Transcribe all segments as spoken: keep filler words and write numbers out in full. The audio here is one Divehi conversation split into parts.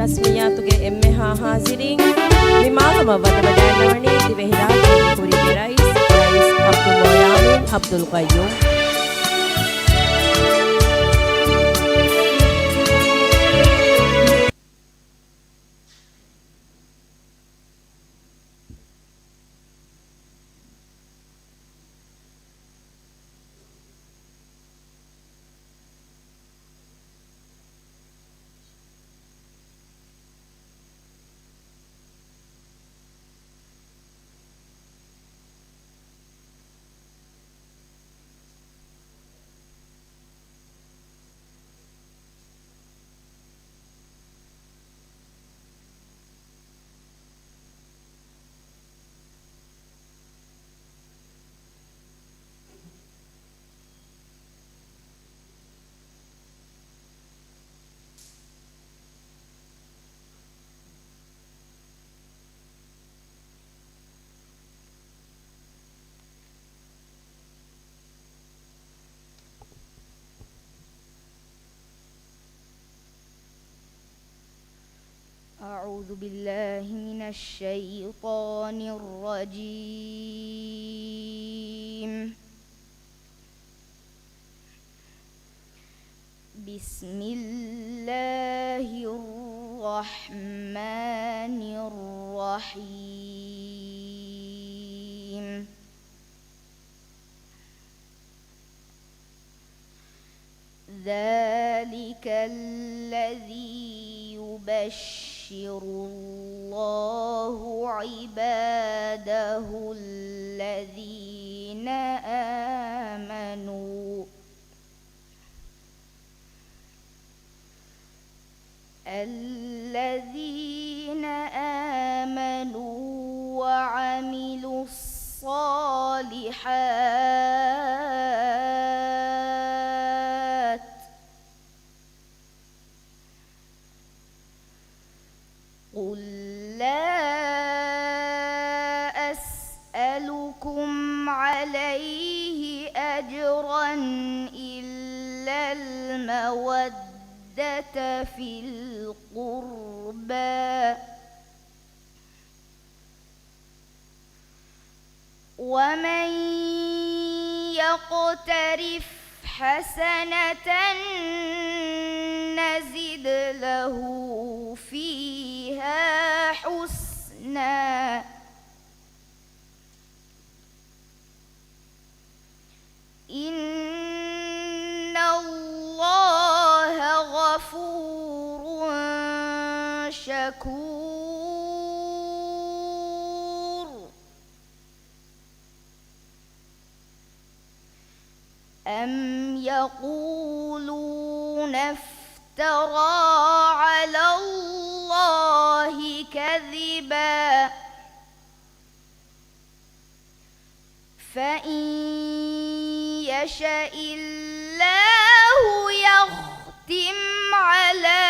ރަސްމިއްޔާތުގެ އެންމެހާ ހާޒިރީން، މި މާގަމަށް ވަދެވަޑައިގަންނަވަނީ ދިވެހިރާއްޖޭގެ ކުރީގެ ރައީސް، ރައީސް ޢަބްދުލް މުޢާވިން ޢަބްދުލް ޤައްޔޫމް. أعوذ بالله من الشيطان الرجيم. بسم الله الرحمن الرحيم. ذلك الذي يبشر الله عباده الذين آمنوا الذين آمنوا وعملوا الصالحات. قل لا أسألكم عليه أجرا إلا المودة في القربى، ومن يقترف حسنة نزد له فيها حسنا، إن الله غفور شكور. أم يقولون افترى على الله كذبا، فإن يشأ الله يختم على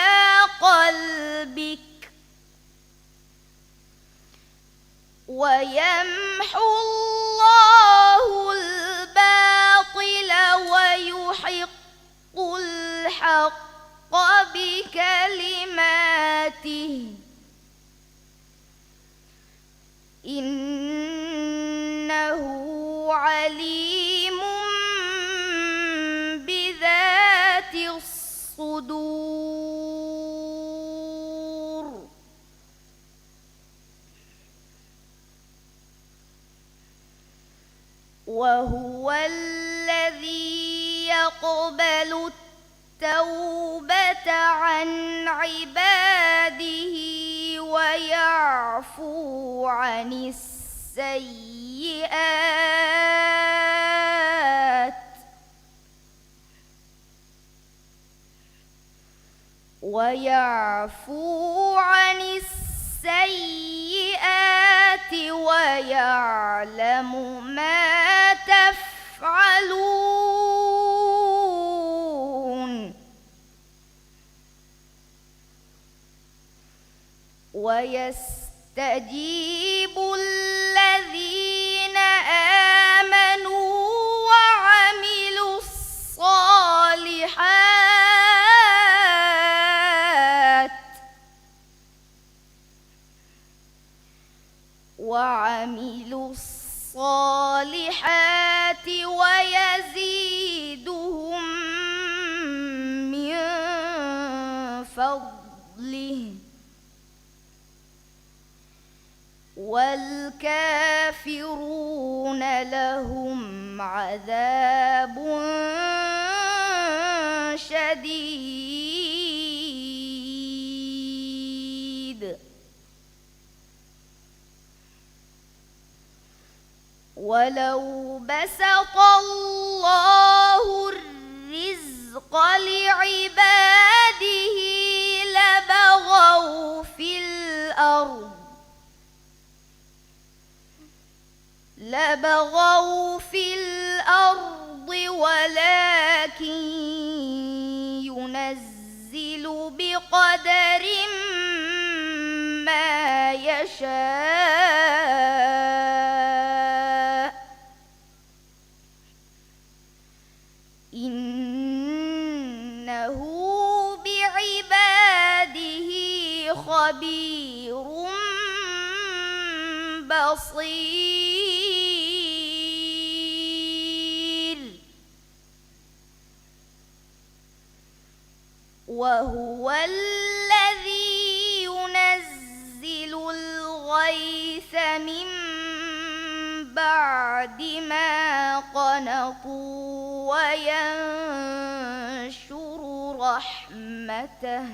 قلبك ويمحو الله الباطل ويحق الحق بكلماته، إنه عليم بذات الصدور. وهو الذي يقبل التوبة عن عباده ويعفو عن السيئات، ويعفو عن السيئات ويعلم ما تفعلون. ويستجيب الذين آمنوا وعملوا الصالحات، وعملوا الصالحات ويزيدهم من فضله، والكافرون لهم عذاب شديد. ولو بسط الله الرزق لعباده لبغوا في الأرض، لبغوا في الأرض ولكن ينزل بقدر ما يشاء، إنه بعباده خبير بصير. وهو الذي ينزل الغيث من بعد ما قنطوا وينشر رحمته،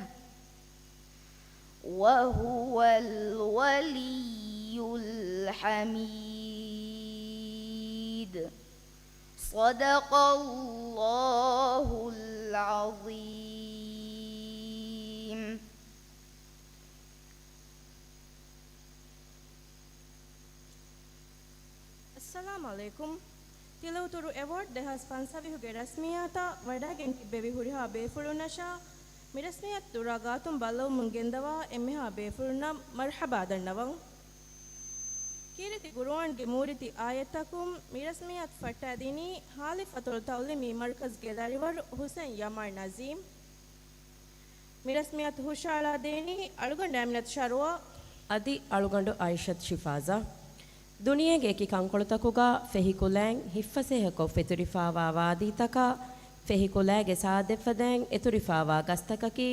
وهو الولي الحميد. صدق الله العظيم. އައްސަލާމު ޢަލައިކުމް. ތިލައުތުރު އެވޯޑް ދެހާސް ފަންސާވީހުގެ ރަސްމިއްޔާތަށް ވަޑައިގެން ތިއްބެވި ހުރިހާ ބޭފުޅުންނަށާ، މި ރަސްމިއްޔާތު ދުރާ ގާތުން ބައްލަވަމުން ގެންދަވާ އެންމެހާ ބޭފުޅުންނަށް މަރްޙަބާ ދަންނަވަން. ކީރިތި ގުރުއާންގެ މޫރިތި އާޔަތްތަކުން މި ރަސްމިއްޔާތު ފައްޓައިދިނީ ހާލިފް އަތޮޅު ތަޢުލީމީ މަރްކަޒްގެ ދަރިވަރު ޙުސައިން ޔަމާން ނަޒީމް. މި ރަސްމިއްޔާތު ހުށައަޅާދޭނީ އަޅުގަނޑު އަމިނަތު ޝަރުވާ އަދި އަޅުގަނޑު އައިޝަތު ޝިފާޒާ. ދުނިޔޭގެ އެކި ކަންކޮޅުތަކުގަ ފެހި ކުލައިން ހިއްފަސޭހަކޮށް ފެތުރިފާވާ ވާދީތަކާ، ފެހި ކުލައިގެ ސާދަތްފަދައިން އެތުރިފާވާ ގަސްތަކަކީ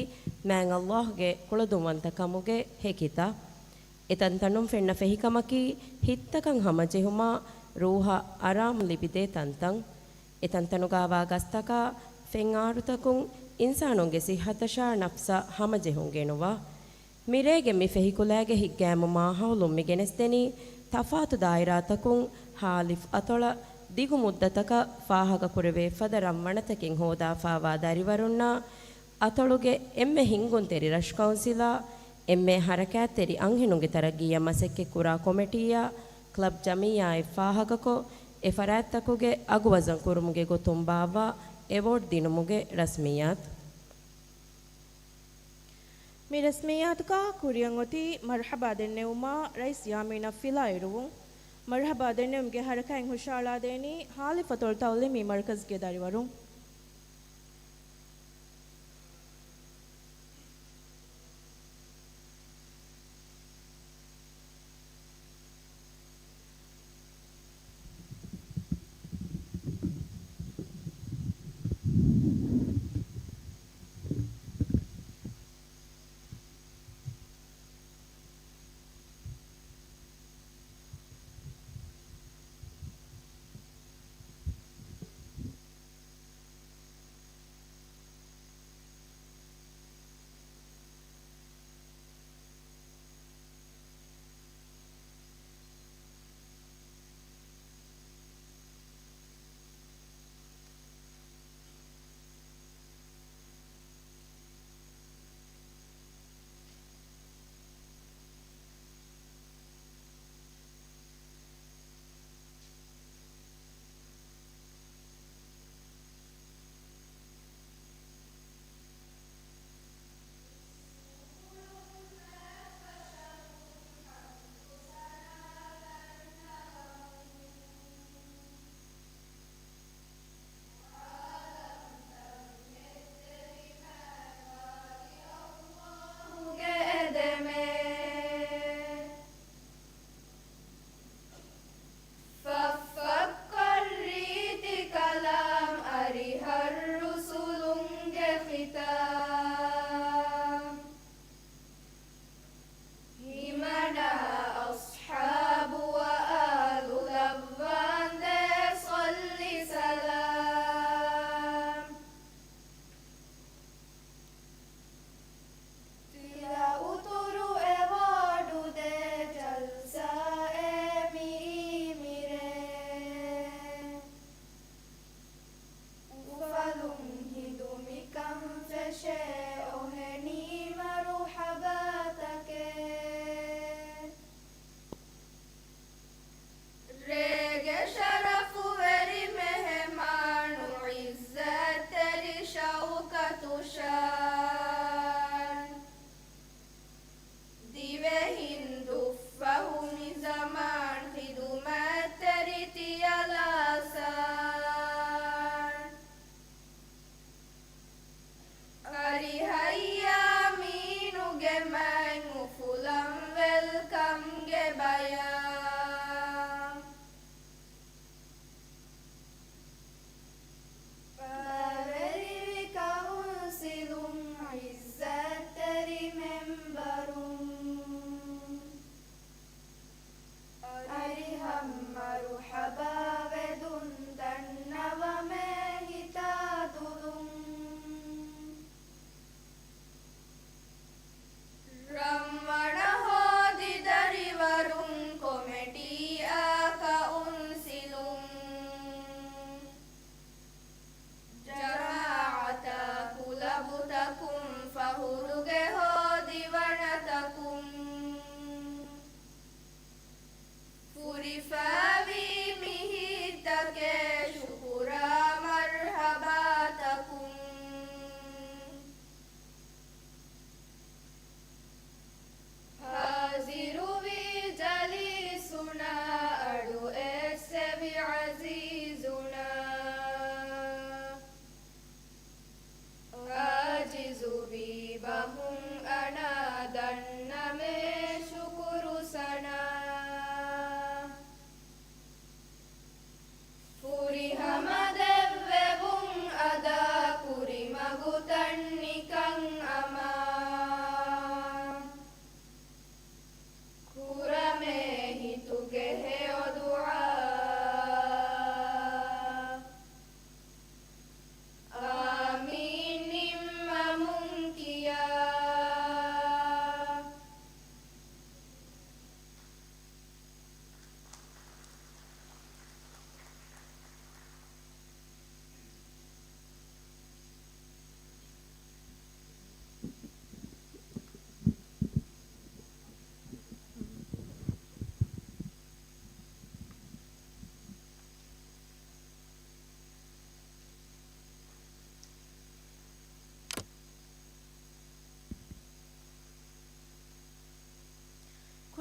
މާތް ﷲ ގެ ކުޅަދުންވަންތަ ކަމުގެ ހެކިތައް. އެތަންތަނުން ފެންނަ ފެހިކަމަކީ ހިތްތަކަށް ހަމަޖެހުމާ، ރޫޙަށް އަރާމު ލިބިދޭ ތަންތަން. އެތަންތަނުގާވާ ގަސްތަކާ ފެން އާރުތަކުން އިންސާނުންގެ ޞިއްޙަތަށާ ނަފްސަށް ހަމަޖެހުން ގެނުވާ. މިރޭގެ މި ފެހިކުލައިގެ ހިތްގައިމު މާހައުލުން މި ގެނެސްދެނީ، ތަފާތު ދާއިރާތަކުން ހާލިފް އަތޮޅަށް ދިގު މުއްދަތަކަށް ފާހަގަކުރެވޭ ފަދަ ރަންވަނަތަކެއް ހޯދާފާވާ ދަރިވަރުންނާ، އަތޮޅުގެ އެންމެ ހިންގުންތެރި ރަށު ކައުންސިލާ، އެންމެ ހަރަކާތްތެރި އަންހެނުންގެ ތަރައްގީއަށް މަސައްކަތްކުރާ ކޮމެޓީއާ، ކްލަބް ޖަމިއްޔާއެއް ފާހަގަކޮށް، އެ ފަރާތްތަކުގެ އަގު ވަޒަން ކުރުމުގެ ގޮތުން ބާއްވާ އެވޯޑް ދިނުމުގެ ރަސްމިއްޔާތު. މި ރަސްމިއްޔާތުގަ ކުރިއަށް އޮތީ މަރްޙަބާ ދެންނެވުމާ، ރައީސް ޔާމީނަށް ފިލާއިރުވުން. މަރްޙަބާ ދެންނެވުމުގެ ހަރަކާތް ހުށައަޅާދޭނީ ހާލިފް އަތޮޅު ތަޢުލީމީ މަރްކަޒްގެ ދަރިވަރުން.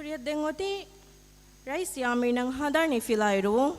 ކުރިއަށް ދެން އޮތީ ރައީސް ޔާމީނަށް ހަނދާނީ ފިލާއިރުވުން.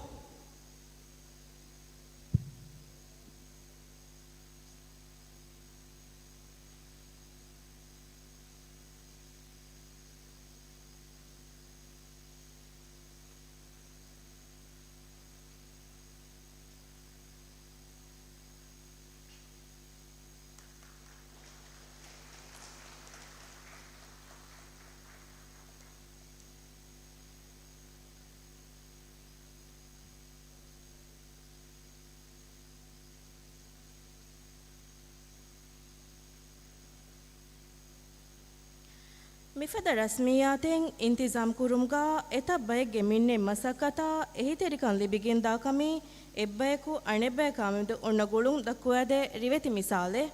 މިފަދަ ރަސްމިއްޔާތެއް އިންތިޒާމް ކުރުމުގަ އެތައް ބައެއްގެ މިންނެތް މަސައްކަތާ އެހީތެރިކަން ލިބިގެންދާ ކަމީ އެއްބަޔަކު އަނެއްބަޔަކާމެދު އޮންނަ ގުޅުން ދައްކުވާދޭ ރިވެތި މިސާލެއް.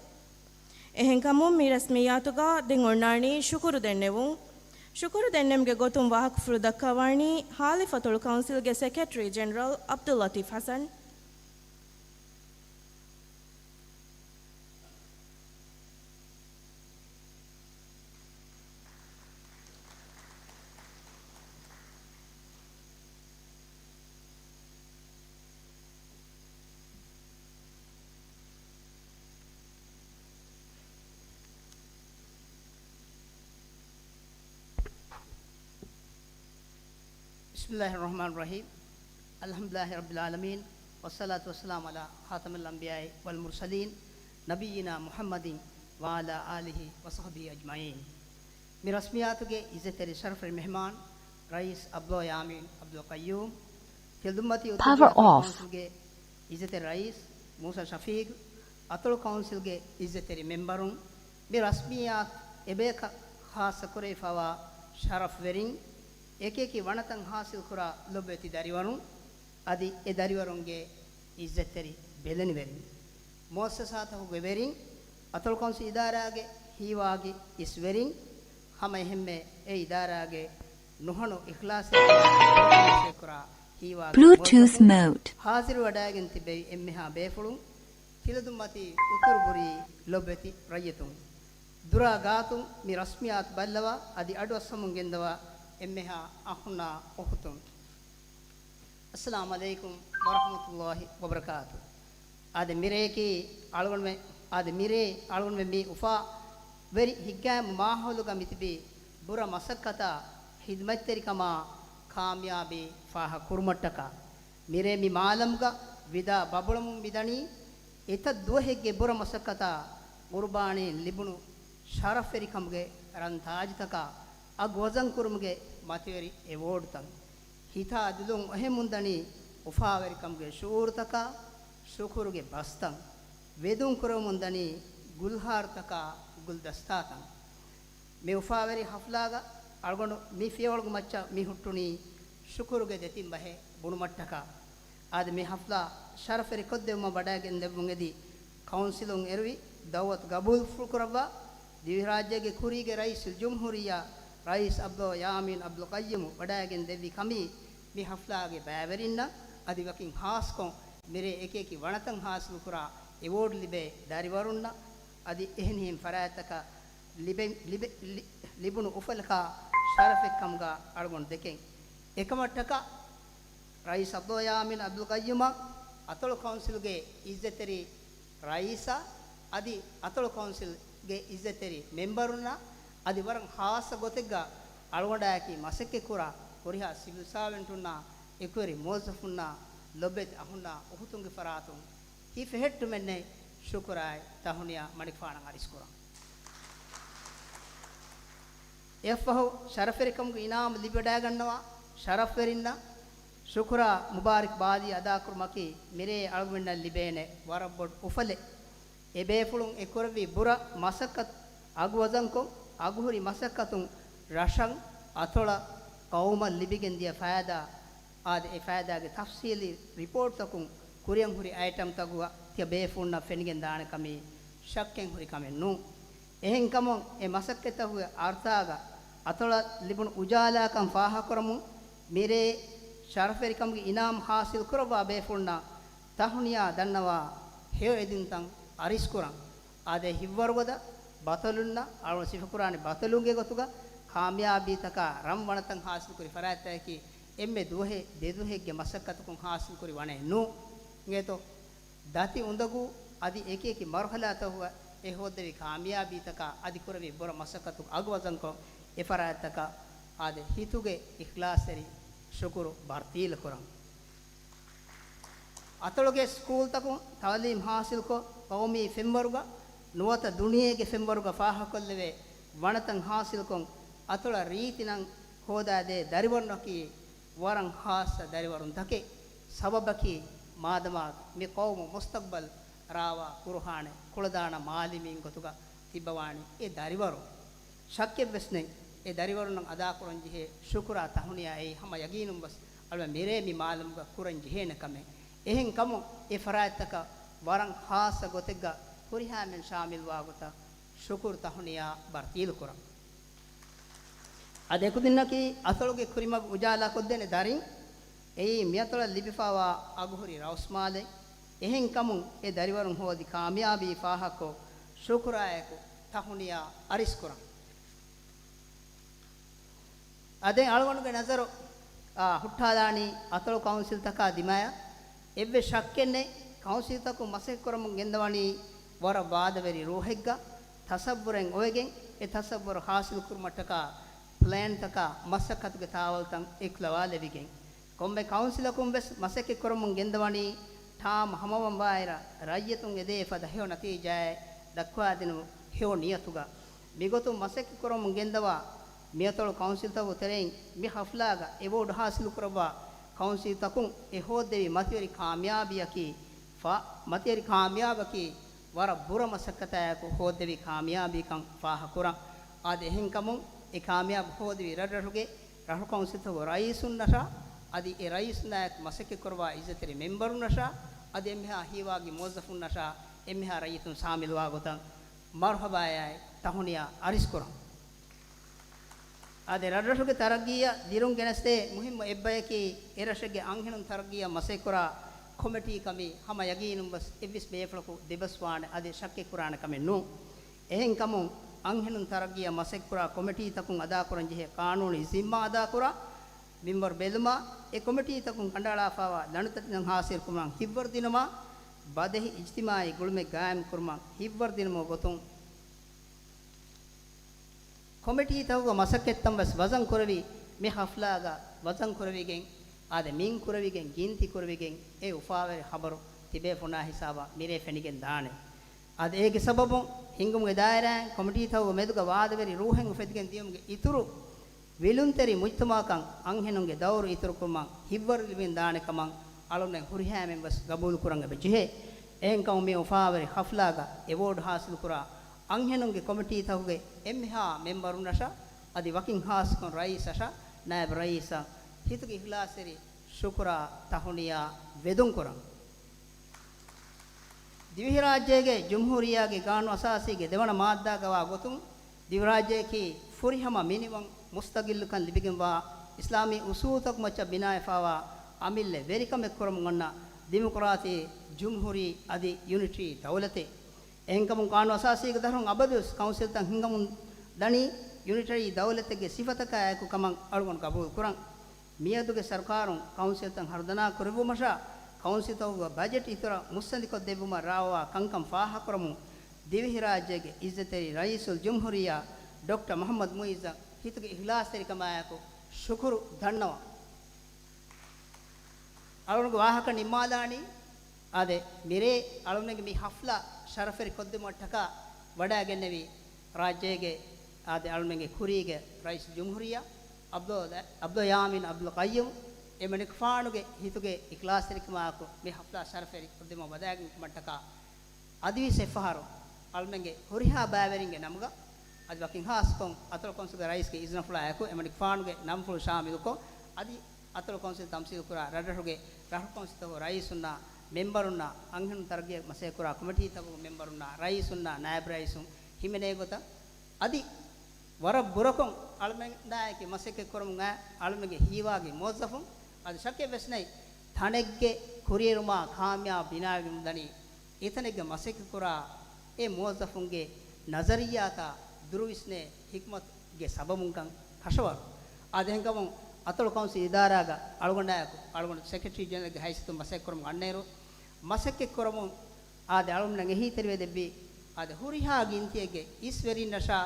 އެހެންކަމުން މި ރަސްމިއްޔާތުގަ ދެން އޮންނާނީ ޝުކުރު ދެންނެވުން. ޝުކުރު ދެންނެވުމުގެ ގޮތުން ވާހަކަފުޅު ދައްކަވާނީ ހާލިފް އަތޮޅު ކައުންސިލްގެ ސެކްރެޓަރީ ޖެނެރަލް ޢަބްދުއްލަތީފް ޙަސަން. بسم الله الرحمن الرحيم. الحمد لله رب العالمين. والصلاة والسلام على خاتم الأنبياء والمرسلين نبينا محمد وعلى آله وصحبه أجمعين. މި ރަސްމިއްޔާތުގެ އިއްޒަތްތެރި ޝަރަފުވެރި މެހްމާން ރައީސް ޢަބްދުﷲ ޔާމީން ޢަބްދުލް ޤައްޔޫމް، ތިލަދުންމަތީ އުއްތުރު ބުރީ އަތޮޅު ކައުންސިލްގެ އިއްޒަތްތެރި ރައީސް މޫސާ ޝަފީޤް، އަތޮޅު ކައުންސިލްގެ އިއްޒަތްތެރި މެމްބަރުން، މި ރަސްމިއްޔާތު އެބަޔަކަށް ޚާއްޞަކުރެވިފައިވާ ޝަރަފްވެރިން، އެކިއެކި ވަނަތައް ޙާޞިލްކުރާ ލޮބުވެތި ދަރިވަރުން، އަދި އެ ދަރިވަރުންގެ އިއްޒަތްތެރި ބެލެނިވެރިން، މުއައްސަސާތަކުގެ ވެރިން، އަތޮޅު ކައުންސިލް އިދާރާގެ ހީވާގި އިސްވެރިން، ހަމަ އެހެންމެ އެ އިދާރާގެ ނުހަނު އިޚްލާޞްތަކާ ކުރާ ހީވާގި މުއައްސަސާތަކުގެ ޙާޟިރުވެވަޑައިގެން ތިއްބެވި އެންމެހާ ބޭފުޅުން، ތިލަދުންމަތީ އުތުރު ބުރީ ލޮބުވެތި ރައްޔިތުން، ދުރާ ގާތުން މި ރަސްމިއްޔާތު ބައްލަވާ އަދި އަޑުއައްސަމުން ގެންދަވާ އެންމެހާ އަޚުންނާ އުޚުތުން. އައްސަލާމު ޢަލައިކުމް ވަރަޙްމަތުﷲި ވަބަރަކާތު. އާދެ މިރޭކީ އަޅުގަނޑުމެ-، އާދެ މިރޭ އަޅުގަނޑުމެން މި އުފާވެރި ހިތްގައިމު މާހައުލުގަ މިތިބީ ބުރަ މަސައްކަތާ ޚިދުމަތްތެރިކަމާ ކާމިޔާބީ ފާހަގަކުރުމަށްޓަކާ. މިރޭ މި މާލަމުގަ ވިދާ ބަބުޅަމުން މިދަނީ އެތައް ދުވަހެއްގެ ބުރަ މަސައްކަތާ ޤުރުބާނީން ލިބުނު ޝަރަފްވެރިކަމުގެ ރަން ތާޖުތަކާ އަގު ވަޒަންކުރުމުގެ މަތިވެރި އެވޯޑުތައް. ހިތާ ދުލުން އޮހެމުންދަނީ އުފާވެރިކަމުގެ ޝުޢޫރުތަކާ، ޝުކުރުގެ ބަސްތައް. ވެދުން ކުރެވެމުންދަނީ ގުލްހާރުތަކާ، ގުލްދަސްތާތައް. މި އުފާވެރި ޙަފްލާގަ އަޅުގަނޑު މި ފިޔަވަޅުގެ މައްޗަށް މި ހުއްޓުނީ ޝުކުރުގެ ދެތިން ބަހެއް ބުނުމަށްޓަކާ. އާދެ، މި ޙަފްލާ ޝަރަފްވެރިކޮށްދެއްވުމަށް ވަޑައިގެން ދެއްވުން އެދި ކައުންސިލުން އެރުވި ދަޢުވަތު ގަބޫލުފުޅުކުރައްވާ، ދިވެހިރާއްޖޭގެ ކުރީގެ ރައީސުލްޖުމްހޫރިއްޔާ ރައީސް ޢަބްދުﷲ ޔާމީން ޢަބްދުލް ޤައްޔޫމު ވަޑައިގެން ދެއްވި ކަމީ، މި ޙަފްލާގެ ބައިވެރިންނަށް އަދި ވަކިން ޚާއްޞަކޮށް މިރޭ އެކިއެކި ވަނަތައް ޙާޞިލުކުރާ އެވޯޑް ލިބޭ ދަރިވަރުންނަށް އަދި އެހެނިހެން ފަރާތްތަކަށް ލިބެ-، ލިބެ-، ލި-، ލިބުނު އުފަލަކާ ޝަރަފެއްކަމުގަ އަޅުގަނޑު ދެކެން. އެކަމަށްޓަކާ، ރައީސް ޢަބްދުﷲ ޔާމީން ޢަބްދުލް ޤައްޔޫމަށް އަތޮޅު ކައުންސިލުގެ އިއްޒަތްތެރި ރައީސާ އަދި އަތޮޅު ކައުންސިލްގެ އިއްޒަތްތެރި މެމްބަރުންނާ އަދި ވަރަށް ޚާއްޞަ ގޮތެއްގަ އަޅުގަނޑާއެކީ މަސައްކަތްކުރާ ހުރިހާ ސިވިލް ސާވެންޓުންނާ އެކުވެރި މުވައްޒަފުންނާ ލޮބުވެތި އަޚުންނާ އުޚުތުންގެ ފަރާތުން ހިތް ފެހެއްޓުމެއްނެތް ޝުކުރާއި ތަހުނިޔާ މަނިކުފާނަށް އަރިސްކުރަން. އެއަށްފަހު ޝަރަފްވެރިކަމުގެ އިނާމު ލިބިވަޑައިގަންނަވާ ޝަރަފްވެރިންނަށް ޝުކުރާ މުބާރިކް ބާދީ އަދާކުރުމަކީ މިރޭ އަޅުގަނޑަށް ލިބޭނެ ވަރަށް ބޮޑު އުފަލެއް. އެބޭފުޅުން އެކުރެއްވި ބުރަ މަސައްކަތު އަގުވަޒަންކޮށް، އަގުހުރި މަސައްކަތުން ރަށަށް، އަތޮޅަށް، ޤައުމަށް ލިބިގެން ދިޔަ ފައިދާ، އާދެ، އެ ފައިދާގެ ތަފްސީލީ ރިޕޯޓްތަކުން ކުރިއަށް ހުރި އައިޓަމްތަކުގަ ތިޔަ ބޭފުޅުންނަށް ފެނިގެން ދާނެ ކަމީ ޝައްކެއް ހުރި ކަމެއް ނޫން. އެހެންކަމުން އެ މަސައްކަތްތަކުގެ އަރްތާގަ އަތޮޅަށް ލިބުނު އުޖާލާކަން ފާހަގަކުރަމުން މިރޭ ޝަރަފްވެރިކަމުގެ އިނާމް ޙާޞިލް ކުރައްވާ ބޭފުޅުންނަށް ތަހުނިޔާ ދަންނަވާ ހެޔޮ އެދުންތައް އަރިސްކުރަން. އާދެ، ހިތްވަރުގަދަ ބަތަލުންނަށް އަޅުގަނޑު ސިފަކުރާނެ ބަތަލުންގެ ގޮތުގަ ކާމިޔާބީތަކާ ރަން ވަނަތައް ހާސިލްކުރި ފަރާތްތަކަކީ އެންމެ ދުވަހެއް ދެދުވަހެއްގެ މަސައްކަތަކުން ހާސިލްކުރި ވަނައެއް ނޫން. އިނގޭތޯ؟ ދަތި އުނދަގޫ އަދި އެކިއެކި މަރުހަލާތަކުގަ އެ ހޯއްދެވި ކާމިޔާބީތަކާ އަދި ކުރެވި ބުރަ މަސައްކަތުގެ އަގު ވަޒަންކޮށް، އެ ފަރާތްތަކަށް އާދެ، ހިތުގެ އިޚްލާޞްތެރި ޝުކުރު ބަރްތީލު ކުރަން. އަތޮޅުގެ ސްކޫލްތަކުން ތައުލީމް ހާސިލްކޮށް، ޤައުމީ ފެންވަރުގަ ނުވަތަ ދުނިޔޭގެ ފެންވަރުގަ ފާހަގަކޮށްލެވޭ ވަނަތައް ހާސިލްކޮށް، އަތޮޅަށް ރީތި ނަން ހޯދާދޭ ދަރިވަރުންނަކީ ވަރަށް ޚާއްޞަ ދަރިވަރުންތަކެއް. ސަބަބަކީ، މާދަމާ މި ޤައުމު މުސްތަޤްބަލް ރާވާ ޤުރުއާނެއް ކުޅަދާނަ މުޢައްލިމީން ގޮތުގަ ތިއްބަވާނީ އެ ދަރިވަރުން. ޝައްކެއްވެސް ނެތް، އެ ދަރިވަރުންނަށް އަދާކުރަންޖެހޭ ޝުކުރާ ތަހުނިޔާ އެއީ ހަމަ ޔަގީނުންވެސް އަޅުމެން މިރޭ މި މާލަމުގަ ކުރަން ޖެހޭނެ ކަމެއް. އެހެން ކަމުން އެ ފަރާތްތަކަށް ވަރަށް ޚާއްޞަ ގޮތެއްގަ ހުރިހާމެން ޝާމިލްވާ ގޮތަށް ޝުކުރު ތަހުނިޔާ ބަރްތީލު ކުރަން. އަދި އެކުދިންނަކީ އަތޮޅުގެ ކުރިމަގު އުޖާލާކޮށްދޭނެ ދަރިން. އެއީ މިއަތޮޅަށް ލިބިފާވާ އަގުހުރި ރައުސްމާލެއް. އެހެންކަމުން އެ ދަރިވަރުން ހޯދި ކާމިޔާބީ ފާހަގަކޮށް، ޝުކުރާއެކު ތަހުނިޔާ އަރިސްކުރަން. އަދެ އަޅުގަނޑުގެ ނަޒަރު، އާ، ހުއްޓާލާނީ އަތޮޅު ކައުންސިލްތަކާ ދިމާޔަށް. އެއްވެސް ޝައްކެއް ނެތް، ކައުންސިލްތަކުން މަސައްކަތްކުރަމުން ގެންދަވަނީ ވަރަށް ވާދަވެރި ރޫހެއްގަ، ތަސައްވުރެއް އޮވެގެން، އެ ތަސައްވުރު ހާސިލްކުރުމަށްޓަކާ ޕްލޭންތަކާ މަސައްކަތުގެ ތާވަލްތައް އެކުލަވާލެވިގެން. ކޮންމެ ކައުންސިލަކުން ވެސް މަސައްކަތްކުރަމުން ގެންދަވަނީ ޓާމް ހަމަވަންވާއިރަށް ރައްޔިތުން އެދޭ ފަދަ ހެޔޮ ނަތީޖާއެއް ދައްކަވާދިނުމުގެ ހެޔޮ ނިޔަތުގަ. މިގޮތުން މަސައްކަތްކުރަމުން ގެންދަވާ މިއަތޮޅު ކައުންސިލްތަކުގެ ތެރެއިން މި ހަފްލާގަ އެވޯޑް ހާސިލުކުރައްވާ ކައުންސިލްތަކުން އެ ހޯއްދެވި މަތިވެރި ކާމިޔާބީއަކީ ފާ-، މަތިވެރި ކާމިޔާބަކީ ވަރަށް ބުރަ މަސައްކަތާއެކު ހޯއްދެވި ކާމިޔާބީކަން ފާހަގަކުރަން. އާދެ، އެހެންކަމުން އެ ކާމިޔާބު ހޯދެވި ރަށްރަށުގެ ރަށު ކައުންސިލްތަކުގެ ރައީސުންނަށާ، އަދި އެ ރައީސުންނާއެކު މަސައްކަތްކުރައްވާ އިއްޒަތްތެރި މެމްބަރުންނަށާ، އަދި އެންމެހާ ހީވާގި މުވައްޒަފުންނަށާ، އެންމެހާ ރައްޔިތުން ޝާމިލްވާ ގޮތަށް މަރުޙަބާއާއި ތަހުނިޔާ އަރިސްކުރަން. އާދެ، ރަށްރަށުގެ ތަރައްގީއަށް ދިރުން ގެނެސްދޭ މުހިއްމު އެއްބަޔަކީ އެރަށެއްގެ އަންހެނުން ތަރައްގީއަށް މަސައްކަތްކުރާ ކޮމިޓީ ކަމީ ހަމަ ޔަގީނުންވެސް އެއްވެސް ބޭފުޅަކު ދެބަސްވާނެ އަދި ޝައްކެއްކުރާނެ ކަމެއް ނޫން. އެހެންކަމުން، އަންހެނުން ތަރައްގީއަށް މަސައްކަތްކުރާ ކޮމިޓީތަކުން އަދާކުރަންޖެހޭ ޤާނޫނީ ޒިންމާ އަދާކުރާ، މިންވަރު ބެލުމާ، އެ ކޮމިޓީތަކުން ކަނޑައަޅާފައިވާ ލަނޑުތައް ހާސިލްކުރުމަށް ހިތްވަރުދިނުމާ، ބަދެހި އިޖްތިމާޢީ ގުޅުމެއް ގާއިމްކުރުމަށް ހިތްވަރުދިނުމުގެ ގޮތުން، ކޮމިޓީތަކުގެ މަސައްކަތްތައްވެސް ވަޒަން ކުރެވި، މި ހަފްލާގަ ވަޒަން ކުރެވިގެން، އާދެ، މިން ކުރެވިގެން، ގިންތި ކުރެވިގެން، އެ އުފާވެރި ޚަބަރު ތިބޭފުޅުންނާ ހިސާބަށް މިރޭ ފެނިގެން ދާނެ. އަދި އޭގެ ސަބަބުން ހިންގުމުގެ ދާއިރާއިން ކޮމިޓީތަކުގެ މެދުގަ ވާދަވެރި ރޫހެއް އުފެދިގެން ދިޔުމުގެ އިތުރު، ވިލުންތެރި މުޖްތަމަޢަކަށް އަންހެނުންގެ ދައުރު އިތުރުކުރުމަށް ހިތްވަރު ލިބިގެން ދާނެ ކަމަށް އަޅުގަނޑު ހުރިހާ އެންމެން ވެސް ގަބޫލުކުރަން އެބަ ޖެހޭ. އެހެންކަމުން މި އުފާވެރި ހަފްލާގަ އެވޯޑް ހާސިލުކުރާ އަންހެނުންގެ ކޮމިޓީތަކުގެ އެންމެހާ މެމްބަރުންނަށާ އަދި ވަކިން ހާއްސަކޮށް ރައީސަށާ ނާއިބު ރައީސަށް ހިތުގެ އިޚްލާޞްތެރި ޝުކުރާ ތަހުނިޔާ ވެދުންކުރަން. ދިވެހިރާއްޖޭގެ ޖުމްހޫރިއްޔާގެ ގާނޫނު އަސާސީގެ ދެވަނަ މާއްދާގަ ވާ ގޮތުން، ދިވެހިރާއްޖެއަކީ ފުރިހަމަ މިނިވަން މުސްތަގިއްލުކަން ލިބިގެންވާ އިސްލާމީ އުސޫލުތަކުގެ މައްޗަށް ބިނާވެފައިވާ އަމިއްލަ ވެރިކަމެއް ކުރަމުން އަންނަ ޑިމޮކްރާސީ ޖުމްހޫރީ އަދި ޔުނިޓަރީ ދައުލަތެއް. އެހެންކަމުން ޤާނޫނު އަސާސީގެ ދަށުން އަބަދުވެސް ކައުންސިލްތައް ހިންގަމުން ދަނީ ޔުނިޓަރީ ދައުލަތެއްގެ ސިފަތަކާއެކު ކަމަށް އަޅުގަނޑު ގަބޫލުކުރަން. މިއަދުގެ ސަރުކާރުން ކައުންސިލްތައް ހަރުދަނާ ކުރެއްވުމަށާ، ކައުންސިލްތަކުގެ ބަޖެޓް އިތުރަށް މުއްސަނދިކޮށްދެއްވުމަށް ރާވާ ކަންކަން ފާހަގަކުރަމުން، ދިވެހިރާއްޖޭގެ އިއްޒަތްތެރި ރައީސުލްޖުމްހޫރިއްޔާ ޑޮކްޓަރ މުޙައްމަދު މުޢިއްޒަށް ހިތުގެ އިޚްލާޞްތެރިކަމާއެކު ޝުކުރު ދަންނަވަން. އަޅުގަނޑުގެ ވާހަކަ ނިންމާލާނީ، އާދެ، މިރޭ އަޅުގަނޑުގެ މި ހަފްލާ ޝަރަފްވެރި ކޮށްދިނުމަށްޓަކާ ވަޑައިގެންނެވި ރާއްޖޭގެ، އާދެ، އަޅުމެންގެ ކުރީގެ ރައީސުލްޖުމްހޫރިއްޔާ ޢަބްދު، ޢަބްދުލް ޔާމީން ޢަބްދުލް ޤައްޔޫމް، އެމަނިކުފާނުގެ ހިތުގެ އިޚްލާޞްތެރިކަމާއެކު މި ހަފްލާ ޝަރަފްވެރި ކޮށްދިނުމަށް ވަޑައިގެން ކަމަށްޓަކާ، އަދިވެސް އެއްފަހަރު އަޅުމެންގެ ހުރިހާ ބައިވެރިންގެ ނަމުގަ، އަދި ވަކިން ހާއްސަކޮށް އަތޮޅު ކައުންސިލްގެ ރައީސްގެ އިޒުނަފުޅާއެކު އެމަނިކުފާނުގެ ނަންފުޅު ޝާމިލުކޮށް، އަދި އަތޮޅު ކައުންސިލް ތަމްސީލުކުރާ ރަށްރަށުގެ ރަށު ކައުންސިލްތަކުގެ ރައީސުންނާ މެމްބަރުންނާ، އަންހެނުން ތަރައްގީއަށް މަސައްކަތްކުރާ ކޮމިޓީތަކުގެ މެމްބަރުންނާ، ރައީސުންނާ، ނާއިބު ރައީސުން ހިމެނޭ ގޮތަށް، އަދި ވަރަށް ބުރަކޮށް އަޅުމެންނާއެކީ މަސައްކަތްކުރަމުން އައި އަޅުމެންގެ ހީވާގި މުވައްޒަފުން، އަދި ޝައްކެއްވެސް ނެތް، ތަނެއްގެ ކުރިއެރުމާ ކާމިޔާބު ބިނާވެގެން ދަނީ އެތަނެއްގެ މަސައްކަތްކުރާ އެ މުވައްޒަފުންގެ ނަޒަރިއްޔާތައް ދުރުވިސްނޭ ހިކްމަތު ގެ ސަބަބުންކަން ކަށަވަރު. އާދެ، އެހެންކަމުން އަތޮޅު ކައުންސިލް އިދާރާގަ އަޅުގަނޑާއެކު އަޅުގަނޑު ސެކްރެޓަރީ ޖެނެރަލްގެ ހައިސިއްޔަތުން މަސައްކަތްކުރަމުން އަންނައިރު، މަސައްކަތްކުރަމުން އާދެ، އަޅުގަނޑަށް އެހީތެރިވެ ދެއްވި އާދެ، ހުރިހާ ގިންތިއެއްގެ އިސްވެރިންނަށާ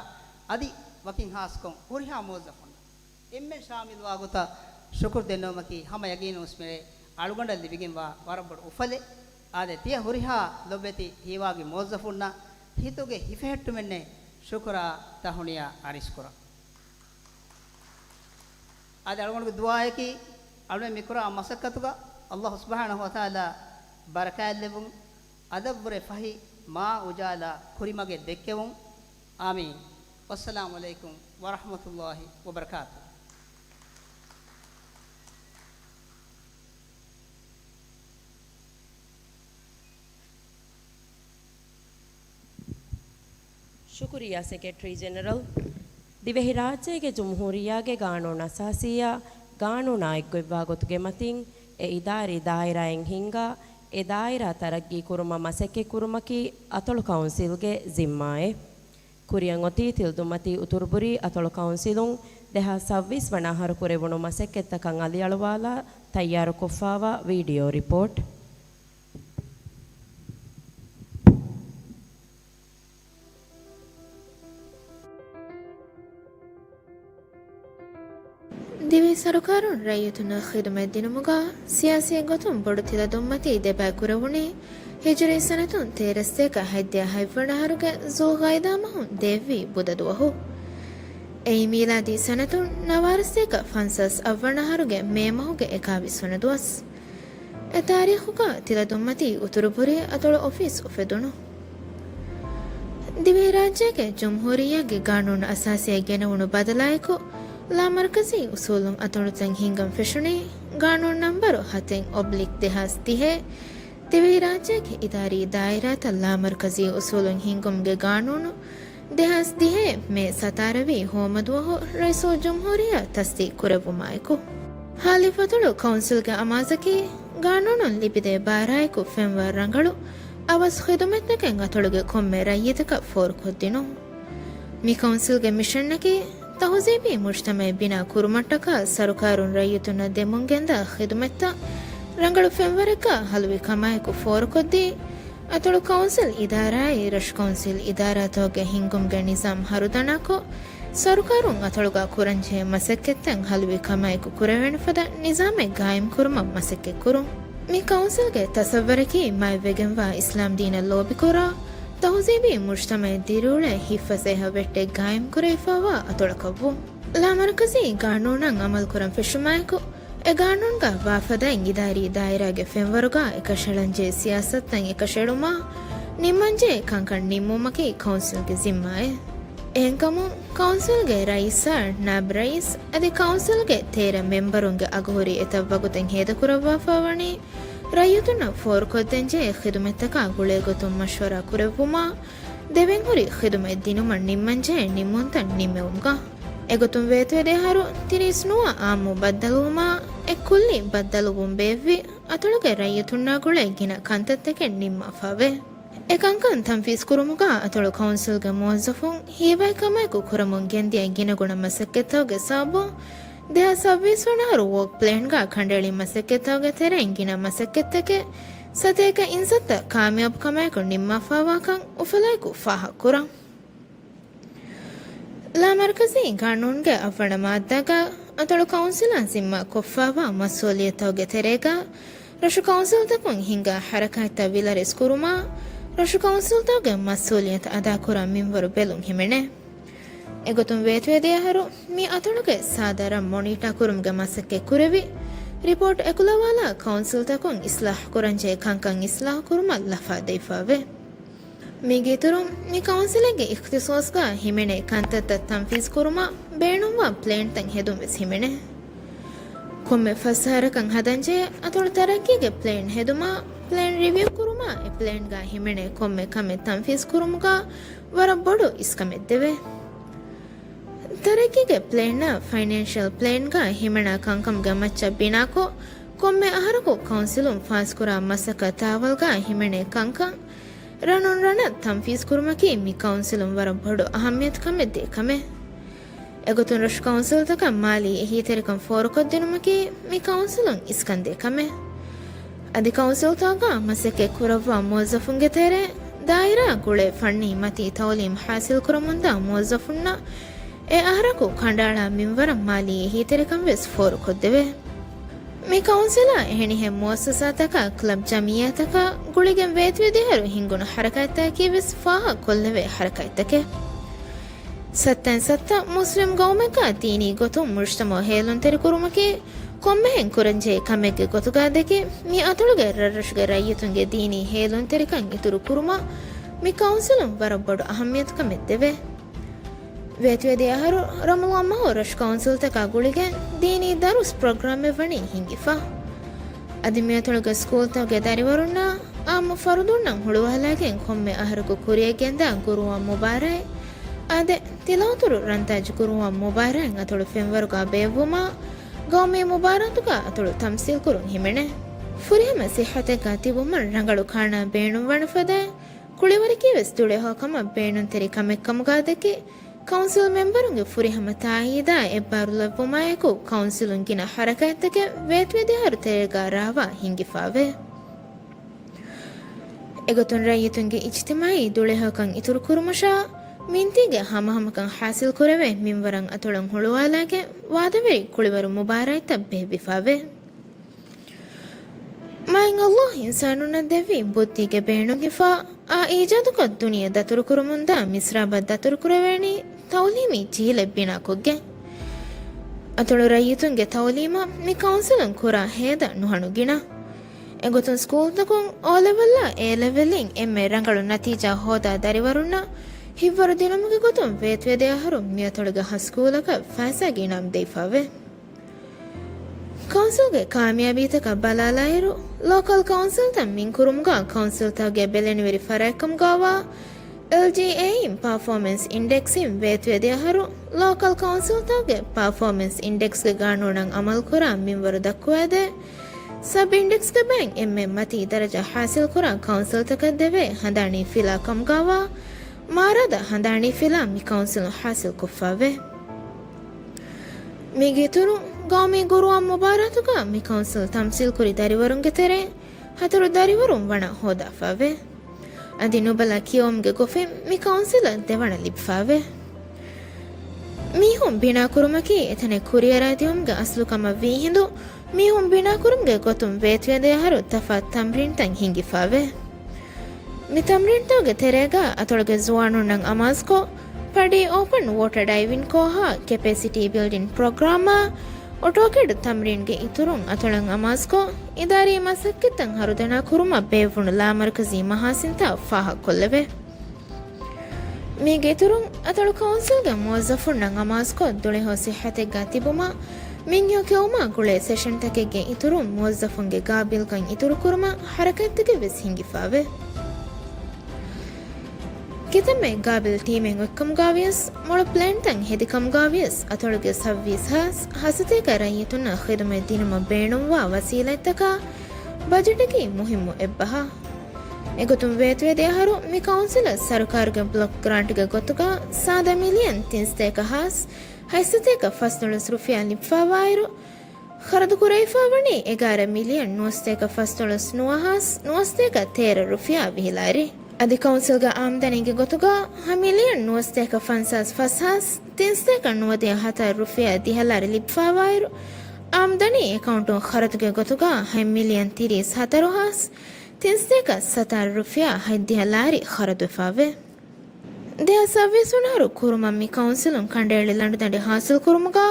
އަދި ވަކިން ހާއްސަކޮށް ހުރިހާ މުވައްޒަފުންނަށް އެންމެން ޝާމިލުވާ ގޮތަށް ޝުކުރު ދެންނެވުމަކީ ހަމަ ޔަގީނުންވެސް މިރޭ އަޅުގަނޑަށް ލިބިގެންވާ ވަރަށް ބޮޑު އުފަލެއް. އާދެ، ތިޔަ ހުރިހާ ލޮބުވެތި ހީވާގި މުވައްޒަފުންނަށް ހިތުގެ ހިފެހެއްޓުމެއްނެތް ޝުކުރާ ތަހުނިޔާ އަރިސްކުރަން. އަދި އަޅުގަނޑުގެ ދުޢާއަކީ، އަޅުގަނޑު މިކުރާ މަސައްކަތުގަ ﷲ ސުބްޙާނަހޫ ވަތަޢާލާ ބަރަކާތްލެއްވުން، އަދަށްވުރެ ފަހި މާ އުޖާލާ ކުރިމަގެއް ދެއްކެވުން. އާމީން. ވައްސަލާމު ޢަލައިކުމް ވަރަޙްމަތުﷲ ވަބަރަކާތުހު. ޝުކުރިއްޔާ ސެކްރެޓަރީ ޖެނެރަލް. ދިވެހިރާއްޖޭގެ ޖުމްހޫރިއްޔާގެ ގާނޫނު އަސާސީއާ ގާނޫނާ އެއްގޮތްވާ ގޮތުގެ މަތިން އެ އިދާރީ ދާއިރާއިން ހިންގާ، އެ ދާއިރާ ތަރައްގީ ކުރުމަށް މަސައްކަތް ކުރުމަކީ އަތޮޅު ކައުންސިލްގެ ޒިންމާއެއް. ކުރިއަށް އޮތީ ތިލަދުންމަތީ އުތުރުބުރީ އަތޮޅު ކައުންސިލުން ދެހާސް ސައްބީސް ވަނަ އަހަރު ކުރެވުނު މަސައްކަތްތަކަށް އަލިއަޅުވާލާ ތައްޔާރުކޮށްފާވާ ވީޑިއޯ ރިޕޯޓް. ދިވެހި ސަރުކާރުން ރައްޔިތުންނަށް ޚިދުމަތް ދިނުމުގަ ސިޔާސީ ގޮތުން ބޮޑު ތިލަދުންމަތީ ދެބައި ކުރެވުނީ ހިޖުރީ ސަނަތުން ތޭރަސް ސަތޭކަ ހަތްދިހަ ހަތްވަނަ އަހަރުގެ ޒުލްޤަޢިދާ މަހުން ދޭއްވި ބުދަ ދުވަހު. އެއީ މީލާދީ ސަނަތުން ނަވާރަ ސަތޭކަ ފަންސާސް އަށްވަނަ އަހަރުގެ މޭ މަހުގެ އެކާވީސް ވަނަ ދުވަސް. އެ ތާރީޚުގަ ތިލަދުންމަތީ އުތުރުބުރީ އަތޮޅު އޮފީސް އުފެދުނު. ދިވެހިރާއްޖޭގެ ޖުމްހޫރިއްޔާގެ ގާނޫނު އަސާސީއަށް ގެނެވުނު ބަދަލާއެކު، ލާމަރުކަޒީ އުސޫލުން އަތޮޅުތައް ހިންގަން ފެށުނީ ގާނޫނު ނަންބަރު ހަތެއް އޮބްލިކް ދެހާސް ދިހައެއް، ދިވެހިރާއްޖޭގެ އިދާރީ ދާއިރާތައް ލާމަރުކަޒީ އުސޫލުން ހިންގުމުގެ ގާނޫނު ދެހާސް ދިހައެއް މޭ ސަތާރަ ވީ ހޯމަދުވަހު ރައީސުލްޖުމްހޫރިއްޔާ ތަސްދީޤު ކުރެއްވުމާއެކު، ހާލި ފަތުޅު ކައުންސިލްގެ އަމާޒަކީ، ގާނޫނުން ލިބިދޭ ބާރާއެކު ފެންވާ ރަނގަޅު އަވަސް ޚިދުމަތްތަކެއް އަތޮޅުގެ ކޮންމެ ރައްޔިތަކަށް ފޯރުކޮށްދިނުން. މި ކައުންސިލްގެ މިޝަންއަކީ، ތަހުޒީބީ މުޖްތަމަޢެއް ބިނާ ކުރުމަށްޓަކާ ސަރުކާރުން ރައްޔިތުންނަށް ދެމުންގެންދާ ޚިދުމަތްތައް ރަނގަޅު ފެންވަރެއްގަ ހަލުވި ކަމާއެކު ފޯރުކޮށްދީ، އަތޮޅު ކައުންސިލް އިދާރާއާއި ރަށު ކައުންސިލް އިދާރާތަކުގެ ހިންގުމުގެ ނިޒާމް ހަރުދަނާކޮށް، ސަރުކާރުން އަތޮޅުގަ ކުރަންޖެހޭ މަސައްކަތްތައް ހަލުވި ކަމާއެކު ކުރެވޭނެ ފަދަ ނިޒާމެއް ގާއިމްކުރުމަށް މަސައްކަތްކުރުން. މި ކައުންސިލްގެ ތަސައްވަރަކީ މާތްވެގެންވާ އިސްލާމްދީނަށް ލޯބިކުރާ، ތަހުޒީބީ މުޖްތަމަޢެއް ދިރިއުޅޭ ހިތްފަސޭހަ ވެއްޓެއް ގާއިމްކުރެވިފާވާ އަތޮޅަކަށްވުން. ލާމަރުކަޒީ ގާނޫނަށް އަމަލުކުރަން ފެށުމާއެކު، އެ ގާނޫނުގަ ވާފަދައިން އިދާރީ ދާއިރާގެ ފެންވަރުގަ އެކަށައަޅަންޖެހޭ ސިޔާސަތުތައް އެކަށައެޅުމާ، ނިންމަންޖެހޭ ކަންކަން ނިންމުމަކީ ކައުންސިލްގެ ޒިންމާއެއް. އެހެންކަމުން، ކައުންސިލްގެ ރައީސާ، ނާއިބް ރައީސް އަދި ކައުންސިލްގެ ތޭރަ މެމްބަރުންގެ އަގުހުރި އެތައް ވަގުތެއް ހޭދަކުރައްވާފާވަނީ، ރައްޔިތުންނަށް ފޯރުކޮށްދޭންޖެހޭ ޚިދުމަތްތަކާ ގުޅޭގޮތުން މަޝްވަރާ ކުރެއްވުމާ، ދެވެންހުރި ޚިދުމަތް ދިނުމަށް ނިންމަންޖެހޭ ނިންމުންތައް ނިންމެވުމުގަ. އެގޮތުން ވޭތުވެދިޔަ އަހަރު ތިރީސް ނުވަ އާއްމު ބައްދަލުވުމާ، އެއްކުއްލި ބައްދަލުވުން ބޭއްވި އަތޮޅުގެ ރައްޔިތުންނާ ގުޅޭ ގިނަ ކަންތައްތަކެއް ނިންމާފާވޭ. އެކަންކަން ތަންފީޒުކުރުމުގަ އަތޮޅު ކައުންސިލްގެ މުވައްޒަފުން ހީވާއި ކަމާއެކު ކުރަމުން ގެންދިޔަ ގިނަގުނަ މަސައްކަތްތަކުގެ ސަބަބުން، ދެހާސް ސައްބީސް ވަނަ އަހަރު ވޯކް ޕްލޭންގަ ކަނޑައެޅި މަސައްކަތްތަކުގެ ތެރެއިން ގިނަ މަސައްކަތްތަކެއް ސަތޭކަ އިންސައްތަ ކާމިޔާބު ކަމާއެކު ނިންމާފާވާކަން އުފަލާއެކު ފާހަގަކުރަން. ލާމަރުކަޒީ ގާނޫނުގެ އަށްވަނަ މާއްދާގަ އަތޮޅު ކައުންސިލާ ޒިންމާ ކޮށްފާވާ މަސްއޫލިއްޔަތުތަކުގެ ތެރޭގަ ރަށު ކައުންސިލްތަކުން ހިންގާ ހަރަކާތްތައް ވިލަރެސް ކުރުމާ، ރަށު ކައުންސިލްތަކުގެ މަސްއޫލިއްޔަތު އަދާކުރާ މިންވަރު ބެލުން ހިމެނޭ. އެގޮތުން ވޭތުވެދިޔަ އަހަރު މި އަތޮޅުގެ ސާދަ ރަށް މޮނީޓާ ކުރުމުގެ މަސައްކަތް ކުރެވި، ރިޕޯޓް އެކުލަވާލާ ކައުންސިލްތަކުން އިސްލާހު ކުރަންޖެހޭ ކަންކަން އިސްލާހު ކުރުމަށް ލަފާ ދެވިފާވޭ. މީގެ އިތުރުން، މި ކައުންސިލެއްގެ އިޚްތިޞާޞްގަ ހިމެނޭ ކަންތައްތައް ތަންފީޒު ކުރުމަށް ބޭނުންވާ ޕްލޭންތައް ހެދުން ވެސް ހިމެނޭ. ކޮންމެ ފަސް އަހަރަކަށް ހަދަންޖެހޭ އަތޮޅު ތަރައްގީގެ ޕްލޭން ހެދުމާ، ޕްލޭން ރިވިއު ކުރުމާ، އެ ޕްލޭންގަ ހިމެނޭ ކޮންމެ ކަމެއް ތަންފީޒު ކުރުމުގަ ވަރަށް ބޮޑު އިސްކަމެއް ދެވޭ. ތަރައްގީގެ ޕްލޭންއާ ފައިނޭންޝަލް ޕްލޭންގަ ހިމެނާ ކަންކަމުގެ މައްޗަށް ބިނާކޮށް، ކޮންމެ އަހަރަކު ކައުންސިލުން ފާސްކުރާ މަސައްކަތް ތާވަލްގަ ހިމެނޭ ކަންކަން، ރަނުން ރަނަށް ތަންފީޒު ކުރުމަކީ މި ކައުންސިލުން ވަރަށް ބޮޑު އަހައްމިޔަތު ކަމެއް ދޭ ކަމެއް. އެގޮތުން ރަށު ކައުންސިލްތަކަށް މާލީ އެހީތެރިކަން ފޯރުކޮށްދިނުމަކީ މި ކައުންސިލުން އިސްކަންދޭ ކަމެއް. އަދި ކައުންސިލްތަކުގަ މަސައްކަތް ކުރައްވާ މުވައްޒަފުންގެ ތެރޭ ދާއިރާ ގުޅޭ ފަންނީ މަތީ ތައުލީމް ހާސިލްކުރަމުންދާ މުވައްޒަފުންނަށް އެ އަހަރަކު ކަނޑައަޅާ މިންވަރަށް މާލީ އެހީތެރިކަން ވެސް ފޯރުކޮށްދެވޭ. މި ކައުންސިލާ އެހެނިހެން މުއައްސަސާތަކާ، ކްލަބް ޖަމިއްޔާތަކާ ގުޅިގެން ވޭތުވެދިޔަ އަހަރު ހިންގުނު ހަރަކާތްތަކަކީ ވެސް ފާހަގަކޮށްލެވޭ ހަރަކާތްތަކެއް. ސައްތައިން ސައްތަ މުސްލިމް ގައުމެއްގަ ދީނީ ގޮތުން މުޖްތަމަޢު ހޭލުންތެރިކުރުމަކީ ކޮންމެހެން ކުރަންޖެހޭ ކަމެއްގެ ގޮތުގަ ދެކި، މި އަތޮޅުގެ ރަށްރަށުގެ ރައްޔިތުންގެ ދީނީ ހޭލުންތެރިކަން އިތުރުކުރުމަށް މި ކައުންސިލުން ވަރަށް ބޮޑު އަހައްމިޔަތުކަމެއް ދެވޭ. ވޭތުވެދިޔަ އަހަރު ރަމަޟާން މަހު ރަށު ކައުންސިލްތަކާ ގުޅިގެން ދީނީ ދަރުސް ޕްރޮގްރާމެއް ވަނީ ހިންގިފަ. އަދި މިއަތޮޅުގެ ސްކޫލްތަކުގެ ދަރިވަރުންނާ އާއްމު ފަރުދުންނަށް ހުޅުވާލާގެން ކޮންމެ އަހަރަކު ކުރިޔަށްގެންދާ ގުރުއާން މުބާރާތް، އާދެ، ތިލާވަތުރު ރަންތާޖު ގުރުއާން މުބާރާތް އަތޮޅު ފެންވަރުގަ ބޭއްވުމާ، ގައުމީ މުބާރާތުގަ އަތޮޅު ތަމްސީލްކުރުން ހިމެނޭ. ފުރިހަމަ ސިއްހަތެއްގަ ތިބުމަށް ރަނގަޅު ކާނާ ބޭނުންވާނެ ފަދައިން، ކުޅިވަރަކީ ވެސް ދުޅަހެޔޮ ކަމަށް ބޭނުންތެރި ކަމެއް ކަމުގަ ދެކި، ކައުންސިލް މެމްބަރުންގެ ފުރިހަމަ ތާއީދާ އެއްބާރުލައްވުމާއެކު، ކައުންސިލުން ގިނަ ހަރަކާތްތަކެއް ވޭތުވެދިޔަ އަހަރު ތެރޭގަ ރާވާ ހިންގިފައިވޭ. އެގޮތުން ރައްޔިތުންގެ އިޖްތިމާޢީ ދުޅަހެޔޮކަން އިތުރުކުރުމަށާ، މިންތީގެ ހަމަހަމަކަން ހާސިލްކުރެވޭ މިންވަރަށް އަތޮޅަށް ހުޅުވާލާގެން ވާދަވެރި ކުޅިވަރު މުބާރާތްތައް ބޭއްވިފައިވޭ. މާތް ﷲ އިންސާނުންނަށް ދެއްވި ބުއްދީގެ ބޭނުން ހިފާ، އާ އީޖާދުކޮށް ދުނިޔެ ދަތުރުކުރަމުންދާ މިސްރާބަށް ދަތުރުކުރެވޭނީ ތައުލީމީ ޖީލެއް ބިނާކޮށްގެން. އަތޮޅު ރައްޔިތުންގެ ތައުލީމަށް މި ކައުންސިލުން ކުރާ ހޭދަ ނުހަނު ގިނަ. އެގޮތުން ސްކޫލްތަކުން އޯލެވެލްއާ އޭލެވެލްއިން އެންމެ ރަނގަޅު ނަތީޖާ ހޯދާ ދަރިވަރުންނަށް ހިތްވަރު ދިނުމުގެ ގޮތުން ވޭތުވެދިޔަ އަހަރު މިއަތޮޅުގެ ހަ ސްކޫލަކަށް ފައިސާގެ އިނާމް ދެވިފައިވޭ. ކައުންސިލްގެ ކާމިޔާބީތަކަށް ބަލާލާއިރު، ލޯކަލް ކައުންސިލްތައް މިންކުރުމުގަ ކައުންސިލްތަކުގެ ބެލެނިވެރި ފަރާތްކަމުގައިވާ އެލްޖީއޭއިން ޕާފޯމެންސް އިންޑެކްސްއިން ވޭތުވެދިޔަ އަހަރު، ލޯކަލް ކައުންސިލްތަކުގެ ޕާފޯމެންސް އިންޑެކްސްގެ ގާނޫނަށް އަމަލުކުރާ މިންވަރު ދައްކުވައިދޭ، ސަބް އިންޑެކްސްގެ ބައިން އެންމެ މަތީ ދަރަޖަ ހާސިލްކުރާ ކައުންސިލްތަކަށް ދެވޭ ހަނދާނީ ފިލާ ކަމުގައިވާ، މާރާދަ ހަނދާނީ ފިލާ މި ކައުންސިލުން ހާސިލްކޮށްފައިވޭ. މީގެ އިތުރުން، ގައުމީ ގުރުއާން މުބާރާތުގަ މި ކައުންސިލް ތަމްސީލްކުރި ދަރިވަރުންގެ ތެރެއިން ހަތަރު ދަރިވަރުން ވަނަ ހޯދާފައިވޭ. އަދި ނުބަލާ ކިޔަވުމުގެ ގޮފިން މި ކައުންސިލަށް ދެވަނަ ލިބިފައިވޭ. މީހުން ބިނާކުރުމަކީ އެތަނެއް ކުރިއަރާދިއުމުގެ އަސްލު ކަމަށް ވީހިނދު، މީހުން ބިނާކުރުމުގެ ގޮތުން ވޭތުވެދޭ އަހަރު ތަފާތު ތަމްރީންތައް ހިންގިފައިވޭ. މި ތަމްރީންތަކުގެ ތެރޭގަ އަތޮޅުގެ ޒުވާނުންނަށް އަމާޒުކޮށް، ޕަޑީ އޯޕަން ވޯޓަރ ޑައިވިން ކޯހާ، ކެޕޭސިޓީ ބިލްޑިން ޕްރޮގްރާމާ، އޮޓޯކެޑް ތަމްރީންގެ އިތުރުން އަތޮޅަށް އަމާޒުކޮށް، އިދާރީ މަސައްކަތްތައް ހަރުދަނާ ކުރުމަށް ބޭއްވުނު ލާމަރުކަޒީ މަހާސިންތައް ފާހަގަކޮށްލެވޭ. މީގެ އިތުރުން، އަތޮޅު ކައުންސިލްގެ މުވައްޒަފުންނަށް އަމާޒުކޮށް، ދުޅަހެޔޮ ސިއްހަތެއްގަ ތިބުމަށް މިންހެޔޮ ކެއުމާ ގުޅޭ ސެޝަންތަކެއްގެ އިތުރުން، މުވައްޒަފުންގެ ގާބިލްކަން އިތުރުކުރުމަށް ހަރަކާތްތަކެއް ވެސް ހިންގިފައިވޭ. ކިތަންމެ ގާބިލް ޓީމެއް އޮތްކަމުގަވިޔަސް، މޮޅު ޕްލޭންތައް ހެދިކަމުގަވިޔަސް، އަތޮޅުގެ ސައްވީސް ހާސް ހަސަތޭކަ ރައްޔިތުންނަށް ޚިދުމަތް ދިނުމަށް ބޭނުންވާ ވަސީލަތްތަކާ ބަޖެޓަކީ މުހިއްމު އެއްބަހާ. އެގޮތުން ވޭތުވެދިޔަ އަހަރު މި ކައުންސިލަށް ސަރުކާރުގެ ބްލޮކް ގްރާންޓްގެ ގޮތުގަ ސާދަ މިލިއަން ތިންސަތޭކަ ހާސް ހަތްސަތޭކަ ފަސްދޮޅަސް ރުފިޔާ ލިބިފައިވާއިރު، ޚަރަދުކުރެވިފައިވަނީ އެގާރަ މިލިއަން ނުވަސަތޭކަ ފަސްދޮޅަސް ނުވަ ހާސް ނުވަސަތޭކަ ތޭރަ ރުފިޔާ ވިހި ލާރި. އަދި ކައުންސިލްގެ އާމްދަނީގެ ގޮތުގަ ހަ މިލިއަން ނުވަސަތޭކަ ފަންސާސް ފަސް ހާސް ތިންސަތޭކަ ނުވަދިހަ ހަތަރު ރުފިޔާ ދިހަ ލާރި ލިބިފައިވާއިރު، އާމްދަނީ އެކައުންޓުން ޚަރަދުގެ ގޮތުގަ ހަތް މިލިއަން ތިރީސް ހަތަރު ހާސް ތިންސަތޭކަ ސަތާރަ ރުފިޔާ ހަތްދިހަ ލާރި ޚަރަދުވެފައިވޭ. ދެހާސް ސައްވީސް ވަނަ އަހަރު ކުރުމަށް މި ކައުންސިލުން ކަނޑައެޅި ލަނޑުދަނޑި ހާސިލްކުރުމުގަ،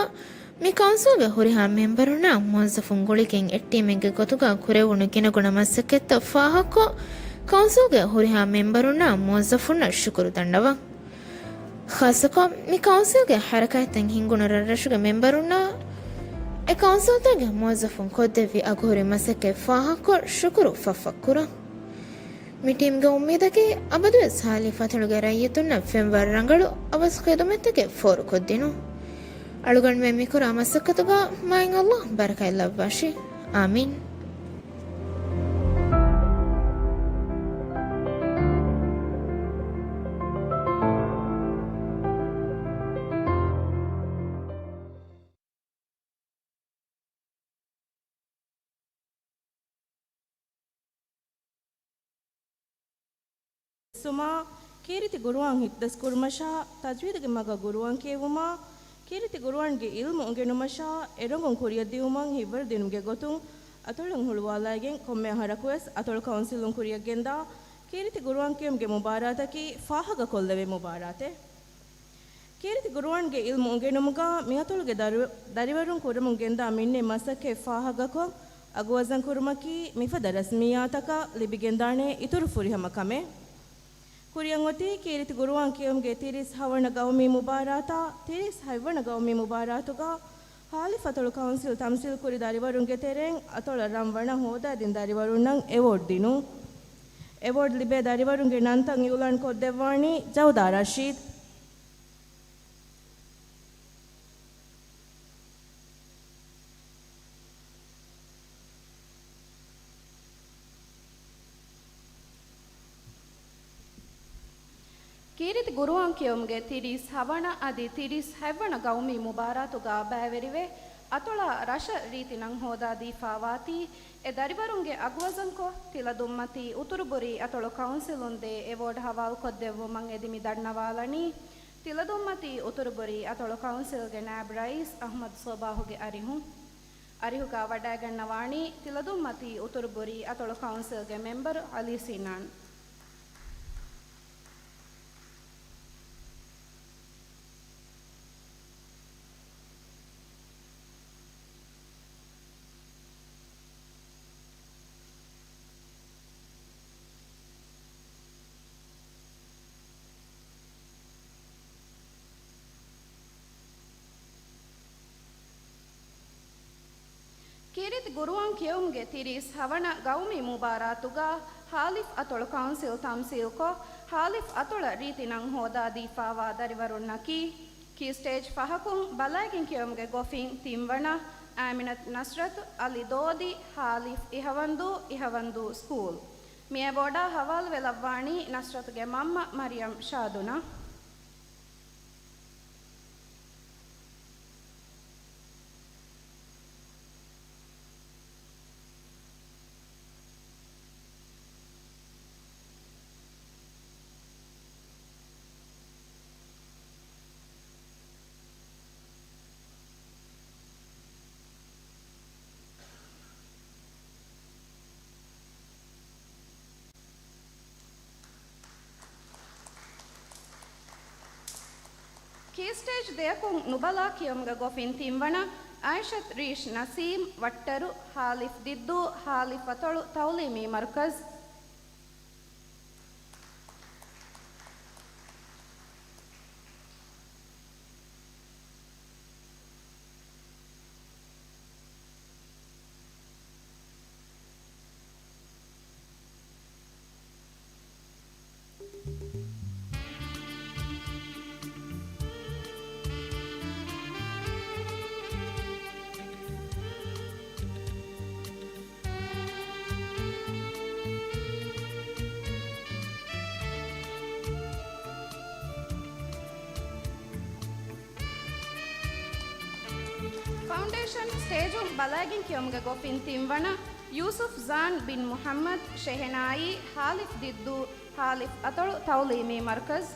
މި ކައުންސިލްގެ ހުރިހާ މެމްބަރުންނާ މުވައްޒަފުން ގުޅިގެން އެއްޓީމެއްގެ ގޮތުގަ ކުރެވުނު ގިނަގުނަ މަސައްކަތްތައް ފާހަގަކޮށް، ކައުންސިލްގެ ހުރިހާ މެމްބަރުންނާ މުވައްޒަފުންނަށް ޝުކުރު ދަންނަވަން. ޚާއްޞަކޮށް، މި ކައުންސިލްގެ ހަރަކާތްތައް ހިންގުނު ރަށްރަށުގެ މެމްބަރުންނާ އެ ކައުންސިލްތަކުގެ މުވައްޒަފުން ކޮށްދެއްވި އަގުހުރި މަސައްކަތް ފާހަގަކޮށް، ޝުކުރު ފަށްފަށްކުރަން. މި ޓީމްގެ އުއްމީދަކީ އަބަދުވެސް ހާލީ ފަތުޅުގެ ރައްޔިތުންނަށް ފެންވާ ރަނގަޅު އަވަސް ޚިދުމަތްތަކެއް ފޯރުކޮށްދިނުން. އަޅުގަނޑުމެން މިކުރާ މަސައްކަތުގަ މާތް ﷲ ބަރަކާތް ލައްވާށި. އާމީން. ސުމާ، ކީރިތި ގުރުއާން ހިތްދަސް ކުރުމަށާ، ތަޖްވީދުގެ މަގަށް ގުރުއާން ކިޔެވުމާ، ކީރިތި ގުރުއާންގެ އިލްމު އުނގެނުމަށާ، އެރޮނގުން ކުރިއަށް ދިއުމަށް ހިތްވަރު ދިނުމުގެ ގޮތުން، އަތޮޅަށް ހުޅުވާލައިގެން ކޮންމެ އަހަރަކުވެސް އަތޮޅު ކައުންސިލުން ކުރިއަށް ގެންދާ، ކީރިތި ގުރުއާން ކިޔުމުގެ މުބާރާތަކީ ފާހަގަކޮށްލެވޭ މުބާރާތެއް. ކީރިތި ގުރުއާންގެ އިލްމު އުނގެނުމުގަ މިއަތޮޅުގެ ދަރު-، ދަރިވަރުން ކުރަމުން ގެންދާ މިންނެ މަސައްކަތް ފާހަގަކޮށް، އަގުވަޒަން ކުރުމަކީ މިފަދަ ރަސްމިއްޔާތަކަށް ލިބިގެންދާނެ އިތުރު ފުރިހަމަ ކަމެއް. ކުރިއަށް އޮތީ ކީރިތި ގުރުއާން ކިޔުމުގެ ތިރީސް ހަވަނަ ގައުމީ މުބާރާތާ، ތިރީސް ހަތްވަނަ ގައުމީ މުބާރާތުގަ ހާލިފް އަތޮޅު ކައުންސިލް ތަމްސީލް ކުރި ދަރިވަރުންގެ ތެރެއިން އަތޮޅަށް ރަން ވަނަ ހޯދާދިން ދަރިވަރުންނަށް އެވޯޑް ދިނުން. އެވޯޑް ލިބޭ ދަރިވަރުންގެ ނަންތައް އިއުލާން ކޮށްދެއްވާނީ ޖައުދާ ރަޝީދް. ކީރިތި ގުރުއާން ކިޔުމުގެ ތިރީސް ހަވަނަ އަދި ތިރީސް ހަތްވަނަ ގައުމީ މުބާރާތުގަ ބައިވެރިވެ، އަތޮޅާ ރަށަށް ރީތި ނަން ހޯދާދީފާވާތީ، އެ ދަރިވަރުންގެ އަގުވަޒަންކޮށް، ތިލަދުންމަތީ އުތުރުބުރީ އަތޮޅު ކައުންސިލުން ދޭ އެވޯޑް ހަވާލުކޮށްދެއްވުމަށް އެދި މި ދަންނަވާލަނީ، ތިލަދުންމަތީ އުތުރުބުރީ އަތޮޅު ކައުންސިލްގެ ނާއިބް ރައީސް އަޙްމަދު ސޯބާހުގެ އަރިހުން. އަރިހުގަ ވަޑައިގަންނަވާނީ ތިލަދުންމަތީ އުތުރުބުރީ އަތޮޅު ކައުންސިލްގެ މެމްބަރު އަލީ ސިނާން. ކީރިތި ގުރުއާން ކިޔުމުގެ ތިރީސް ހަވަނަ ގައުމީ މުބާރާތުގަ ހާލިފް އަތޮޅު ކައުންސިލް ތަމްސީލްކޮށް، ހާލިފް އަތޮޅަށް ރީތި ނަން ހޯދާދީފާވާ ދަރިވަރުންނަކީ، ކީ ސްޓޭޖް ފަހަކުން ބަލައިގެން ކިޔުމުގެ ގޮފިން ތިންވަނަ، އާމިނަތު ނަސްރަތު، އަލި ދޯދި، ހާލިފް އިހަވަންދޫ، އިހަވަންދޫ ސްކޫލް. މި އެވޯޑާ ހަވާލުވެލައްވާނީ ނަސްރަތުގެ މަންމަ މަރިޔަމް ޝާދުނަށް. ކީ ސްޓޭޖް ދެއަކުން ނުބަލާ ކިޔުމުގެ ގޮފިން ތިންވަނަ، އާއިޝަތު ރީޝް ނަސީމް، ވައްޓަރު، ހާލިފް ދިއްދޫ، ހާލިފް އަތޮޅު ތައުލީމީ މަރުކަޒް. ފައުންޑޭޝަން ސްޓޭޖުން ބަލައިގެން ކިޔުމުގެ ގޮފިން ތިންވަނަ، ޔޫސުފް ޒާން ބިން މުޙައްމަދު ޝެހެނާއީ، ހާލިފް ދިއްދޫ، ހާލިފް އަތޮޅު ތައުލީމީ މަރުކަޒް.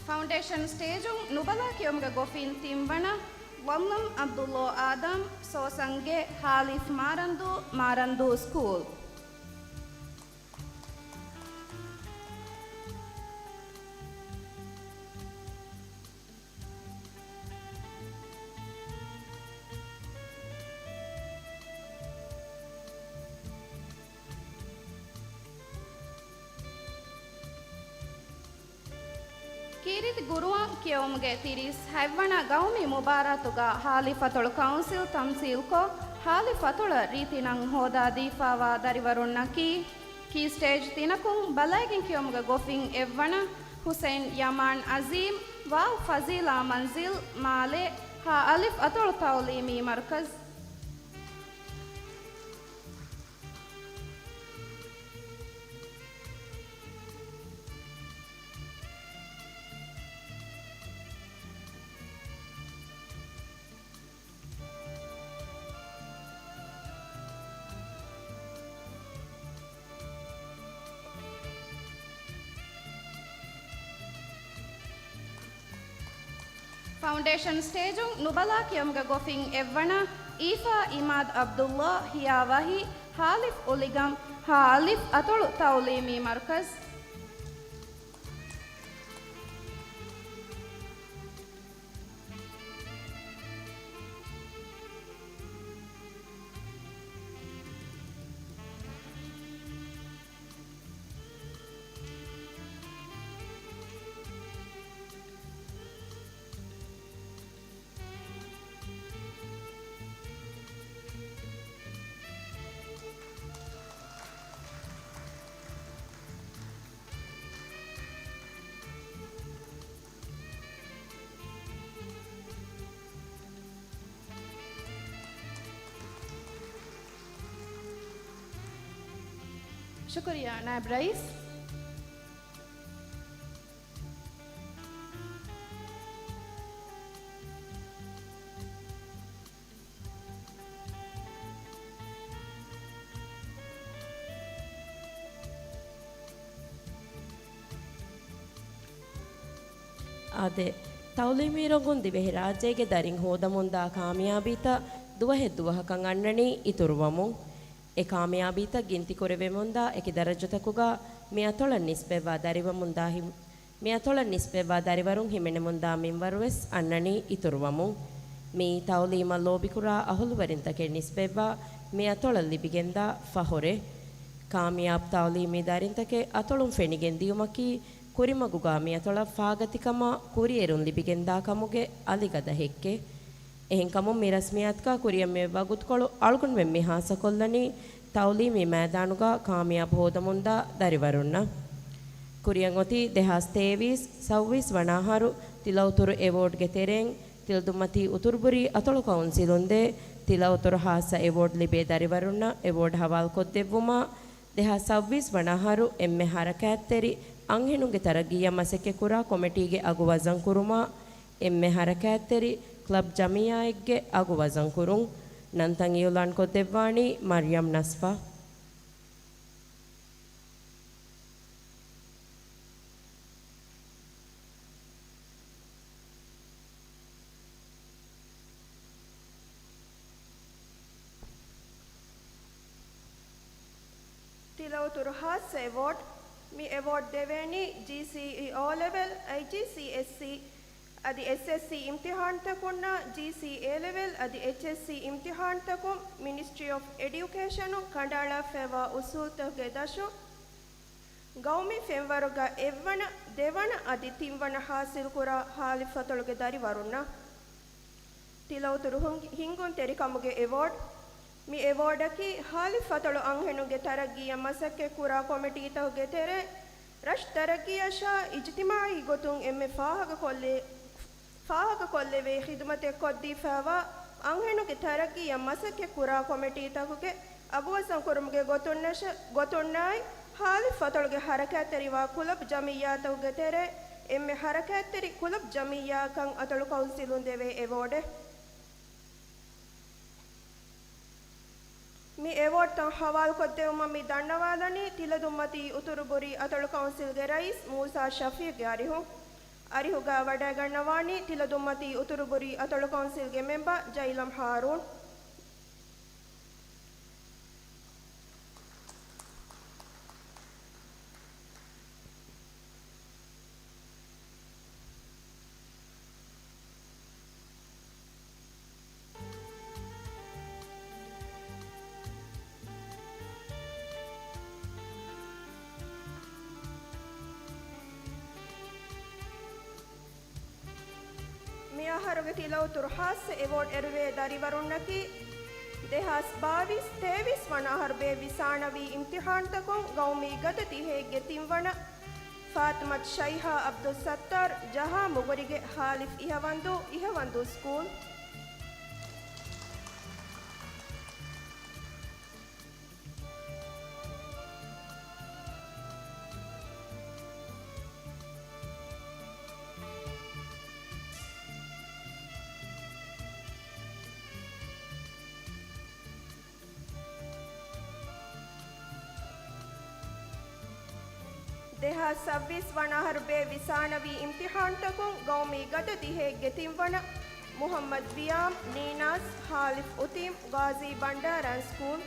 ފައުންޑޭޝަން ސްޓޭޖުން ނުބަލާ ކިޔުމުގެ ގޮފިން ތިންވަނަ، ވައްލަމް ޢަބްދުﷲ އާދަމް، ސޯސަންގެ، ހާލިފް މާރަންދޫ، މާރަންދޫ ސްކޫލް. ކީރިތި ގުރުއާން ކިޔެވުމުގެ ތިރީސް ހަތްވަނަ ގައުމީ މުބާރާތުގަ ހާލިފް އަތޮޅު ކައުންސިލް ތަމްސީލްކޮށް، ހާލިފް އަތޮޅަށް ރީތި ނަން ހޯދާދީފާވާ ދަރިވަރުންނަކީ، ކީ ސްޓޭޖް ތިނަކުން ބަލައިގެން ކިޔުމުގެ ގޮފިން އެއްވަނަ، ޙުސައިން ޔަމާން ޢަޒީމް، ވާވް ފަޒީލާ މަންޒިލް، މާލެ، ހާ އަލިފް އަތޮޅު ތަޢުލީމީ މަރުކަޒް. ފައުންޑޭޝަން ސްޓޭޖުން ނުބަލާ ކިޔަމުގެ ގޮފިން އެއްވަނަ، އީފާ އިމާދު ޢަބްދުﷲ، ހިޔާ ވަހީ، ހާލިފް އުލިގަން، ހާ އަލިފް އަތޮޅު ތަޢުލީމީ މަރުކަޒް. ޝުކުރިއްޔާ ނާއިބް ރައީސް. އާދެ، ތަޢުލީމީ ރޮނގުން ދިވެހިރާއްޖޭގެ ދަރިން ހޯދަމުންދާ ކާމިޔާބީތައް ދުވަހެއްދުވަހަކަށް އަންނަނީ އިތުރުވަމުން. އެ ކާމިޔާބީތައް ގިންތިކުރެވެމުންދާ އެކި ދަރަޖަތަކުގަ މިއަތޮޅަށް ނިސްބަތްވާ ދަރިވަމުންދާ ހި-، މިއަތޮޅަށް ނިސްބަތްވާ ދަރިވަރުން ހިމެނެމުންދާ މިންވަރުވެސް އަންނަނީ އިތުރުވަމުން. މިއީ ތަޢުލީމަށް ލޯބިކުރާ އަހުލުވެރިންތަކެއް ނިސްބަތްވާ މިއަތޮޅަށް ލިބިގެންދާ ފަޚުރެއް. ކާމިޔާބު ތަޢުލީމީ ދަރިންތަކެއް އަތޮޅުން ފެނިގެން ދިޔުމަކީ ކުރިމަގުގާ މިއަތޮޅަށް ފާގަތިކަމާ ކުރިއެރުން ލިބިގެންދާ ކަމުގެ އަލިގަދަ ހެއްކެއް. އެހެންކަމުން މި ރަސްމިއްޔާތުގާ ކުރިއަށް މި ވަގުތުކޮޅު އަޅުގަނޑުމެން މި ހާއްސަކޮށްލަނީ ތަޢުލީމީ މައިދާނުގާ ކާމިޔާބު ހޯދަމުންދާ ދަރިވަރުންނަށް. ކުރިއަށް އޮތީ ދެހާސް ތޭވީސް ސައުވީސް ވަނަ އަހަރު ތިލައުތުރު އެވޯޑްގެ ތެރެއިން ތިލަދުންމަތީ އުތުރުބުރީ އަތޮޅު ކައުންސިލުން ދޭ ތިލައުތުރު ހާއްސަ އެވޯޑް ލިބޭ ދަރިވަރުންނަށް އެވޯޑް ހަވާލުކޮށްދެއްވުމާ، ދެހާސް ސައުވީސް ވަނަ އަހަރު އެންމެ ހަރަކާތްތެރި އަންހެނުންގެ ތަރައްގީއަށް މަސައްކަތްކުރާ ކޮމިޓީގެ އަގު ވަޒަންކުރުމާ، އެންމެ ހަރަކާތްތެރި ކްލަބް ޖަމިއްޔާއެއްގެ އަގު ވަޒަންކުރުން. ނަންތައް އިއުލާންކޮށްދެއްވާނީ މަރްޔަމް ނަސްފާ. ތިލައުތުރު ހާއްސަ އެވޯޑް. މި އެވޯޑް ދެވޭނީ ޖީސީއީ އޯލެވެލް، އައިޖީސީއެސްސީ އަދި އެސްއެސްސީ އިމްތިހާންތަކުންނާ، ޖީސީ އޭލެވެލް އަދި އެޗްއެސްސީ އިމްތިހާންތަކުން މިނިސްޓްރީ އޮފް އެޑިއުކޭޝަނުން ކަނޑައަޅާފައިވާ އުސޫލުތަކުގެ ދަށުން، ގައުމީ ފެންވަރުގަ އެއްވަނަ، ދެވަނަ އަދި ތިންވަނަ ހާސިލްކުރާ ހާލިފް އަތޮޅުގެ ދަރިވަރުންނަށް ތިލައުތުރު ހުން-، ހިންގުންތެރިކަމުގެ އެވޯޑް. މި އެވޯޑަކީ ހާލިފް އަތޮޅު އަންހެނުންގެ ތަރައްގީއަށް މަސައްކަތްކުރާ ކޮމިޓީތަކުގެ ތެރެއިން ރަށު ތަރައްގީއަށާ އިޖްތިމާޢީ ގޮތުން އެންމެ ފާހަގަކޮށްލެ-، ފާހަގަކޮށްލެވޭ ޚިދުމަތެއް ކޮށްދީފައިވާ އަންހެނުންގެ ތަރައްގީއަށް މަސައްކަތްކުރާ ކޮމިޓީތަކުގެ އަގުވަޒަންކުރުމުގެ ގޮތުންނަށ-، ގޮތުންނާއި، ހާލިފް އަތޮޅުގެ ހަރަކާތްތެރިވާ ކުލަބް ޖަމިއްޔާތަކުގެ ތެރެއިން އެންމެ ހަރަކާތްތެރި ކުލަބް ޖަމިއްޔާއަކަށް އަތޮޅު ކައުންސިލުން ދެވޭ އެވޯޑެއް. މި އެވޯޑްތައް ހަވާލުކޮށްދެވުމަށް މި ދަންނަވާލަނީ ތިލަދުންމަތީ އުތުރުބުރީ އަތޮޅު ކައުންސިލްގެ ރައީސް މޫސާ ޝަފީޤްގެ އަރިހުން. އަރިހުގަ ވަޑައިގަންނަވާނީ ތިލަދުންމަތީ އުތުރުބުރީ އަތޮޅު ކައުންސިލްގެ މެމްބަރ ޖައިލަމް ހާރޫން. މި އަހަރުގެ ތިލައުތުރު ހާއްސަ އެވޯޑް އެރުވޭ ދަރިވަރުންނަކީ، ދެހާސް ބާވީސް ތޭވީސް ވަނަ އަހަރު ބޭއްވި ސާނަވީ އިމްތިހާންތަކުން ގައުމީ ގަދަ ދިހައެއްގެ ތިންވަނަ ފާތިމަތު ޝައިހާ އަބްދުއްސައްތާރު، ޖަހާ މުގުރިގެ ހާލިފް އިހަވަންދޫ، އިހަވަންދޫ ސްކޫލް. ދެހާސް ސައްބީސް ވަނަ އަހަރު ބޭއްވި ސާނަވީ އިމްތިހާންތަކުން ގައުމީ ގަދަ ދިހައެއްގެ ތިންވަނަ، މުހައްމަދު ވިޔާމް، ނީނާސް، ހާލިފް އުތީމް، ޣާޒީ ބަންޑާރަ ސްކޫލް.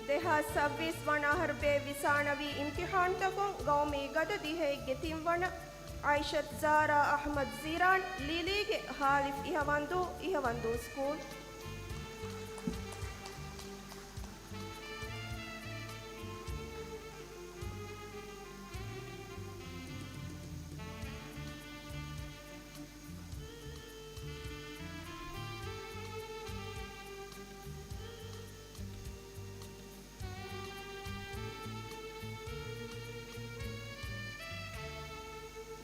ދެހާސް ސައްބީސް ވަނަ އަހަރު ބޭއްވި ސާނަވީ އިމްތިހާންތަކުން ގައުމީ ގަދަ ދިހައެއްގެ ތިންވަނަ، އައިޝަތު ޒާރާ އަޙްމަދު ޒީރާން، ލީލީގެ ހާލިފް އިހަވަންދޫ، އިހަވަންދޫ ސްކޫލް.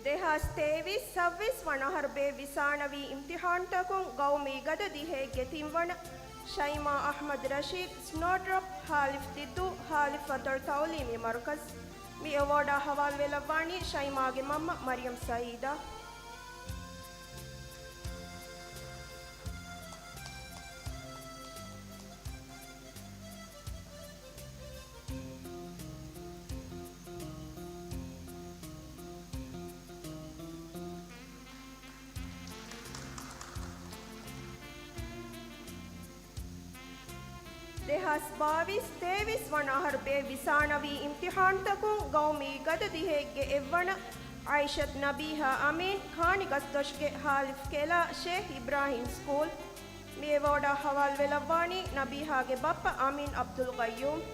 ދެހާސް ތޭވީސް ސައްބީސް ވަނަ އަހަރު ބޭއްވި ސާނަވީ އިމްތިހާންތަކުން ގައުމީ ގަދަ ދިހައެއްގެ ތިންވަނަ، ޝައިމާ އަޙްމަދު ރަޝީދު، ސްނޯޑްރޮޕް، ހާލިފް ދިއްދޫ، ހާލިފް އަތޮޅު ތައުލީމީ މަރުކަޒް. މި އެވޯޑާ ހަވާލުވެލައްވާނީ ޝައިމާގެ މަންމަ މަރިޔަމް ސައީދާ. ދެހާސް ބާވީސް ތޭވީސް ވަނަ އަހަރު ބޭއްވި ސާނަވީ އިމްތިހާންތަކުން ގައުމީ ގަދަ ދިހައެއްގެ އެއްވަނަ، އައިޝަތު ނަބީހާ އަމީން، ކާނި ގަސްދޮށުގެ ހާލިފް ކެލާ ޝޭޚް އިބްރާހީމް ސްކޫލް. މި އެވޯޑާ ހަވާލުވެލައްވާނީ ނަބީހާގެ ބައްޕަ އަމީން އަބްދުލް ޤައްޔޫމް.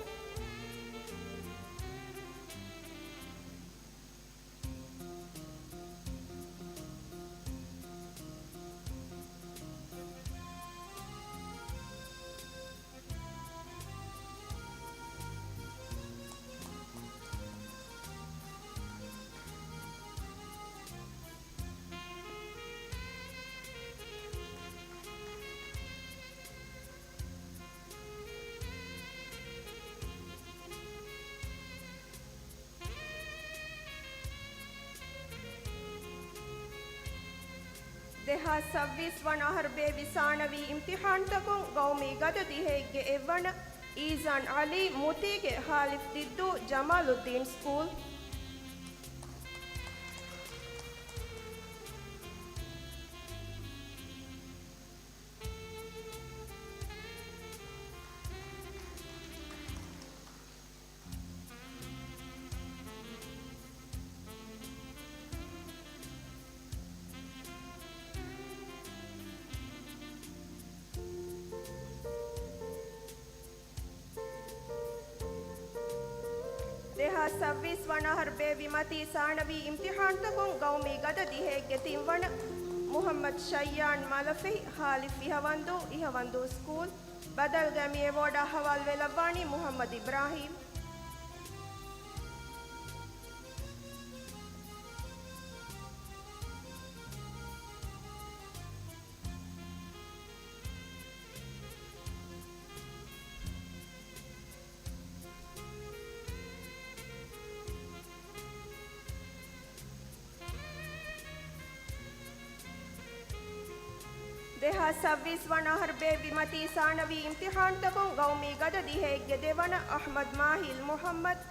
ދެހާސް ސައްބީސް ވަނަ އަހަރު ބޭއްވި ސާނަވީ އިމްތިހާންތަކުން ގައުމީ ގަދަ ދިހައެއްގެ އެއްވަނަ، އީޒާން ޢަލީ، މުތީގެ ހާލިފް ދިއްދޫ، ޖަމާލުއްދީން ސްކޫލް. ދެހާސް ސައްބީސް ވަނަ އަހަރު ބޭއްވި މަތީ ސާނަވީ އިމްތިހާންތަކުން ގައުމީ ގަދަ ދިހައެއްގެ ތިންވަނަ، މުޙައްމަދު ޝައްޔާން މަލަފިހި، ހާލިފް އިހަވަންދޫ، އިހަވަންދޫ ސްކޫލް. ބަދަލުގައި މި އެވޯޑާ ހަވާލުވެލައްވާނީ މުޙައްމަދު އިބްރާހީމް. ދެހާސް ސައްބީސް ވަނަ އަހަރު ބޭއްވި މަތީ ސާނަވީ އިމްތިޙާންތަކުން ގައުމީ ގަދަ ދިހައެއްގެ ދެވަނަ އަޙްމަދު މާހިލް މުޙައްމަދު،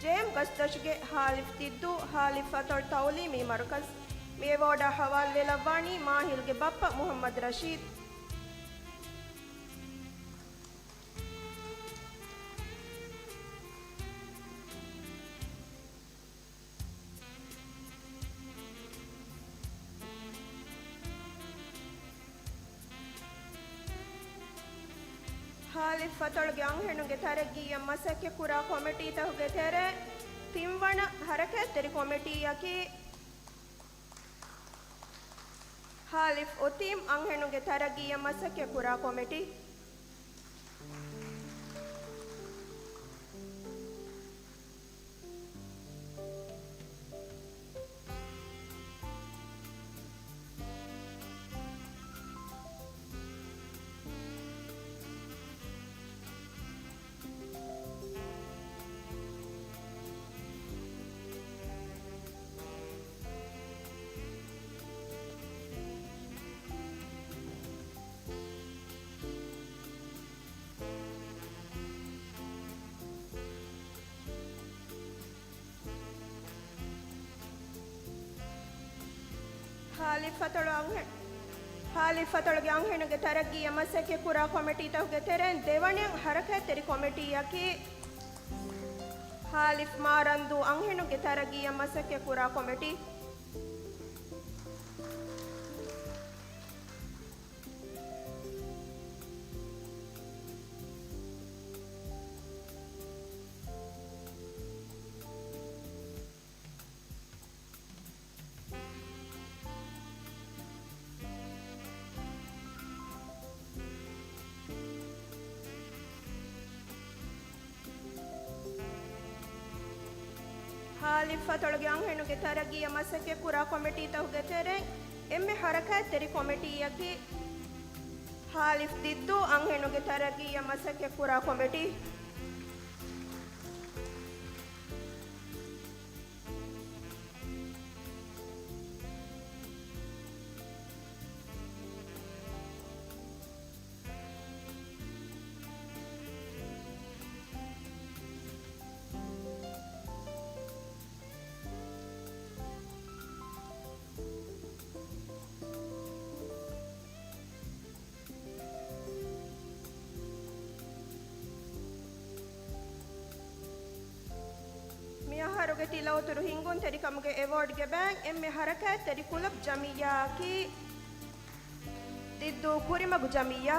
ޖޭމް ގަސްދޮށުގެ ހާލިފް ދިއްދޫ، ހާލިފް އަތޮޅު ތަޢުލީމީ މަރުކަޒު. މި އެވޯޑާ ޙަވާލުވެލައްވާނީ މާހިލްގެ ބައްޕަ މުޙައްމަދު ރަޝީދު. ހާލިފް އަތޮޅުގެ އަންހެނުންގެ ތަރައްގީއަށް މަސައްކަތްކުރާ ކޮމިޓީތަކުގެ ތެރޭ، ތިންވަނަ ހަރަކާތްތެރި ކޮމިޓީއަކީ ހާލިފް އޮތީމް އަންހެނުންގެ ތަރައްގީއަށް މަސައްކަތް ކުރާ ކޮމިޓީ. ހާލިފް ފަތޮޅު އަންހެ-، ހާލިފް ފަތޮޅުގެ އަންހެނުންގެ ތަރައްގީއަށް މަސައްކަތް ކުރާ ކޮމިޓީތަކުގެ ތެރެއިން ދެވަނަ ހަރަކާތްތެރި ކޮމިޓީއަކީ ހާލިފް މާރަންދޫ އަންހެނުންގެ ތަރައްގީއަށް މަސައްކަތް ކުރާ ކޮމިޓީ. ހާލިފް ފަތޮޅުގެ އަންހެނުންގެ ތަރައްގީއަށް މަސައްކަތް ކުރާ ކޮމިޓީތަކުގެ ތެރެއިން އެންމެ ހަރަކާތްތެރި ކޮމިޓީއަކީ ހާލިފް ދިއްދޫ އަންހެނުންގެ ތަރައްގީއަށް މަސައްކަތް ކުރާ ކޮމިޓީ. މިއަހަރުގެ ތިލައުތުރު ހިންގުންތެރިކަމުގެ އެވޯޑްގެ ބައިން އެންމެ ހަރަކާތްތެރި ކުލަބް ޖަމިއްޔާއަކީ ދިއްދޫ ކުރިމަގު ޖަމިއްޔާ.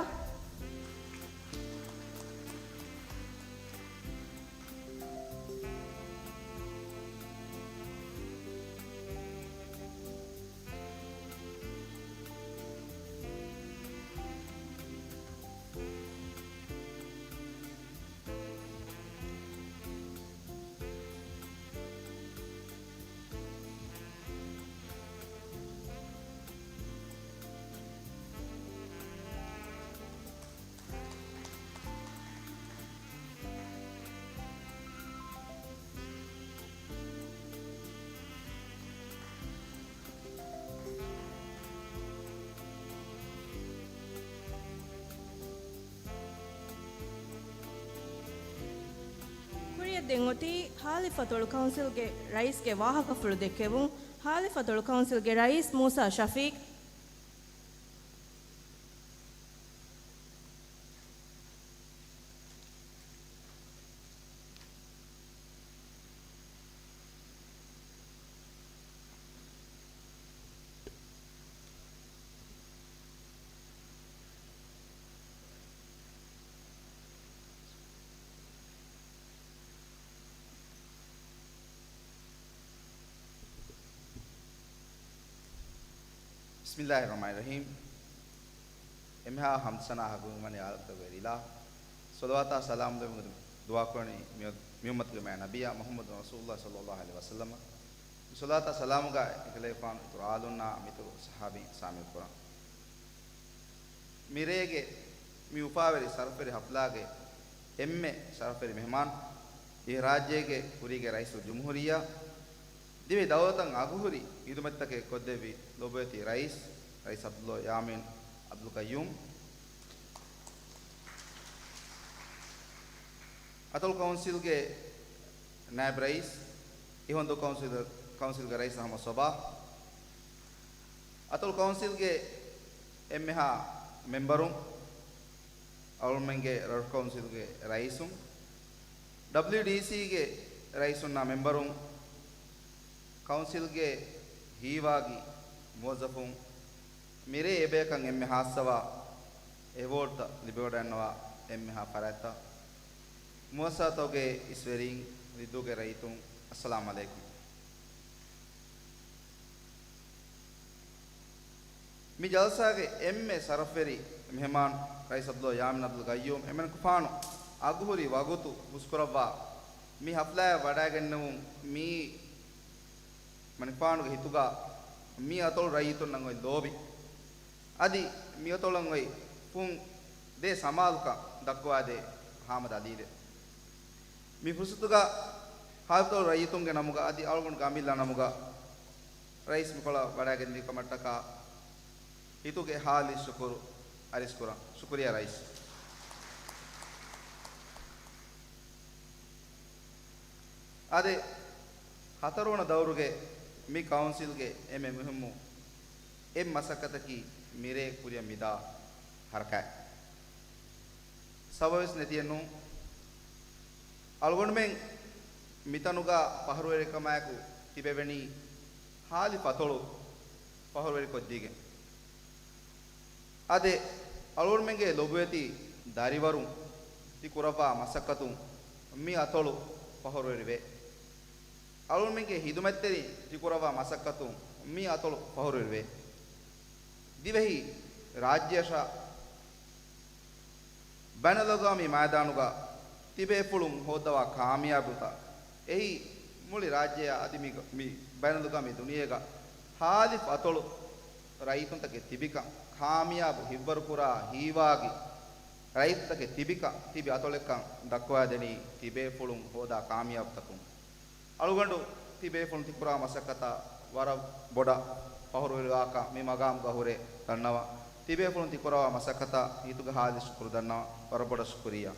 ކުރިއަށް ދެން އޮތީ ހާލިފް ފަތޮޅު ކައުންސިލްގެ ރައީސްގެ ވާހަކަފުޅު ދެއްކެވުން. ހާލިފް ފަތޮޅު ކައުންސިލްގެ ރައީސް މޫސާ ޝަފީޤް. ބިސްމިއްލާހި ރަޙްމާނި ރަޙީމް. އެންމެހާ ޙަމްދު ސަނާ ހަގު ހިމަނި އާލަތުގެ ރިލާ ޞަލަވާތާ ސަލާމް ދެމުގެ ދުޢާ ކުރަނީ މިއޮ-، މިއުއްމަތުގެ މާތް ނަބިއްޔާ މުޙައްމަދު ރަސޫލުﷲ ޞައްލައްލާހު ޢަލައިހި ވަސައްލަމަށް. މި ޞަލާތާ ސަލާމުގަ އެކަލޭގެފާނު އިތުރު އާލުންނާ މިތުރު ޞަޙާބީން ޝާމިލް ކުރަން. މިރޭގެ މި އުފާވެރި ޝަރަފްވެރި ޙަފްލާގެ އެންމެ ޝަރަފްވެރި މެހެމާން، ދިވެހިރާއްޖޭގެ ކުރީގެ ރައީސުލްޖުމްހޫރިއްޔާ، ދިވެހި ދައުލަތަށް އަގުހުރި ޚިދުމަތްތަކެއް ކޮށްދެއްވި ލޮބުވެތި ރައީސް، ރައީސް ޢަބްދުﷲ ޔާމީން ޢަބްދުލްޤައްޔޫމް، އަތޮޅު ކައުންސިލްގެ ނާއިބް ރައީސް، އިހުންދޫ ކައުންސިލް، ކައުންސިލްގެ ރައީސް އަޙްމަދު ޞަބާ، އަތޮޅު ކައުންސިލްގެ އެންމެހާ މެމްބަރުން، އަޅުމެންގެ ރަށު ކައުންސިލްގެ ރައީސުން، ޑަބްލިޔުޑީސީގެ ރައީސުންނާ މެމްބަރުން، ކައުންސިލްގެ ހީވާގި މުވައްޒަފުން، މިރޭ އެބަޔަކަށް އެންމެ ހާއްސަވާ އެވޯޑްތައް ލިބިވަޑައިގަންނަވާ އެންމެހާ ފަރާތްތައް، މުއައްސަސާތަކުގެ އިސްވެރީން، ރިއްދޫގެ ރައްޔިތުން، އައްސަލާމު ޢަލައިކުމް. މި ޖަލްސާގެ އެންމެ ޝަރަފްވެރި މެހެމާން ރައީސް އަބްދުﷲ ޔާމީން އަބްދުލް ގައްޔޫމް އެމަނިކުފާނު އަގުހުރި ވަގުތު ހުސްކުރައްވާ މި ހަފްލާއަށް ވަޑައިގެންނެވުން މި މަނިކުފާނުގެ ހިތުގަ މި އަތޮޅު ރައްޔިތުންނަށް އޮތް ލޯބި. އަދި މިއަތޮޅަށް އޮތް ފުން ދޭ ސަމާލުކަން ދައްކަވާދޭ ހާމަ ދަލީލެއް. މި ފުރުސަތުގަ ހާއިފްތޮޅު ރައްޔިތުންގެ ނަމުގަ އަދި އަޅުގަނޑު ގަމީލާ ނަމުގަ ރައީސް މިކޮޅަށް ވަޑައިގެންދިޔު ކަމަށްޓަކާ ހިތުގެ ހާލި ޝުކުރު އަރިސްކުރަން. ޝުކުރިއްޔާ ރައީސް. އާދެ، ހަތަރުވަނަ ދައުރުގެ މި ކައުންސިލްގެ އެންމެ މުހިއްމު އެއް މަސައްކަތަކީ މިރޭ ކުރިއަށް މިދާ ހަރަކާތް. ސަބަބެސް ނެތިއެއްނޫން. އަޅުގަނޑުމެން މިތަނުގަ ފަހަރުވެރިކަމާއެކު ތިބެވެނީ ހާލި އަތޮޅު ފަހަރުވެރިކޮށްދީގެން. އާދެ، އަޅުގަނޑުމެންގެ ލޮބުވެތި ދަރިވަރުން ތި ކުރައްވާ މަސައްކަތުން މި އަތޮޅު ފަހަރުވެރިވޭ. އަޅުގަނޑުމެންގެ ހިދުމަތްތެރިން ތި ކުރައްވާ މަސައްކަތުން މި އަތޮޅު ފަހަރުވެރިވޭ. ދިވެހި ރާއްޖެއަށާ ބައިނަލްއަގްވާމީ މައިދާނުގަ ތިބޭފުޅުން ހޯއްދަވާ ކާމިޔާބުތައް، އެއީ މުޅި ރާއްޖެއާ އަދި މި، މި ބައިނަލްއަގްވާމީ ދުނިޔޭގަ ހާލި އަތޮޅު ރައްޔިތުންތަކެއް ތިބިކަން، ކާމިޔާބު ހިތްވަރުކުރާ ހީވާގި ރައްޔިތުންތަކެއް ތިބިކަން، ތިބި އަތޮޅެއްކަން ދައްކަވައިދެނީ ތިބޭފުޅުން ހޯދާ ކާމިޔާބުތަކުން. އަޅުގަނޑު ތިބޭފުޅުން ތިކުރާ މަސައްކަތަށް ވަރަށް ބޮޑަށް ފަހުރުވެރިވާކަން މި މަގާމުގަ ހުރެ ދަންނަވަން. ތިބޭފުޅުން ތިކުރައްވާ މަސައްކަތަށް ހިތުގެ ހާލި ޝުކުރު ދަންނަވަން. ވަރަށް ބޮޑަށް ޝުކުރިއްޔާ.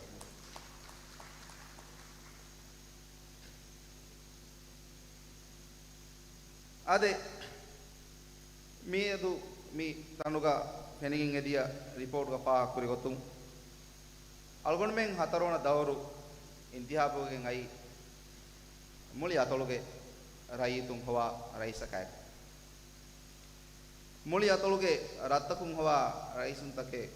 އާދެ، މިއަދު މި ތަނުގަ ފެނިގެން އެދިޔަ ރިޕޯޓްގަ ފާހަގަކުރި ގޮތުން، އަޅުގަނޑުމެން ހަތަރުވަނަ ދައުރު އިންތިހާބުވެގެން އައީ މުޅި އަތޮޅުގެ ރައްޔިތުން ހޮވާ ރައީސަކާއެކު. މުޅި އަތޮޅުގެ ރަށްތަކުން ހޮވާ ރައީސުންތަކެއް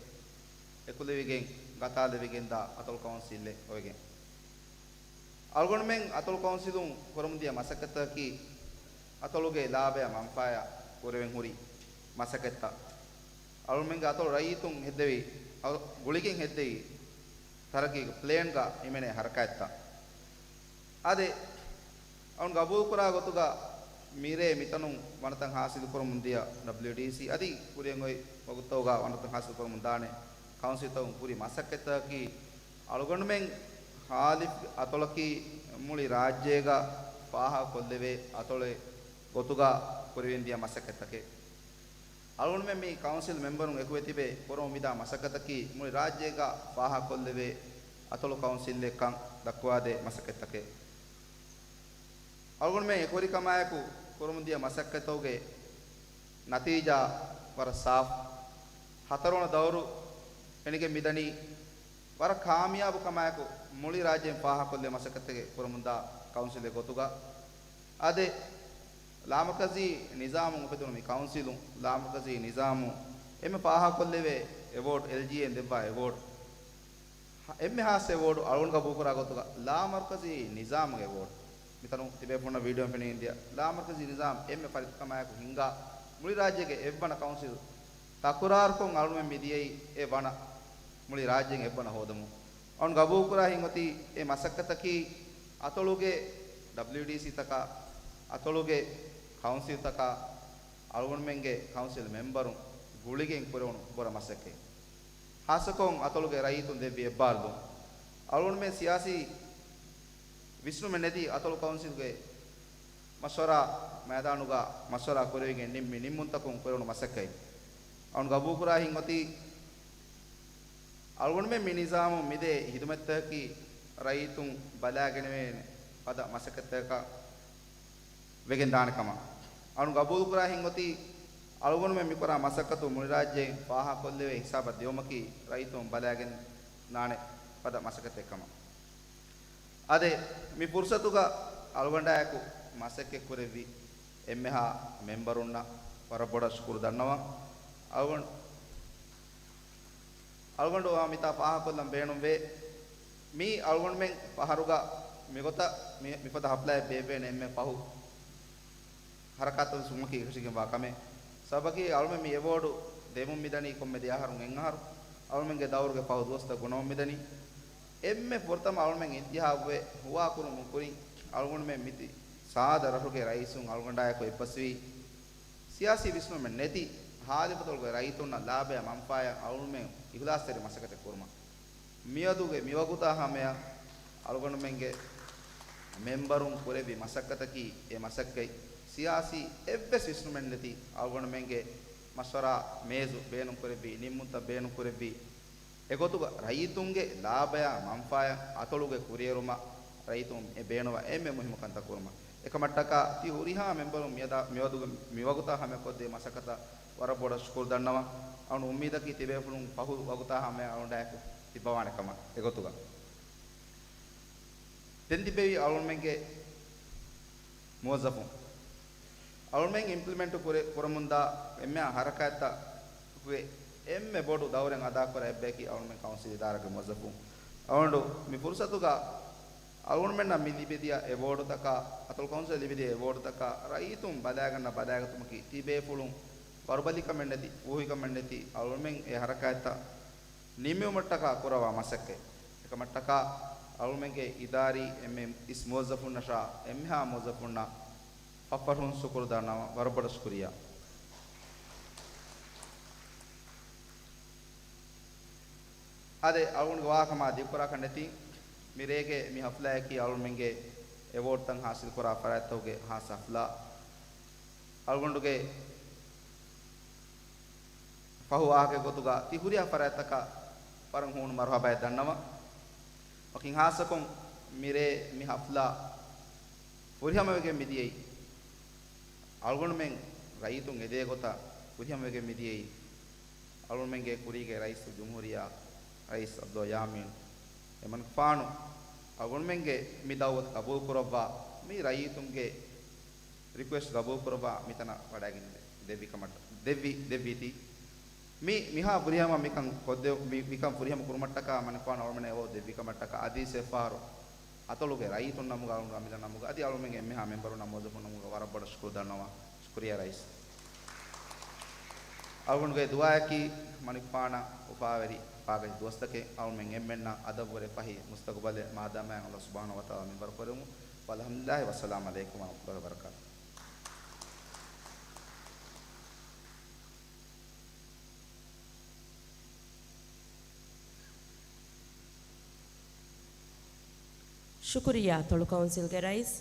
އެކުލެވިގެން ގަތާލެވިގެންދާ އަތޮޅު ކައުންސިލެއް އޮވެގެން. އަޅުގަނޑުމެން އަތޮޅު ކައުންސިލުން ކުރަމުންދިޔަ މަސައްކަތްތަކަކީ އަތޮޅުގެ ލާބަޔަށް މަންފާޔަށް ކުރެވެން ހުރި މަސައްކަތްތައް. އަޅުގަނޑުމެންގެ އަތޮޅު ރައްޔިތުން ހެއްދެވި، އަ، ގުޅިގެން ހެއްދެވި ތަރައްގީގެ ޕްލޭންގަ ހިމެނޭ ހަރަކާތްތައް. އާދެ، އަޅުން ގަބޫލުކުރާ ގޮތުގަ މިރޭ މިތަނުން ވަނަތައް ހާސިލުކުރަމުން ދިޔަ ޑަބްލިޔުޑީސީ އަދި ކުރިއަށް އޮތް ވަގުތުތަކުގަ ވަނަތައް ހާސިލުކުރަމުން ދާނެ ކައުންސިލްތަކުން ކުރި މަސައްކަތްތަކަކީ އަޅުގަނޑުމެން ހާލި އަތޮޅަކީ މުޅި ރާއްޖޭގަ ފާހަގަކޮށްލެވޭ އަތޮޅެއް ގޮތުގަ ކުރެވެން ދިޔަ މަސައްކަތްތަކެއް. އަޅުގަނޑުމެން މި ކައުންސިލް މެމްބަރުން އެކުވެ ތިބެ ކުރަމުން މިދާ މަސައްކަތަކީ މުޅި ރާއްޖޭގަ ފާހަގަކޮށްލެވޭ އަތޮޅު ކައުންސިލެއްކަން ދައްކަވާދޭ މަސައްކަތްތަކެއް. އަޅުގަނޑުމެން އެކުވެރިކަމާއެކު ކުރަމުންދިޔަ މަސައްކަތްތަކުގެ ނަތީޖާ ވަރަށް ސާފު. ހަތަރުވަނަ ދައުރު ފެނިގެން މިދަނީ ވަރަށް ކާމިޔާބު ކަމާއެކު މުޅި ރާއްޖެއިން ފާހަގަކޮށްލެވޭ މަސައްކަތެއް ކުރަމުންދާ ކައުންސިލެއް ގޮތުގަ. އާދެ، ލާމަރުކަޒީ ނިޒާމުން އުފެދުނު މި ކައުންސިލުން ލާމަރުކަޒީ ނިޒާމުން އެންމެ ފާހަގަކޮށްލެވޭ އެވޯޑް، އެލްޖީއޭން ދެއްވާ އެވޯޑް، އެންމެ ހާއްސަ އެވޯޑު އަޅުގަނޑު ގަބޫލުކުރާ ގޮތުގަ ލާމަރުކަޒީ ނިޒާމުގެ އެވޯޑް. މިތަނުން ތިބޭފުޅުންނަށް ވީޑިއޯއިން ފެނިގެންދިޔަ ލާމަރުކަޒީ ނިޒާމް އެންމެ ފަރިތަކަމާއެކު ހިންގާ މުޅި ރާއްޖޭގެ އެއްވަނަ ކައުންސިލް ތަކުރާރުކޮށް އަޅުމެން މިދިޔައީ އެ ވަނަ މުޅި ރާއްޖޭގެ އެއްވަނަ ހޯދަމުން. އަޅުން ގަބޫލުކުރާ ހިންގޮތީ އެ މަސައްކަތަކީ އަތޮޅުގެ ޑަބްލިޔުޑީސީތަކާ، އަތޮޅުގެ ކައުންސިލްތަކާ، އަޅުގަނޑުމެންގެ ކައުންސިލް މެމްބަރުން ގުޅިގެން ކުރެވުނު ބޮޑަށް މަސައްކަތް. ހާއްސަކޮށް އަތޮޅުގެ ރައްޔިތުން ދެއްވި އެއްބާރުލުން. އަޅުގަނޑުމެން ސިޔާސީ ވިސްނުމެއް ނެތި އަތޮޅު ކައުންސިލްގެ މަޝްވަރާ މައިދާނުގަ މަޝްވަރާ ކުރެވިގެން ނިންމި ނިންމުންތަކުން ކުރެވުނު މަސައްކަތް. އަޅުން ގަބޫލުކުރާ ހިންގޮތީ އަޅުގަނޑުމެން މި ނިޒާމުން މިދޭ ހިދުމަތްތަކަކީ ރައްޔިތުން ބަލާގެނެވޭނެ ފަދަ މަސައްކަތްތަކަކަށް ވެގެން ދާނެ ކަމަށް. އަޅުން ގަބޫލުކުރާ ހިންގޮތީ އަޅުގަނޑުމެން މިކުރާ މަސައްކަތު މުޅި ރާއްޖެއިން ފާހަގަކޮށްލެވޭ ހިސާބަށް ދިޔުމަކީ ރައްޔިތުން ބަލާގެން ދާނެ ފަދަ މަސައްކަތެއް ކަމަށް. އާދެ، މި ފުރުސަތުގަ އަޅުގަނޑާއެކު މަސައްކަތް ކުރެއްވި އެންމެހާ މެމްބަރުންނަށް ވަރަށް ބޮޑަށް ޝުކުރު ދަންނަވަން. އަޅުގަނޑު، އަޅުގަނޑު މިތާ ފާހަގަކޮށްލަން ބޭނުންވޭ. މީ އަޅުގަނޑުމެން ފަހަރުގަ މިގޮތަށް މި، މިފަދަ ހަފްލާއެއް ބޭއްވޭނެ އެންމެ ފަހު ހަރަކާތްތައް ވެސް ވުމަކީ އެކަށީގެންވާ ކަމެއް. ސަބަބަކީ އަޅުމެން މި އެވޯޑު ދެމުން މިދަނީ ކޮންމެ ދެ އަހަރުން އެއް އަހަރު. އަޅުމެންގެ ދައުރުގެ ފަހު ދުވަސްތައް ގުނަވަމުން މިދަނީ. އެންމެ ފުރަތަމަ އަޅުމެން އިންތިހާބުވެ ހުވާކުރުމުން ކުރިން އަޅުގަނޑުމެން މިތި ސާދަ ރަށުގެ ރައީސުން އަޅުގަނޑާއެކު އެއްބަސްވީ، ސިޔާސީ ވިސްނުމެއް ނެތި ހާލިފަތޮޅުގެ ރައްޔިތުންނަށް ލާބަޔާ މަންފާޔަށް އަޅުމެން އިހުލާސްތެރި މަސައްކަތެއް ކުރުމަށް. މިއަދުގެ މިވަގުތާ ހަމަޔަށް އަޅުގަނޑުމެންގެ މެންބަރުން ކުރެއްވި މަސައްކަތަކީ، އެ މަސައްކަތް ސިޔާސީ އެއްވެސް ވިސްނުމެއް ނެތި އަޅުގަނޑުމެންގެ މަޝްވަރާ މޭޒު ބޭނުންކުރެއްވި، ނިންމުންތައް ބޭނުންކުރެއްވި، އެގޮތުގަ ރައްޔިތުންގެ ލާބަޔާ މަންފާޔަށް އަތޮޅުގެ ކުރިއެރުމަށް ރައްޔިތުން އެ ބޭނުންވާ އެންމެ މުހިއްމު ކަންތައް ކުރުމަށް. އެކަމަށްޓަކާ ތި ހުރިހާ މެންބަރުން މިއަދާ، މިވަގުތާ ހަމަ ކޮށްދޭ މަސައްކަތަށް ވަރަށް ބޮޑަށް ޝުކުރު ދަންނަވަން. އަޅުން އުއްމީދަކީ ތިބޭފުޅުން ފަހު ވަގުތާ ހަމަ އަޅުންޑާއެކު ތިއްބަވާނެ ކަމަށް. އެގޮތުގަ ދެން ތިބެވި އަޅުންމެންގެ މުވައްޒަފުން އަޅުމެން އިމްޕްލިމެންޓު ކުރެ، ކުރަމުންދާ އެންމެހާ ހަރަކާތްތަކުގެ އެންމެ ބޮޑު ދައުރެއް އަދާކުރާ އެއްބަޔަކީ އަޅުމެން ކައުންސިލް އިދާރާގެ މުވައްޒަފުން. އަޅުގަނޑު މި ފުރުސަތުގަ އަޅުގަނޑުމެންނަށް މި ލިބިދިޔަ އެވޯޑުތަކާ، އަތޮޅު ކައުންސިލަށް ލިބިދިޔަ އެވޯޑުތަކާ ރައްޔިތުން ބަލާގަންނަ ބަލާގަތުމަކީ ތިބޭފުޅުން ވަރުބަލިކަމެއް ނެތި، ފޫހިކަމެއް ނެތި އަޅުމެން އެ ހަރަކާތްތައް ނިމެވުމަށްޓަކާ ކުރައްވާ މަސައްކަތް. އެކަމަށްޓަކާ އަޅުމެންގެ އިދާރީ އެންމެ އިސް މުވައްޒަފުންނަށާ އެންމެހާ މުވައްޒަފުންނަށް ފަށްފަށުން ޝުކުރު ދަންނަވަން. ވަރަށް ބޮޑަށް ޝުކުރިއްޔާ. އާދެ، އަޅުގަނޑުގެ ވާހަކަ މާ ދިގުކުރާކަށް ނެތި، މި ރޭގެ މި ހަފްލާއަކީ އަޅުމެންގެ އެވޯޑްތައް ހާސިލްކުރާ ފަރާތްތަކުގެ ހާއްސަ ހަފްލާ. އަޅުގަނޑުގެ ފަހު ވާހަކަ ގޮތުގަ ތި ހުރިހާ ފަރާތްތަކަށް ވަރަށް ހޫނު މަރުހަބާއެއް ދަންނަވަން. ވަކިން ހާއްސަކޮށް މިރޭ މި ހަފްލާ ފުރިހަމަވެގެން މިދިޔައީ، އަޅުގަނޑުމެން ރައްޔިތުން އެދޭ ގޮތަށް ފުރިހަމަވެގެން މިދިޔައީ، އަޅުގަނޑުމެންގެ ކުރީގެ ރައީސުލްޖުމްހޫރިއްޔާ ރައީސް ޢަބްދުﷲ ޔާމީން އެމަނިކުފާނު އަޅުގަނޑުމެންގެ މި ދަޢުވަތު ޤަބޫލުކުރައްވާ، މި ރައްޔިތުންގެ ރިކުއެސްޓް ޤަބޫލުކުރައްވާ މިތަނަށް ވަޑައިގެން ދެއްވި ކަމަށް، ދެއްވި، ދެއްވީތީ. މި، މިހާ ފުރިހަމަ މިކަން ކޮށްދެ، މި، މިކަން ފުރިހަމަ ކުރުމަށްޓަކާ މަނިކުފާނު އަޅުގަނޑުމެންނަށް އެވޯޑް ދެއްވި ކަމަށްޓަކާ އަދިވެސް އެއްފަހަރު އަތޮޅުގެ ރައްޔިތުން ނަމުގަ، އަޅުގަނޑު އަމިއްލަ ނަމުގަ، އަދި އަޅުމެންގެ އެންމެހާ މެންބަރުންނާ މުވައްޒަފުން ނަމުގަ ވަރަށް ބޮޑަށް ޝުކުރު ދަންނަވަން. ޝުކުރިއްޔާ ރައީސް. އަޅުގަނޑުގެ ދުޢާއަކީ މަނިކުފާނަށް އުފާވެރި ފާގަތި ދުވަސްތަކެއް އަޅުމެން އެންމެންނަށް އަދަބުވެރި ފަހި މުސްތަޤުބަލެއް މާދަމާއަށް ﷲ ސުބްޙާނަހޫ ވަތަޢާލާ މިންވަރު ކުރެވުމުން. ވަލްޙަމްދުލިއްލާހި ވައްސަލާމް ޢަލައިކުމް ވަރަޙްމަތުﷲ ވަބަރަކާތުހު. ޝުކުރިއްޔާ އަތޮޅު ކައުންސިލްގެ ރައީސް.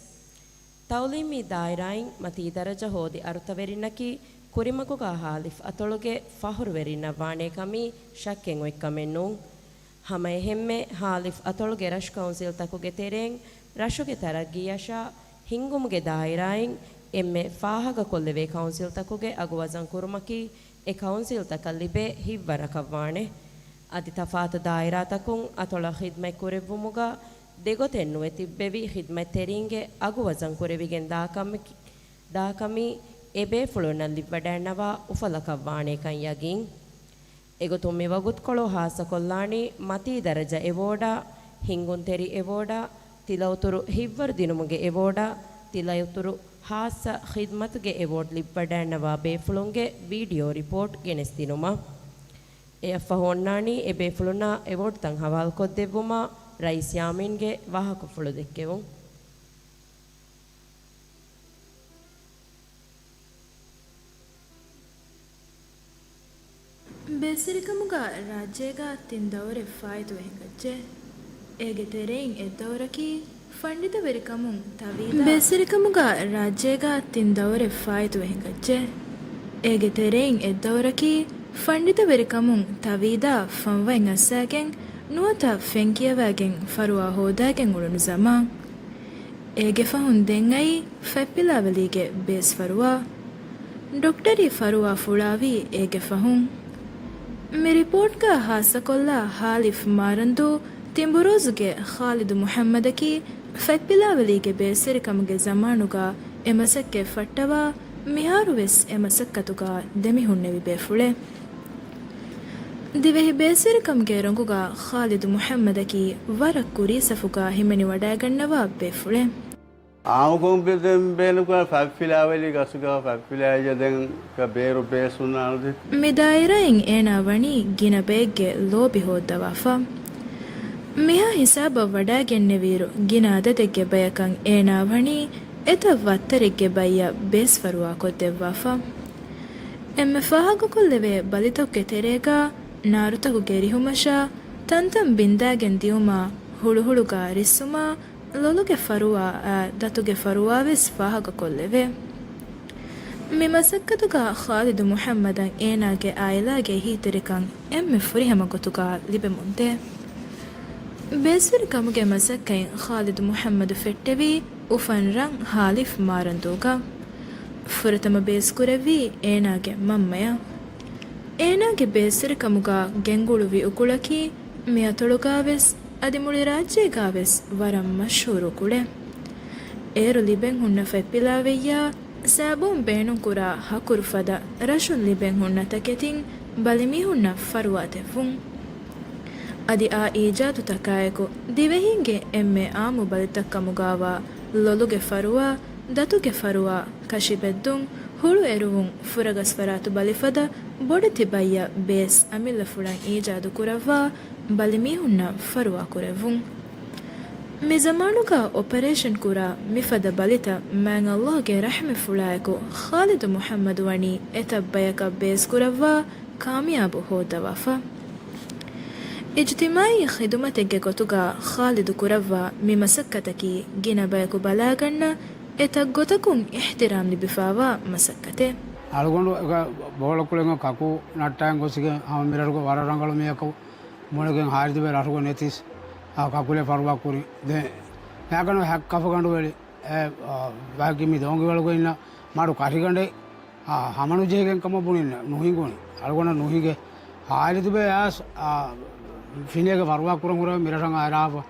ތަޢުލީމީ ދާއިރާއިން މަތީ ދަރަޖަ ހޯދި އަރުތަވެރިންނަކީ ކުރިމަގުގަ ހާލިފް އަތޮޅުގެ ފަޚުރުވެރިންނަށް ވާނޭ ކަމީ ޝައްކެއް އޮތްކަމެއް ނޫން. ހަމައެހެންމެ ހާލިފް އަތޮޅުގެ ރަށު ކައުންސިލްތަކުގެ ތެރެއިން ރަށުގެ ތަރައްގީއަށާ ހިންގުމުގެ ދާއިރާއިން އެންމެ ފާހަގަކޮށްލެވޭ ކައުންސިލްތަކުގެ އަގުވަޒަން ކުރުމަކީ އެ ކައުންސިލްތަކަށް ލިބޭ ހިތްވަރަކަށް ވާނެ. އަދި ތަފާތު ދާއިރާތަކުން އަތޮޅަށް ޚިދްމަތް ކުރެއްވުމުގަ ދެގޮތެއް ނުވެ ތިއްބެވި ޚިދްމަތްތެރީންގެ އަގު ވަޒަން ކުރެވިގެން ދާކަމަކީ، ދާކަމީ އެބޭފުޅުންނަށް ލިއްވަޑައިންނަވާ އުފަލަކަށް ވާނޭކަން ޔަގީން. އެގޮތުން މި ވަގުތުކޮޅު ހާއްސަކޮށްލާނީ މަތީ ދަރަޖަ އެވޯޑާ، ހިންގުންތެރި އެވޯޑާ، ތިލައުތުރު ހިތްވަރު ދިނުމުގެ އެވޯޑާ، ތިލައުތުރު ހާއްސަ ޚިދްމަތުގެ އެވޯޑް ލިއްވަޑައިންނަވާ ބޭފުޅުންގެ ވީޑިއޯ ރިޕޯޓް ގެނެސްދިނުމަށް. އެއަށްފަހު އޮންނާނީ އެބޭފުޅުންނާ އެވޯޑްތައް ހަވާލުކޮށްދެއްވުމަށް ރައީސް ޔާމީންގެ ވާހަކަފުޅު ދެއްކެވުން. ބޭސްވެރިކަމުގަ ރާއްޖޭގަ ތިން ދައުރެއް ފާއިތުވެ ހިނގައްޖެ. އޭގެ ތެރެއިން އެއް ދައުރަކީ ފަންޑިތަވެރިކަމުން ތަވީދާ. ބޭސްވެރިކަމުގަ ރާއްޖޭގަ ތިން ދައުރެއް ފާއިތުވެ ހިނގައްޖެ. އޭގެ ތެރެއިން އެއް ދައުރަކީ ފަންޑިތަވެރިކަމުން ތަވީދާ ފަންވަތް އައްސައިގެން ނުވަތަ ފެން ކިޔަވައިގެން ފަރުވާ ހޯދައިގެން އުޅުނު ޒަމާން. އޭގެ ފަހުން ދެން އައީ ފަތްޕިލާވެލީގެ ބޭސް ފަރުވާ. ޑޮކްޓަރީ ފަރުވާ ފުޅާވީ އޭގެ ފަހުން. މި ރިޕޯޓްގަ ހާއްސަކޮށްލާ ހާލިފް މާރަންދޫ ތިނބުރޯޒުގެ ޚާލިދު މުޙައްމަދަކީ ފަތްޕިލާވެލީގެ ބޭސްވެރިކަމުގެ ޒަމާނުގަ އެ މަސައްކަތް ފައްޓަވާ މިހާރުވެސް އެ މަސައްކަތުގަ ދެމިހުންނެވި ބޭފުޅެއް. ދިވެހި ބޭސްވެރިކަމުގެ ރޮނގުގަ ޚާލިދު މުޙައްމަދަކީ ވަރަށް ކުރީ ސަފުގަ ހިމެނިވަޑައިގަންނަވާ ބޭފުޅެއް. އާންމުކޮށް ބެ-، ދެން ބޭނުންކުރާ ފަތްފިލާވެލި ގަސްގަ ފަތްފިލާއެއްޔަ ދެން ކަ ބޭރު ބޭސް ހުންނާނެ. މި ދާއިރާއިން އޭނާ ވަނީ ގިނަ ބައެއްގެ ލޯބި ހޯއްދަވާފަ. މިހާ ހިސާބަށް ވަޑާގެންނެވިއިރު، ގިނަ އަދަދެއްގެ ބަޔަކަށް އޭނާ ވަނީ އެތައް ވައްތަރެއްގެ ބައްޔަށް ބޭސް ފަރުވާކޮށްދެއްވާފަ. އެންމެ ފާހަގަކޮށްލެވޭ ބަލިތަކުގެ ތެރޭގަ ނާރުތަކުގެ ރިހުމަށާ، ތަންތަން ބިންދާގެން ދިއުމާ، ހުޅުހުޅުގަ ރިއްސުމާ، ލޮލުގެ ފަރުވާއާ، ދަތުގެ ފަރުވާވެސް ފާހަގަކޮށްލެވޭ. މި މަސައްކަތުގަ ޚާލިދު މުޙައްމަދަށް އޭނާގެ އާއިލާގެ އެހީތެރިކަން އެންމެ ފުރިހަމަ ގޮތުގަ ލިބެމުންދޭ. ބޭސްވެރިކަމުގެ މަސައްކަތް ޚާލިދު މުޙައްމަދު ފެއްޓެވީ އުފަން ރަށް ހާލިފް މާރަންދޫގަ. ފުރަތަމަ ބޭސްކުރެއްވީ އޭނާގެ މަންމަޔަށް. އޭނާގެ ބޭސްވެރިކަމުގަ ގެންގުޅުވި އުކުޅަކީ މިއަތޮޅުގަވެސް އަދި މުޅި ރާއްޖޭގަވެސް ވަރަށް މަޝްހޫރު އުކުޅެއް. އޭރު ލިބެން ހުންނަ ފަތްޕިލާވެއްޔާ، ސާބޫން ބޭނުންކުރާ ހަކުރު ފަދަ ރަށުން ލިބެން ހުންނަ ތަކެތިން ބަލިމީހުންނަށް ފަރުވާ ދެއްވުން. އަދި އާ އީޖާދުތަކާއެކު ދިވެހިންގެ އެންމެ އާއްމު ބަލިތައް ކަމުގަވާ ލޮލުގެ ފަރުވާ، ދަތުގެ ފަރުވާ، ކަށި ބެއްދުން، ހުޅު އެރުވުން، ފުރަގަސްފަރާތު ބަލިފަދަ ބޮޑެތި ބައްޔަށް ބޭސް އަމިއްލަފުޅަށް އީޖާދު ކުރައްވާ ބަލިމީހުންނަށް ފަރުވާ ކުރެއްވުން. މި ޒަމާނުގަ އޮޕަރޭޝަން ކުރާ މިފަދަ ބަލިތައް މާތް ﷲ ގެ ރަޙްމަތްފުޅާއެކު ޚާލިދު މުޙައްމަދު ވަނީ އެތައް ބަޔަކަށް ބޭސްކުރައްވާ ކާމިޔާބު ހޯއްދަވާފަ. އިޖުތިމާޢީ ޚިދުމަތެއްގެ ގޮތުގަ ޚާލިދު ކުރައްވާ މި މަސައްކަތަކީ ގިނަ ބަޔަކު ބަލާގަންނަ އެތައް ގޮތަކުން އިޙްތިރާމް ލިބިފާވާ މަސައްކަތެއް. އަޅުގަނޑު އެކަ ބޯޅަކުޅެން ކަކޫ ނައްޓައިން ގޮސްގެން ހަމަ މިރަށުގަ ވަރަށް ރަނގަޅު މީހަކު މުޅިގެން ހާރިދުބެ ރަށުގަ ނެތިސް އާ ކަކުލެ ފަރުވާ ކުރި. ދެން މާކަނު ހައްކަފަ ގަނޑުވެޅި އެ، އާ، ވަކި މި ދޯނގިވަޅުގަ އިންނަ މަޑު ކަށިގަނޑެއް އާ، ހަމަނުޖެހިގެން ކަމަށް ބުނިން ނުހިނގުނި. އަޅުގަނޑަށް ނުހިނގޭ. ހާރިދުބެ އައިސް، އާ، ފިނޭގެ ފަރުވާ ކުރަން ހުރެ މިރަށަށް އައިރާފަ.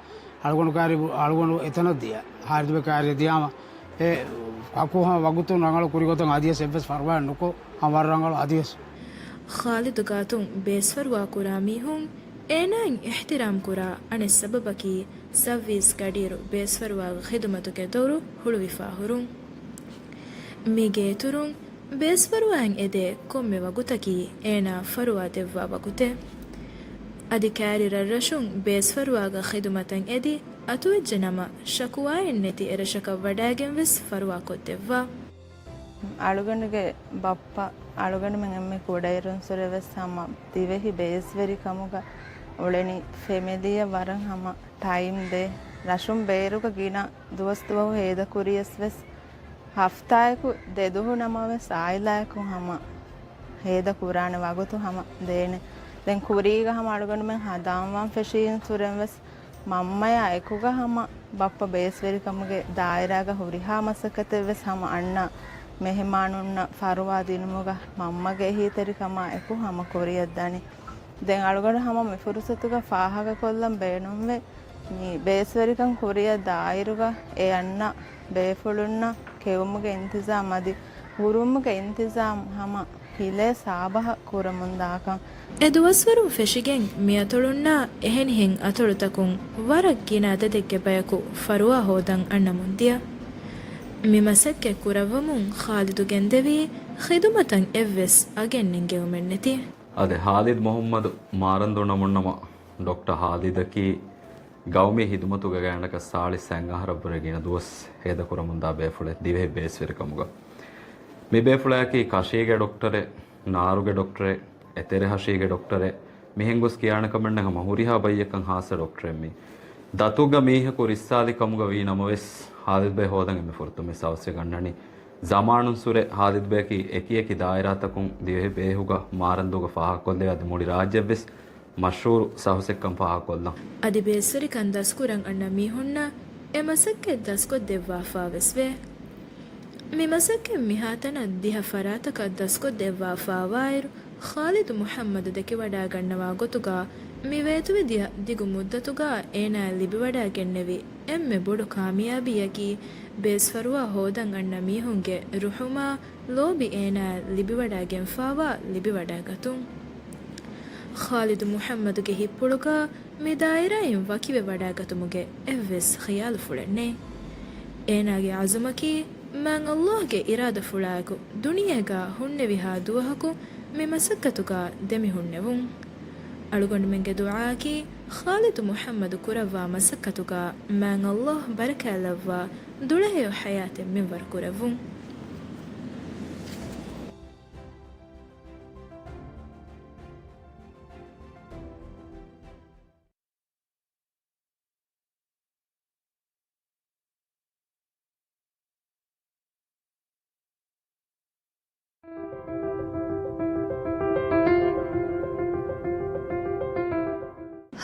އަޅުގަނޑު ކާރި، އަޅުގަނޑު އެތަނަށް ދިޔަ. ހާރިދުބެ ކާރި ދިޔާމަ، އެ ކަކު ހަމަ ވަގުތު ރަނގަޅު ކުރި ގޮތަށް އަދިވެސް އެއްވެސް ފަރުވާ ނުކޮށް، ހަމަ ވަރަށް ރަނގަޅު އަދިވެސް. ޚާލިދު ގާތުން ބޭސްފަރުވާ ކުރާ މީހުން އޭނާއިން އިޙްތިރާމް ކުރާ އަނެއް ސަބަބަކީ ސައުވީސް ގަޑިއިރު ބޭސްފަރުވާގެ ޚިދުމަތުގެ ދޮރު ހުޅުވިފާ ހުރުން. މީގެ އިތުރުން، ބޭސްފަރުވާއިން އެދޭ ކޮންމެ ވަގުތަކީ އޭނާ ފަރުވާ ދެއްވާ ވަގުތެއް. އަދި ކާރި ރަށްރަށުން ބޭސްފަރުވާގަ ޚިދުމަތަށް އެދި އަތުވެއްޖެ ނަމަ، ޝަކުވާއެއް ނެތި އެރަށަކަށް ވަޑާގެން ވެސް ފަރުވާ ކޮށްދެއްވާ. އަޅުގަނޑުގެ ބައްޕަ އަޅުގަނޑުމެން އެންމެ ކުޑައިރުންސުރެ ވެސް ހަމަ ދިވެހި ބޭސްވެރިކަމުގަ އުޅެނީ. ފެމިލީއަށް ވަރަށް ހަމަ ޓައިމް ދޭ. ރަށުން ބޭރުގަ ގިނަ ދުވަސް ދުވަހު ހޭދަ ކުރިޔަސް ވެސް ހަފްތާއަކު ދެ ދުވަހު ނަމަވެސް އާއިލާއަކު ހަމަ ހޭދަ ކުރާނެ ވަގުތު ހަމަ ދޭނެ. ދެން ކުރީގަ ހަމަ އަޅުގަނޑުމެން ހަނދާންވާން ފެށިއިން ސުރެން ވެސް މަންމަޔާ އެކުގަ ހަމަ ބައްޕަ ބޭސްވެރިކަމުގެ ދާއިރާގަ ހުރިހާ މަސައްކަތެއް ވެސް ހަމަ އަންނަ މެހެމާނުންނަށް ފަރުވާ ދިނުމުގަ މަންމަގެ އެހީތެރިކަމާ އެކު ހަމަ ކުރިއަށް ދަނީ. ދެން އަޅުގަނޑު ހަމަ މި ފުރުސަތުގަ ފާހަގަކޮށްލަން ބޭނުންވޭ. މި ބޭސްވެރިކަން ކުރިއަށް ދާއިރުގަ އެ އަންނަ ބޭފުޅުންނަށް ކެއުމުގެ އިންތިޒާމް އަދި ހުރުމުގެ އިންތިޒާމް ހަމަ ހިލޭ ސާބަހަށް ކުރަމުންދާކަން. އެ ދުވަސްވަރުން ފެށިގެން މިއަތޮޅުންނާ އެހެނިހެން އަތޮޅުތަކުން ވަރަށް ގިނަ އަދަދެއްގެ ބަޔަކު ފަރުވާ ހޯދަން އަންނަމުންދިޔަ. މި މަސައްކަތް ކުރައްވަމުން ޚާލިދު ގެންދެވީ ޚިދުމަތަށް އެއްވެސް އަގެއް ނެންގެވުމެއްނެތި. އާދެ، ޚާލިދު މުޙައްމަދު މާރަންދޫ ނަމުން ނަމަ، ޑޮކްޓަރ ޚާލިދަކީ ގައުމީ ޚިދުމަތުގެ ގާތްގަނޑަކަށް ސާޅީސް އަށް އަހަރަށްވުރެ ގިނަ ދުވަސް ހޭދަކުރަމުންދާ ބޭފުޅެއް ދިވެހި ބޭސްވެރިކަމުގަ. މި ބޭފުޅާއަކީ ކަށީގެ ޑޮކްޓަރެއް، ނާރުގެ ޑޮކްޓަރެއް، އެތެރެހަށީގެ ޑޮކްޓަރެއް، މިހެން ގޮސް ކިޔާނެ ކަމެއް ނެތް ހަމަ ހުރިހާ ބައްޔަކަށް ޚާއްޞަ ޑޮކްޓަރެއް މީ. ދަތުގަ މީހަކު ރިއްސާލި ކަމުގަ ވީ ނަމަވެސް، ޚާލިދުބެ ހޯދަން އެންމެ ފުރަތަމަ ސައުސެ ގަންނަނީ. ޒަމާނުންސުރެ ޚާލިދުބެއަކީ އެކިއެކި ދާއިރާތަކުން ދިވެހި ބޭހުގަ މާރަންދޫގަ ފާހަގަކޮށްލެވޭ އަދި މުޅި ރާއްޖެއަށްވެސް މަޝްހޫރު ސައުސެއްކަން ފާހަގަކޮށްލަން. އަދި ބޭސްވެރިކަން ދަސްކުރަން އަންނަ މީހުންނަށް އެ މަސައްކަތް ދަސްކޮށްދެއްވާފާވެސް ވޭ. މި މަސައްކަތް މިހާތަނަށް ދިހަ ފަރާތަކަށް ދަސްކޮށްދެއްވާފާވާއިރު، ޚާލިދު މުޙައްމަދު ދެކިވަޑާގަންނަވާ ގޮތުގަ މި ވޭތުވެދިޔަ ދިގު މުއްދަތުގަ އޭނާއަށް ލިބިވަޑާގެންނެވި އެންމެ ބޮޑު ކާމިޔާބީއަކީ، ބޭސްފަރުވާ ހޯދަން އަންނަ މީހުންގެ ރުހުމާ ލޯބި އޭނާއަށް ލިބިވަޑާގެންފާވާ ލިބިވަޑާގަތުން. ޚާލިދު މުޙައްމަދުގެ ހިތްޕުޅުގަ މި ދާއިރާއިން ވަކިވެވަޑައިގަތުމުގެ އެއްވެސް ޚިޔާލުފުޅެއް ނެތް. އޭނާގެ އަޒުމަކީ މާތް ﷲގެ އިރާދަފުޅާއެކު ދުނިޔޭގަ ހުންނެވިހާ ދުވަހަކު މި މަސައްކަތުގަ ދެމިހުންނެވުން. އަޅުގަނޑުމެންގެ ދުޢާއަކީ ޚާލިދު މުޙައްމަދު ކުރައްވާ މަސައްކަތުގަ މާތް ﷲ ބަރަކާތްލައްވާ ދުޅަހެޔޮ ޙަޔާތެއް މިންވަރު ކުރެއްވުން.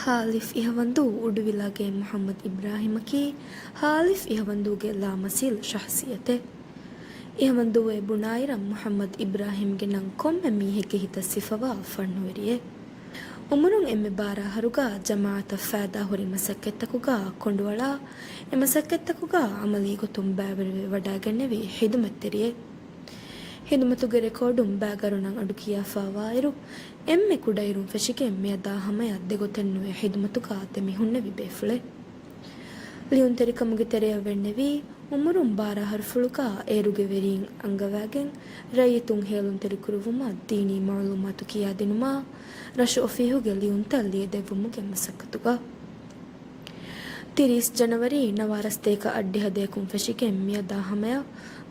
ހާލިފް އިހަވަންދޫ އުޑުވިލާގެ މުޙައްމަދު އިބްރާހިމަކީ ހާލިފް އިހަވަންދޫގެ ލާމަސީލު ޝަޚްޞިއްޔަތެއް. އިހަވަންދޫއޭ ބުނާއިރަށް މުޙައްމަދު އިބްރާހިމްގެ ނަން ކޮންމެ މީހެއްގެ ހިތަށް ސިފަވާ ފަންނުވެރިއެއް. އުމުރުން އެންމެ ބާރާ އަހަރުގަ ޖަމާޢަތަށް ފައިދާހުރި މަސައްކަތްތަކުގަ ކޮނޑުއަޅާ، އެ މަސައްކަތްތަކުގަ ޢަމަލީ ގޮތުން ބައިވެރިވެ ވަޑައިގެންނެވި ޚިދުމަތްތެރިއެއް. ޚިދުމަތުގެ ރެކޯޑުން ބައިގަރު ނަން އަޑު ކިޔާފަވާއިރު، އެންމެ ކުޑައިރުން ފެށިގެން މިއަދާ ހަމަޔަށް ދެގޮތެއްނުވެ ޚިދުމަތުގަ ދެމިހުންނެވި ބޭފުޅެއް. ލިޔުންތެރިކަމުގެ ތެރެއަށް ވެންނެވީ، އުމުރުން ބާރަ އަހަރުފުޅުގަ އޭރުގެ ވެރީން އަންގަވައިގެން، ރައްޔިތުން ހޭލުންތެރިކުރުވުމަށް ދީނީ މަޢުލޫމާތު ކިޔާދިނުމަށް، ރަށު އޮފީހުގެ ލިޔުންތައް ލިޔެދެއްވުމުގެ މަސައްކަތުގަ. ތިރީސް ޖަނަވަރީ ނަވާރަސަތޭކަ އަށްޑިހަ ދޭކުން ފެށިގެން މިއަދާ ހަމަޔަށް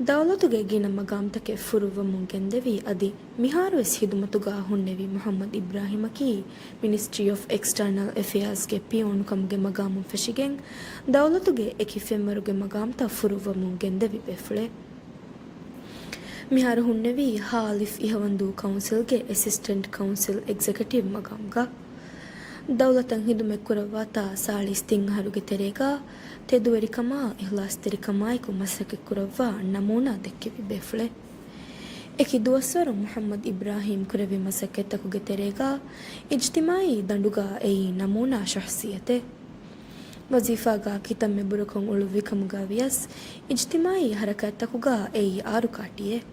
ދައުލަތުގެ ގިނަ މަގާމްތަކެއް ފުރުއްވަމުން ގެންދެވި އަދި މިހާރުވެސް ޚިދުމަތުގަ ހުންނެވި މުޙައްމަދު އިބްރާހިމަކީ މިނިސްޓްރީ އޮފް އެކްސްޓަރނަލް އެފެއާޒްގެ ޕިއޯނުކަމުގެ މަގާމުން ފެށިގެން ދައުލަތުގެ އެކި ފެންވަރުގެ މަގާމްތައް ފުރުއްވަމުން ގެންދެވި ބޭފުޅެއް. މިހާރު ހުންނެވީ ހާލިފް އިހަވަންދޫ ކައުންސިލްގެ އެސިސްޓެންޓް ކައުންސިލް އެގްޒެކެޓިވް މަގާމްގަ. ދައުލަތަށް ޚިދުމަތް ކުރައްވާތާ ސާޅީސް ތިން އަހަރުގެ ތެރޭގަ ތެދުވެރިކަމާ އިޚްލާޞްތެރިކަމާއެކު މަސައްކަތްކުރައްވާ ނަމޫނާ ދެއްކެވި ބޭފުޅެއް. އެކި ދުވަސްވަރު މުޙައްމަދު އިބްރާހީމް ކުރެއްވި މަސައްކަތްތަކުގެ ތެރޭގަ އިޖްތިމާޢީ ދަނޑުގަ އެއީ ނަމޫނާ ޝަޚްޞިއްޔަތެއް. ވަޒީފާގަ ކިތަންމެ ބުރަކޮށް އުޅުއްވިކަމުގަ ވިޔަސް، އިޖްތިމާޢީ ޙަރަކާތްތަކުގަ އެއީ އާރުކާޓިއެއް.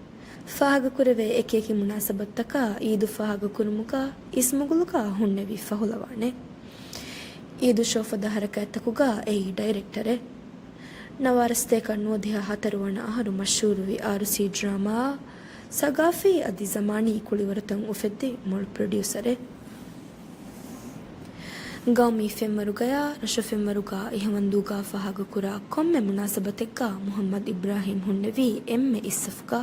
ފާހަގަކުރެވޭ އެކިއެކި މުނާސަބަތުތަކަށް އީދު ފާހަގަކުރުމުގަ އިސް މުގުލުގަ ހުންނެވި ފަހުލަވާނެއް. އީދު ޝޯ ފަދަ ޙަރަކާތްތަކުގަ އެއީ ޑައިރެކްޓަރެއް. ނަވާރަސަތޭކަ ނުވަދިހަ ހަތަރު ވަނަ އަހަރު މަޝްހޫރުވި އާރުސީ ޑްރާމާއާ ސަގާފީ އަދި ޒަމާނީ ކުޅިވަރުތައް އުފެއްދި މޮޅު ޕްރޮޑިއުސަރެއް. ގައުމީ ފެންވަރުގަޔާ ރަށު ފެންވަރުގަ އިހަވަންދޫގަ ފާހަގަކުރާ ކޮންމެ މުނާސަބަތެއްގަ މުޙައްމަދު އިބްރާހީމް ހުންނެވީ އެންމެ އިސްސަފުގަ.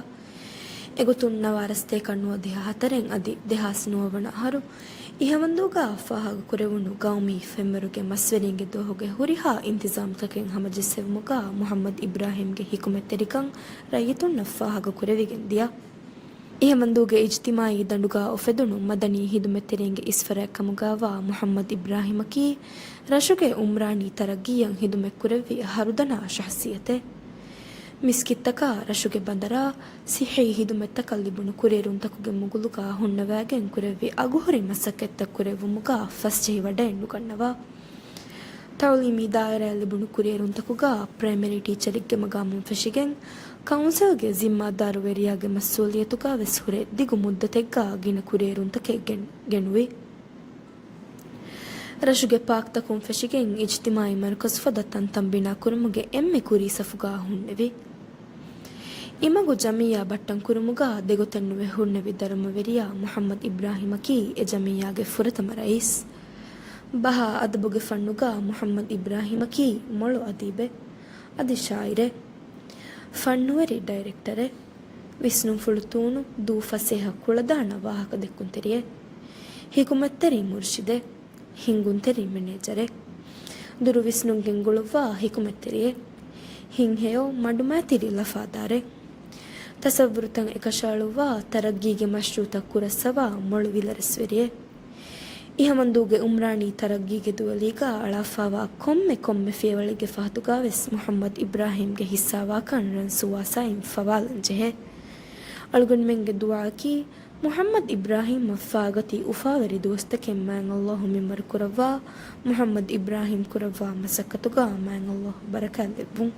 އެގޮތުން ނަވާރަސަތޭކަ ނުވަދިހަ ހަތަރެއް އަދި ދެހާސް ނުވަ ވަނަ އަހަރު އިހަވަންދޫގަ ފާހަގަކުރެވުނު ގައުމީ ފެންވަރުގެ މަސްވެރިންގެ ދުވަހުގެ ހުރިހާ އިންތިޒާމްތަކެއް ހަމަޖެއްސެވުމުގަ މުޙައްމަދު އިބްރާހީމްގެ ޙިކުމަތްތެރިކަން ރައްޔިތުންނަށް ފާހަގަކުރެވިގެން ދިޔަ. އިހަވަންދޫގެ އިޖްތިމާޢީ ދަނޑުގަ އުފެދުނު މަދަނީ ޚިދުމަތްތެރިންގެ އިސް ފަރާތް ކަމުގައިވާ މުޙައްމަދު އިބްރާހީމަކީ ރަށުގެ އުމްރާނީ ތަރައްގީއަށް ޚިދުމަތްކުރެއްވި ހަރުދަނާ ޝަޚްޞިއްޔަތެއް. މިސްކިތްތަކާ ރަށުގެ ބަނދަރާ ޞިއްޙީ ޚިދުމަތްތަކަށް ލިބުނު ކުރިއެރުންތަކުގެ މުގުލުގަ ހުންނަވައިގެން ކުރެއްވި އަގުހުރި މަސައްކަތްތައް ކުރެއްވުމުގަ ފަސްޖެހިވަޑައެއް ނުގަންނަވާ. ތަޢުލީމީ ދާއިރާއަށް ލިބުނު ކުރިއެރުންތަކުގަ ޕްރައިމަރީ ޓީޗަރެއްގެ މަގާމުން ފެށިގެން، ކައުންސިލްގެ ޒިންމާދާރުވެރިޔާގެ މަސްއޫލިއްޔަތުގަވެސް ހުރެ ދިގު މުއްދަތެއްގަ ގިނަ ކުރިއެރުންތަކެއް ގެން، ގެނުވި. ރަށުގެ ޕާކްތަކުން ފެށިގެން އިޖްތިމާޢީ މަރުކަޒު ފަދަ ތަންތަން ބިނާކުރުމުގެ އެންމެ ކުރީ ސަފުގަ ހުންނެވި. އިމަގު ޖަމިއްޔާ ބައްޓަން ކުރުމުގަ ދެގޮތެއްނުވެ ހުންނެވި ދަރުމަވެރިޔާ މުޙައްމަދު އިބްރާހީމަކީ އެ ޖަމިއްޔާގެ ފުރަތަމަ ރައީސް. ބަހާ އަދަބުގެ ފަންނުގަ މުޙައްމަދު އިބްރާހީމަކީ މޮޅު އަދީބެއް، އަދި ޝާޢިރެއް، ފަންނުވެރި ޑައިރެކްޓަރެއް، ވިސްނުންފުޅު ތޫނު ދޫ ފަސޭހަ ކުޅަދާނަ ވާހަކަދެއްކުންތެރިއެއް، ޙިކުމަތްތެރި މުރުޝިދެއް، ހިންގުންތެރި މެނޭޖަރެއް، ދުރު ވިސްނުން ގެންގުޅުއްވާ ޙިކުމަތްތެރިއެއް، ހިތްހެޔޮ މަޑުމައިތިރި ލަފާދާރެއް، ތަސައްވުރުތައް އެކަށައަޅުއްވާ ތަރައްގީގެ މަޝްރޫޢުތައް ކުރައްސަވާ މޮޅު ވިލަރެސްވެރިއެއް. އިހަވަންދޫގެ އުމްރާނީ ތަރައްގީގެ ދުވަލީގަ އަޅާފާވާ ކޮންމެ ކޮންމެ ފިޔަވަޅެއްގެ ފަހަތުގަވެސް މުޙައްމަދު އިބްރާހީމްގެ ހިއްސާވާކަން ރަންސުވާސާއިން ފަވާލަން ޖެހޭ. އަޅުގަނޑުމެންގެ ދުޢާއަކީ، މުޙައްމަދު އިބްރާހީމަށް ފާގަތީ އުފާވެރި ދުވަސްތަކެއް މާތް ﷲ މިންވަރު ކުރައްވާ، މުޙައްމަދު އިބްރާހީމް ކުރައްވާ މަސައްކަތުގަ މާތް ﷲ ބަރަކާތް ލެއްވުން.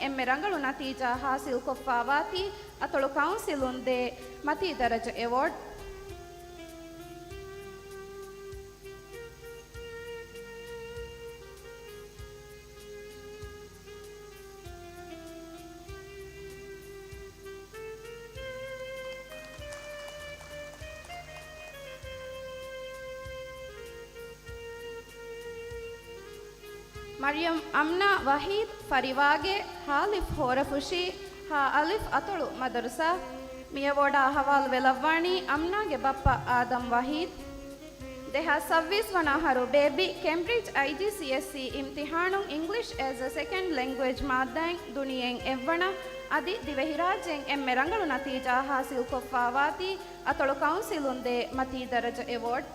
އެންމެ ރަނގަޅު ނަތީޖާ ހާސިލްކޮށްފާވާތީ އަތޮޅު ކައުންސިލުން ދޭ މަތީ ދަރަޖަ އެވޯޑް. މަރިޔަމް އަމްނާ ވަހީދު ފަރިވާގެ ހާލިފް ހޯރަފުށީ ހާ އަލިފް އަތޮޅު މަދަރުސާ. މި އެވޯޑާ ހަވާލު ވެލައްވާނީ އަމްނާގެ ބައްޕަ އާދަމް ވަހީދު. ދެހާސް ސައްވީސް ވަނަ އަހަރު ބޭއްވި ކެމްބްރިޖް އައިޖީސީއެސްސީ އިމްތިހާނުން އިންގްލިޝް އޭޒް އަ ސެކަންޑް ލެންގުއޭޖް މާއްދާއިން ދުނިޔެއިން އެއްވަނަ، އަދި ދިވެހިރާއްޖޭން އެންމެ ރަނގަޅު ނަތީޖާ ހާސިލްކޮށްފާވާތީ އަތޮޅު ކައުންސިލުން ދޭ މަތީ ދަރަޖަ އެވޯޑް.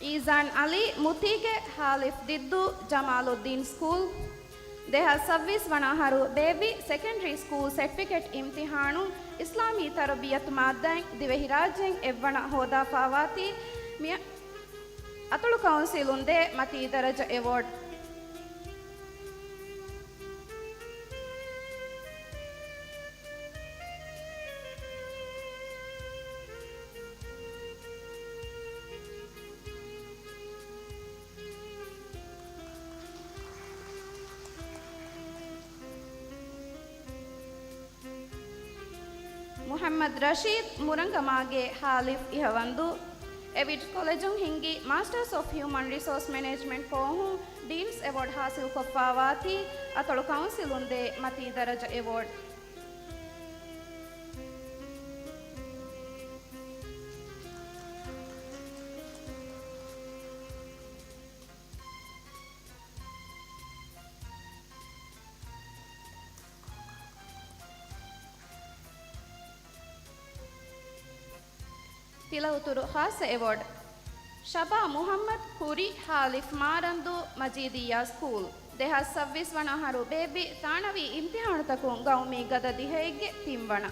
އީޒާން އަލީ މުތީގެ ހާލިފް ދިއްދޫ ޖަމާލުއްދީން ސްކޫލް. ދެހާސް ސައްވީސް ވަނަ އަހަރު ބޭއްވި ސެކަންޑްރީ ސްކޫލް ސެޓްފިކެޓް އިމްތިހާނުން އިސްލާމީ ތަރުބިޔަތު މާއްދާއިން ދިވެހިރާއްޖޭން އެއްވަނަ ހޯދާފާވާތީ މި އަތޮޅު ކައުންސިލުން ދޭ މަތީ ދަރަޖަ އެވޯޑް. މުޙައްމަދު ރަޝީދު މުރަނގަމާގެ ހާލިފް އިހަވަންދޫ. އެވިޓްސް ކޮލެޖުން ހިންގި މާސްޓާސް އޮފް ހިއުމަން ރިސޯސް މެނޭޖްމަންޓް ކޯހުން ޑީންސް އެވޯޑް ހާސިލްކޮށްފާވާތީ އަތޮޅު ކައުންސިލުން ދޭ މަތީ ދަރަޖަ އެވޯޑް. ތިލައުތުރު ޚާއްޞަ އެވޯޑް. ޝަބާ މުޙައްމަދު ކުރި ހާލިފް މާރަންދޫ މަޖީދިއްޔާ ސްކޫލް. ދެހާސް ސައްވީސް ވަނަ އަހަރު ބޭއްވި ޘާނަވީ އިމްތިޙާނުތަކުން ގައުމީ ގަދަ ދިހައެއްގެ ތިންވަނަ.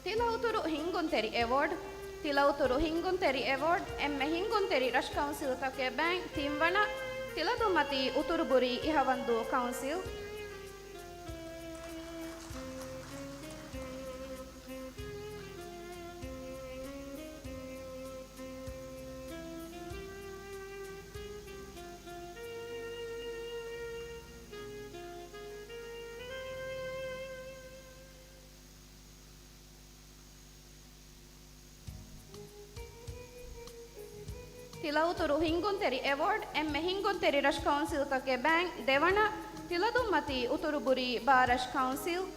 ތިލައުތުރު ހިންގުންތެރި އެވޯޑް. ތިލައުތުރު ހިންގުންތެރި އެވޯޑް، އެންމެ ހިންގުންތެރި ރަށް ކައުންސިލްތަކެއް ބައިން ތިންވަނަ، ތިލަދުންމަތީ އުތުރުބުރީ އިހަވަންދޫ ކައުންސިލް. ތިލައުތުރު ހިންގުންތެރި އެވޯޑް، އެންމެ ހިންގުންތެރި ރަށް ކައުންސިލްތަކެއް ބައިން ދެވަނަ، ތިލަދުންމަތީ އުތުރުބުރީ ބާ ރަށް ކައުންސިލް.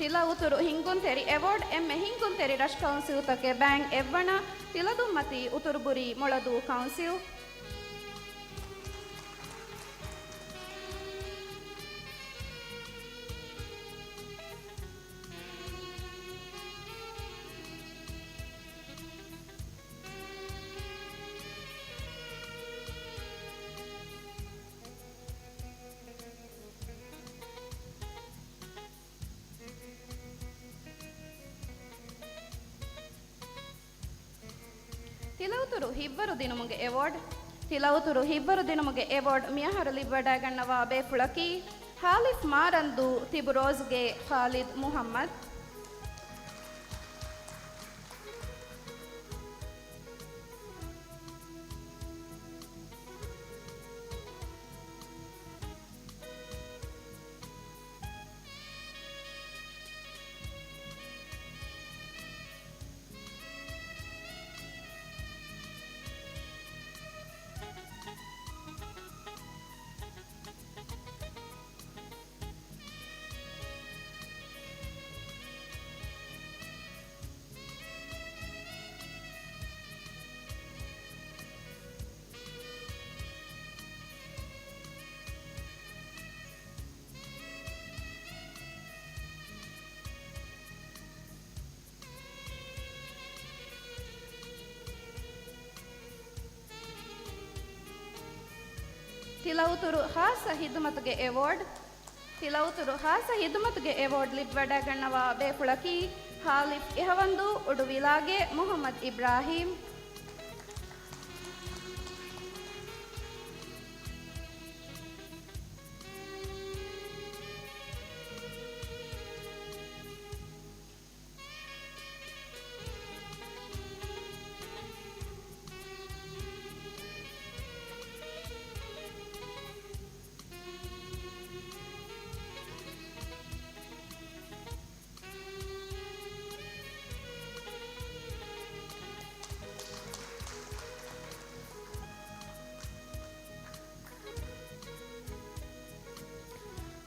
ތިލައުތުރު ހިންގުންތެރި އެވޯޑް، އެންމެ ހިންގުންތެރި ރަށް ކައުންސިލްތަކެއް ބައިން އެއްވަނަ، ތިލަދުންމަތީ އުތުރުބުރީ މޮޅަދޫ ކައުންސިލް. ތިލައުތުރު ހިއްވަރު ދިނުމުގެ އެވޯޑް. ތިލައުތުރު ހިއްވަރު ދިނުމުގެ އެވޯޑް މިއަހަރު ލިބިވަޑައިގަންނަވާ ބޭފުޅަކީ ހާލިފް މާރަންދޫ ތިބު ރޯޒްގޭ ޚާލިދް މުޙައްމަދު. ތިލައުތުރު ޚާއްޞަ ޚިދުމަތުގެ އެވޯޑް. ތިލައުތުރު ޚާއްޞަ ޚިދުމަތުގެ އެވޯޑް ލިބިވަޑައިގަންނަވާ ބޭފުޅަކީ ހާލިފް އިހަވަންދޫ އުޑު ވިލާގޭ މުޙައްމަދު އިބްރާހީމް.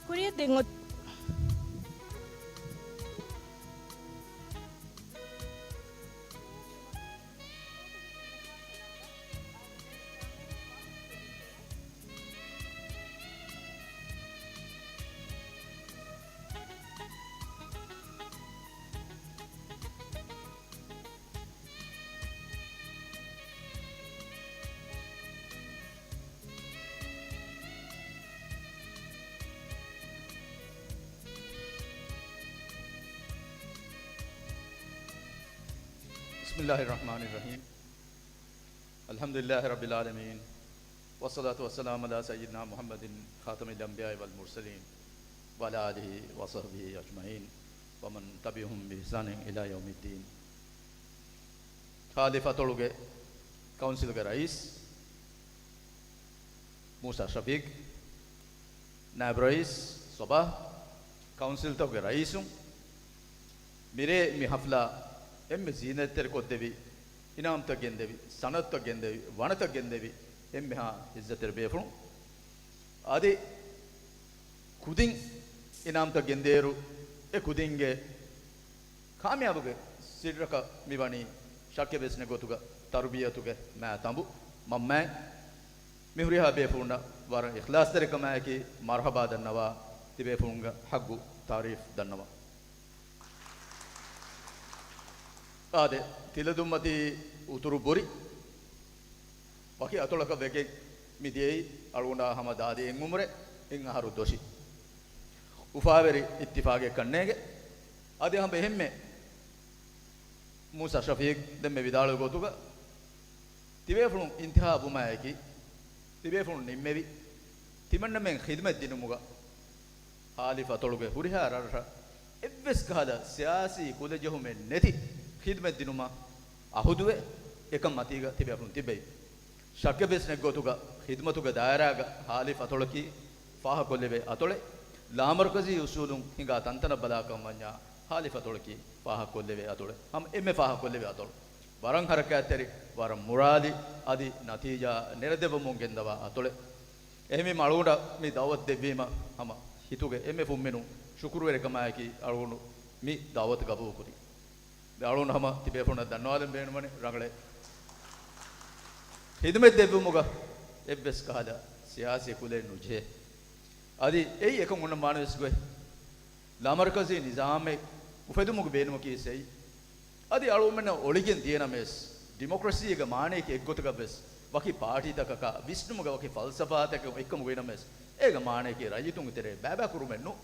ކުރިއަށް ދެން އޮތް. بسم الله الرحمن الرحيم. الحمد لله رب العالمين. والصلاة والسلام على سيدنا محمد خاتم الأنبياء والمرسلين وعلى آله وصحبه أجمعين ومن تبعهم بإحسان إلى يوم الدين. ހާލިފް އަތޮޅުގެ ކައުންސިލްގެ ރައީސް މޫސާ ޝަފީޤް، ނާއިބު ރައީސް ޞަބާޙް، ކައުންސިލްތަކުގެ ރައީސުން، މިރޭ މި ޙަފްލާ އެންމެ ޒީނަތްތެރިކޮށްދެއްވި، އިނާމްތައް ގެންދެވި، ސަނަދުތައް ގެންދެވި، ވަނަތައް ގެންދެވި އެންމެހާ ޢިއްޒަތްތެރި ބޭފުޅުން. އަދި ކުދިން އިނާމްތައް ގެންދޭއިރު، އެ ކުދިންގެ ކާމިޔާބުގެ ސިއްރަކަށް މިވަނީ ޝައްކެއް ވެސް ނެތް ގޮތުގަ ތަރުބިޔަތުގެ މާތަނބު މަންމައިން. މި ހުރިހާ ބޭފުޅުންނަށް ވަރަށް އިޚްލާޞްތެރިކަމާއެކީ މަރުޙަބާ ދަންނަވާ، ތިބޭފުޅުންގެ ޙައްޤު ތަޢުރީފް ދަންނަވާ. އާދެ، ތިލަދުންމަތީ އުތުރު ބުރި ވަކި އަތޮޅަކަށް ވެގެން މި ދިޔައީ އަޅުގަނޑާ ހަމަ ދާދި އެއް އުމުރެއް އެއް އަހަރު ދޮށި. އުފާވެރި އިއްތިފާގެއްކަން ނޭނގެ. އަދި ހަމަ އެހެންމެ މޫސާ ޝަފީޤް ދެންމެ ވިދާޅުވި ގޮތުގަ، ތިބޭފުޅުން އިންތިހާބު ވުމާއެކީ، ތިބޭފުޅުން ނިންމެވި، ތިމަންނަމެން ޚިދުމަތް ދިނުމުގަ، ހާލިފް އަތޮޅުގެ ހުރިހާ ރަށްރަށަށް އެއްވެސް ކަހަލަ ސިޔާސީ ކުލަޖެހުމެއް ނެތި ޚިދުމަތް ދިނުމަށް އަހުދުވެ، އެކަން މަތީގަ ތިބޭފުޅުން ތިއްބެވި. ޝައްކެއްވެސް ނެތް ގޮތުގަ ޚިދުމަތުގެ ދާއިރާގަ ހާލިފް އަތޮޅަކީ ފާހަގަކޮށްލެވޭ އަތޮޅެއް. ލާމަރުކަޒީ އުސޫލުން ހިނގާ ތަންތަނަށް ބަލާކަން ވަންޏާ، ހާލިފް އަތޮޅަކީ ފާހަގަކޮށްލެވޭ އަތޮޅެއް. ހަމަ އެންމެ ފާހަގަކޮށްލެވޭ އަތޮޅު. ވަރަށް ޙަރަކާތްތެރި، ވަރަށް މުރާލި، އަދި ނަތީޖާ ނެރެދެއްވަމުން ގެންދަވާ އަތޮޅެއް. އެހެންވީމަ އަޅުގަނޑަށް މި ދަޢުވަތު ދެއްވީމަ ހަމަ ހިތުގެ އެންމެ ފުންމިނުން ޝުކުރުވެރިކަމާއެކީ އަޅުގަނޑު މި ދަޢުވަތު ގަބޫލުކުރީ. ދެން އަޅުގަނޑު ހަމަ ތިބޭފުޅުންނަށް ދަންނަވާލަން ބޭނުންވަނީ ރަނގަޅޭ. ޚިދުމަތް ދެއްވުމުގަ އެއްވެސް ކަހަލަ ސިޔާސީ ކުލައެއް ނުޖެހޭ. އަދި އެއީ އެކަން އޮންނަ މާނަވެސް ގޮތް. ލާމަރުކަޒީ ނިޒާމެއް އުފެދުމުގެ ބޭނުމަކީ އެއީ. އަދި އަޅުގަނޑުމެންނަށް އޮޅިގެން ދިޔަނަމަވެސް، ޑިމޮކްރަސީގެ މާނަޔަކީ އެއްގޮތަކަށްވެސް ވަކި ޕާޓީތަކަކާ ވިސްނުމުގެ ވަކި ފަލްސަފާތަކެއް އެއްކަމުގަ އިނަމެސް، އޭގެ މާނަޔަކީ ރައްޔިތުންގެ ތެރޭ ބައިބައިކުރުމެއް ނޫން.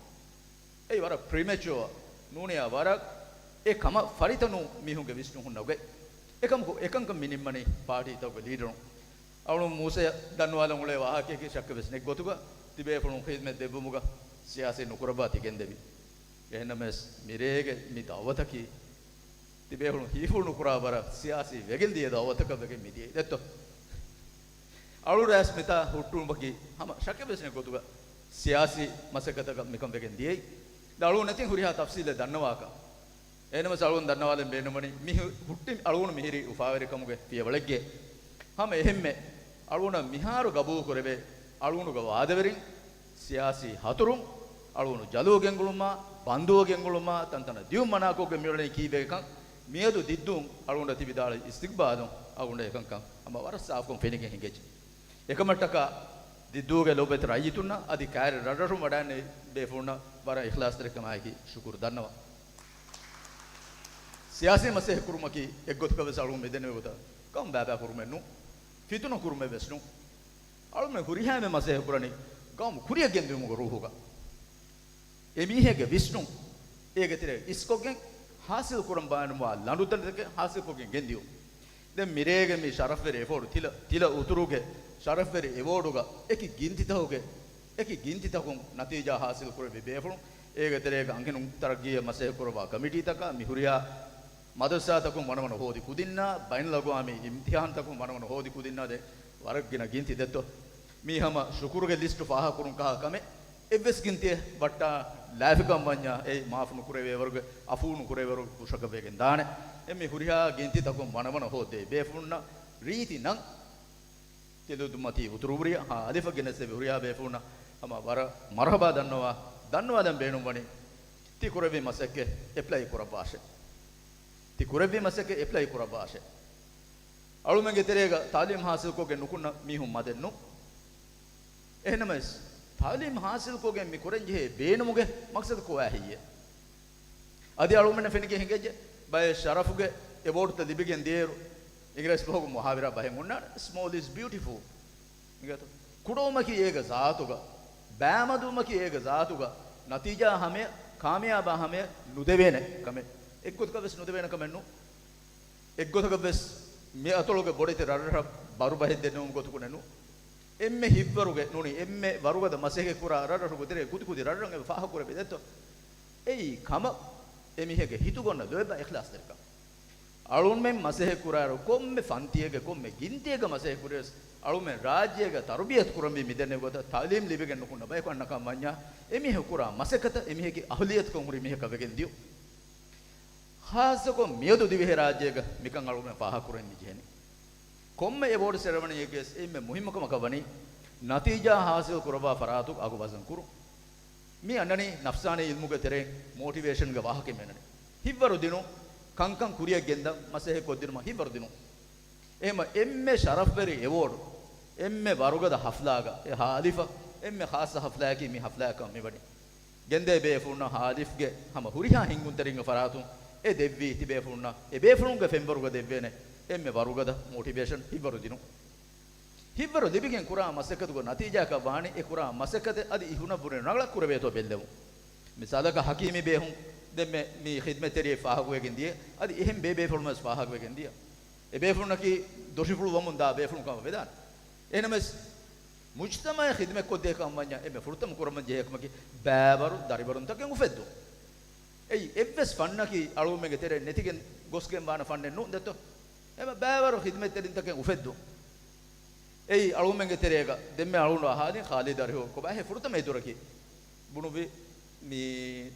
އެއީ ވަރަށް ޕްރީމެޗުއަ ނޫނިއްޔާ ވަރަށް އެ ކަމަށް ފަރިތަ ނޫން މީހުންގެ ވިސްނުން ހުންނަ ގޮތް. އެކަމަކު އެކަންކަން މި ނިންމަނީ ޕާޓީތަކުގެ ލީޑަރުން. އަޅުން މޫސަޔަށް ދަންނަވާލަން އުޅޭ ވާހަކަޔަކީ ޝައްކެއް ވެސް ނެތް ގޮތުގަ ތިބޭފުޅުން ޚިދްމަތް ދެއްވުމުގަ ސިޔާސީ ނުކުރައްވާ ތި ގެންދެވި. އެހެންނަމަވެސް މިރޭގެ މި ދައުވަތަކީ ތިބޭފުޅުން ހީފުޅު ނުކުރާ ވަރަށް ސިޔާސީ ވެގެން ދިޔަ ދައުވަތަކަށް ވެގެން މި ދިޔައީ ދެއްތޯ؟ އަޅު ރައިސް މިތާ ހުއްޓުވުމަކީ ހަމަ ޝައްކެއް ވެސް ނެތް ގޮތުގަ ސިޔާސީ މަސައްކަތަކަށް މިކަން ވެގެން ދިޔައީ. ދެން އަޅު ނެތިން ހުރިހާ ތަފްސީލެއް ދަންނަވާކަށް. އެހެންނަމަވެސް އަޅުން ދަންނަވާލަން ބޭނުންވަނީ މި ހު-، ހުއްޓި އަޅުގަނޑު މިހިރީ އުފާވެރިކަމުގެ ފިޔަވަޅެއްގެ ހަމަ އެހެންމެ އަޅުގަނޑަށް މިހާރު ގަބޫލު ކުރެވޭ އަޅުގަނޑުގެ ވާދަވެރިން، ސިޔާސީ ހަތުރުން، އަޅުގަނޑު ޖަލު ގެންގުޅުމާ، ބަންދުވަ ގެންގުޅުމާ، ތަންތަނަށް ދިޔުން މަނާކޮށްގެން މިއުޅެނީ ކީއްވެގެކަން މިއަދު ދިއްދޫން އަޅުގަނޑަށް ތި ވިދާޅުވި އިސްތިގްބާލުން އަޅުގަނޑަށް އެކަންކަން ހަމަ ވަރަށް ސާފުކޮށް ފެނިގެން ހިނގައްޖެ. އެކަމަށްޓަކާ ދިއްދޫގެ ލޯބިވެތި ރައްޔިތުންނަށް އަދި ކައިރި ރަށްރަށުން ވަޑައިގެންނެވި ބޭފުޅުންނަށް ވަރަށް އިޚްލާޞްތެރިކަމާއެކީ ޝުކުރު ދަންނަވަން. ސިޔާސީ މަސައްކަތް ކުރުމަކީ އެއްގޮތަކަށް ވެސް އަޅުގަނޑު މިދެންނެވި ގޮތަށް ގައުމު ބައިބައި ކުރުމެއް ނޫން، ފިތުނަ ކުރުމެއް ވެސް ނޫން. އަޅުގަނޑު ހުރިހާ މަސައްކަތް ކުރަނީ ގައުމު ކުރިއަށް ގެންދިއުމުގެ ރޫހުގަ. އެމީހެއްގެ ވިސްނުން އޭގެ ތެރޭ އިސްކޮށްގެން ހާސިލް ކުރަން ބާނުންވާ ލަނޑުތަންތަކެއް ހާސިލްކޮށްގެން ގެންދިއުން. ދެން މިރޭގެ މި ޝަރަފްވެރި އެވޯޑު ތިލަ، ތިލަ އުތުރުގެ ޝަރަފްވެރި އެވޯޑުގަ އެކި ގިންތިތަކުގެ، އެކި ގިންތިތަކުން ނަތީޖާ ހާސިލް ކުރެއްވި ބޭފުޅުން، އޭގެ ތެރޭގަ އަންހެނުން ތަރައްގީއަށް މަސައްކަތް ކުރައްވާ ކަމިޓީތަކާ މި ހުރިހާ މަދަރުސާތަކުން ވަނަވަނަ ހޯދި ކުދިންނާ، ބައިނަލްއަގުވާމީ އިމްތިހާންތަކުން ވަނަވަނަ ހޯދި ކުދިންނާ ދެ ވަރަށް ގިނަ ގިންތި ދެއްތޯ؟ މީ ހަމަ ޝުކުރުގެ ލިސްޓު ފާހަގަކުރުން ކަހާ ކަމެއް. އެއްވެސް ގިންތިއެއް ވައްޓާ ލާފިކަން ވަންޏާ އެ މާފު ނުކުރެވޭވަރުގެ، އަފޫ ނުކުރޭވަރުގެ ކުށަކަށް ވެގެން ދާނެ. އެ މި ހުރިހާ ގިންތިތަކުން ވަނަވަނަ ހޯއްދޭ ބޭފުޅުންނަށް ރީތި ނަން ތެލުދުމަތީ އުތުރުވުރިއަށް ހާލިފަށް ގެނެސްދެވި ހުރިހާ ބޭފުޅުންނަށް ހަމަ ވަރަށް މަރުހަބާ ދަންނަވާ، ދަންނަވާލަން ބޭނުންވަނީ ތި ކުރެއްވި މަސައްކަތް އެޕްލައި ކުރައްވާށޭ. ތި ކުރެއްވި މަސައްކަތް އެޕްލައި ކުރައްވާށޭ. އަޅުމެންގެ ތެރޭގަ ތައުލީމް ހާސިލްކޮށްގެން ނުކުންނަ މީހުން މަދެއް ނޫން. އެހެންނަމަވެސް، ތައުލީމް ހާސިލްކޮށްގެން މި ކުރަންޖެހޭ ބޭނުމުގެ މަޤްޞަދު ކޮބާހެއްޔޭ؟ އަދި އަޅުމެންނަށް ފެނިގެން ހިނގައްޖެ، ބައެއް ޝަރަފުގެ އެވޯޑްތައް ލިބިގެން ދިޔައިރު، އިނގިރޭސި ބަހުގެ މުހާވިރާ ބަހެއް އޮންނާނެ، "Small is beautiful." އިނގޭތޯ؟ ކުޑަވުމަކީ އޭގެ ޒާތުގަ، ބައިމަދުވުމަކީ އޭގެ ޒާތުގަ، ނަތީޖާ ހަމަޔަށް، ކާމިޔާބާ ހަމަޔަށް ނުދެވޭނެ ކަމެއް. އެއްގޮތަކަށް ވެސް ނުދެވޭނެ ކަމެއް ނޫން. އެއްގޮތަކަށް ވެސް މި އަތޮޅުގެ ބޮޑެތި ރަށްރަށަށް ބަރު ބަހެއް ދެންނެވުމުގެ ގޮތުގަ ނޫން. އެންމެ ހިތްވަރުގެ ނޫނީ، އެންމެ ވަރުގަދަ މަސައްކަތް ކުރާ ރަށްރަށުގެ ތެރޭ ކުދިކުދި ރަށްރަށް އެބަ ފާހަގަކުރެއްވި ދެއްތޯ؟ އެއީ ކަމަށް އެމީހެއްގެ ހިތުގަ އޮންނަ ލޯތްބާ އިޚްލާޞްތެރިކަން. އަޅުމެން މަސައްކަތް ކުރާއިރު ކޮންމެ ފަންތިއެއްގަ، ކޮންމެ ގިންތިއެއްގަ މަސައްކަތް ކުރިޔަސް، އަޅުމެން ރާއްޖޭގަ ތަރުބިޔަތު ކުރަންވީ މިދެންނެވި ގޮތަށް ތައުލީމް ލިބިގެން ނުކުންނަ ބަޔަކު އަންނަ ކަމަށް ވަންޏާ، އެމީހަކު ކުރާ މަސައްކަތަށް އެމީހަކީ އަހުލިއްޔަތުކޮށް ހުރި މީހަކަށް ވެގެން ދިޔުން. ޚާއްޞަކޮށް މިއަދު ދިވެހިރާއްޖޭގަ މިކަން އަޅުމެން ފާހަގަކުރަން މި ޖެހެނީ. ކޮންމެ އެވޯޑް ސެރެމަނީއެއްގެ ވެސް އެންމެ މުހިއްމު ކަމަކަށް ވަނީ، ނަތީޖާ ހާސިލް ކުރައްވާ ފަރާތުގަ އަގު ވަޒަން ކުރުން. މި އަންނަނީ ނަފްސާނީ އިލްމުގެ ތެރެއިން މޯޓިވޭޝަންގެ ވާހަކައެއް މި އަންނަނީ. ހިތްވަރު ދިނުން، ކަންކަން ކުރިއަށް ގެންދަން މަސައްކަތް ކޮށްދިނުމަށް ހިތްވަރު ދިނުން. އެހެންމަ އެންމެ ޝަރަފްވެރި އެވޯޑް، އެންމެ ވަރުގަދަ ހަފްލާގަ އެ ހާލިފަށް އެންމެ ޚާއްޞަ ހަފްލާއަކީ މި ހަފްލާއަކަށް މިވަނީ. ގެންދޭ ބޭފުޅުންނަށް ހާލިފްގެ ހަމަ ހުރިހާ ހިންގުންތެރިންގެ ފަރާތުން އެ ދެއްވީ ތިބޭފުޅުންނަށް އެބޭފުޅުންގެ ފެންވަރުގަ ދެއްވޭނެ އެންމެ ވަރުގަދަ މޯޓިވޭޝަން ހިތްވަރު ދިނުން. ހިތްވަރު ލިބިގެން ކުރާ މަސައްކަތުގެ ނަތީޖާއަކަށް ވާނީ އެ ކުރާ މަސައްކަތެއް އަދި އިހުނަށްވުރެ ރަނގަޅަށް ކުރެވޭތޯ ބެއްލެވުން. މިސާލަކަށް ހަކީމީ ބޭހުން ދެންމެ މި ޚިދްމަތްތެރިއެއް ފާހަގަވެގެން ދިޔަ، އަދި އެހެން ބޭބޭފުޅުން ވެސް ފާހަގަވެގެން ދިޔަ. އެ ބޭފުޅުންނަކީ ދޮށިފުޅު ވަމުން ދާ ބޭފުޅުން ކަމަށް ވެދާނެ. އެހެނަމެސް މުޖްތަމަޢަށް ޚިދްމަތްކޮށްދޭ ކަމަށް ވަންޏާ އެންމެ ފުރަތަމަ ކުރަމުން ޖެހޭ ކަމަކީ ބައިވަރު ދަރިވަރުންތަކެއް އުފެއްދުން. އެއީ އެއްވެސް ފަންނަކީ އަޅުގަނޑުމެންގެ ތެރެއިން ނެތިގެން ގޮސްގެން ވާނެ ފަންނެއް ނޫން ދެއްތޯ؟ އެމަ ބައިވަރު ޚިދްމަތްތެރިންތަކެއް އުފެއްދުން. އެއީ އަޅުގަނޑުމެންގެ ތެރޭގަ ދެންމެ އަޅުގަނޑު އަހާލިން ޚާލިދު އަރިހު ކޮބާހޭ ފުރަތަމަ އެދުރަކީ؟ ބުނުއްވި މި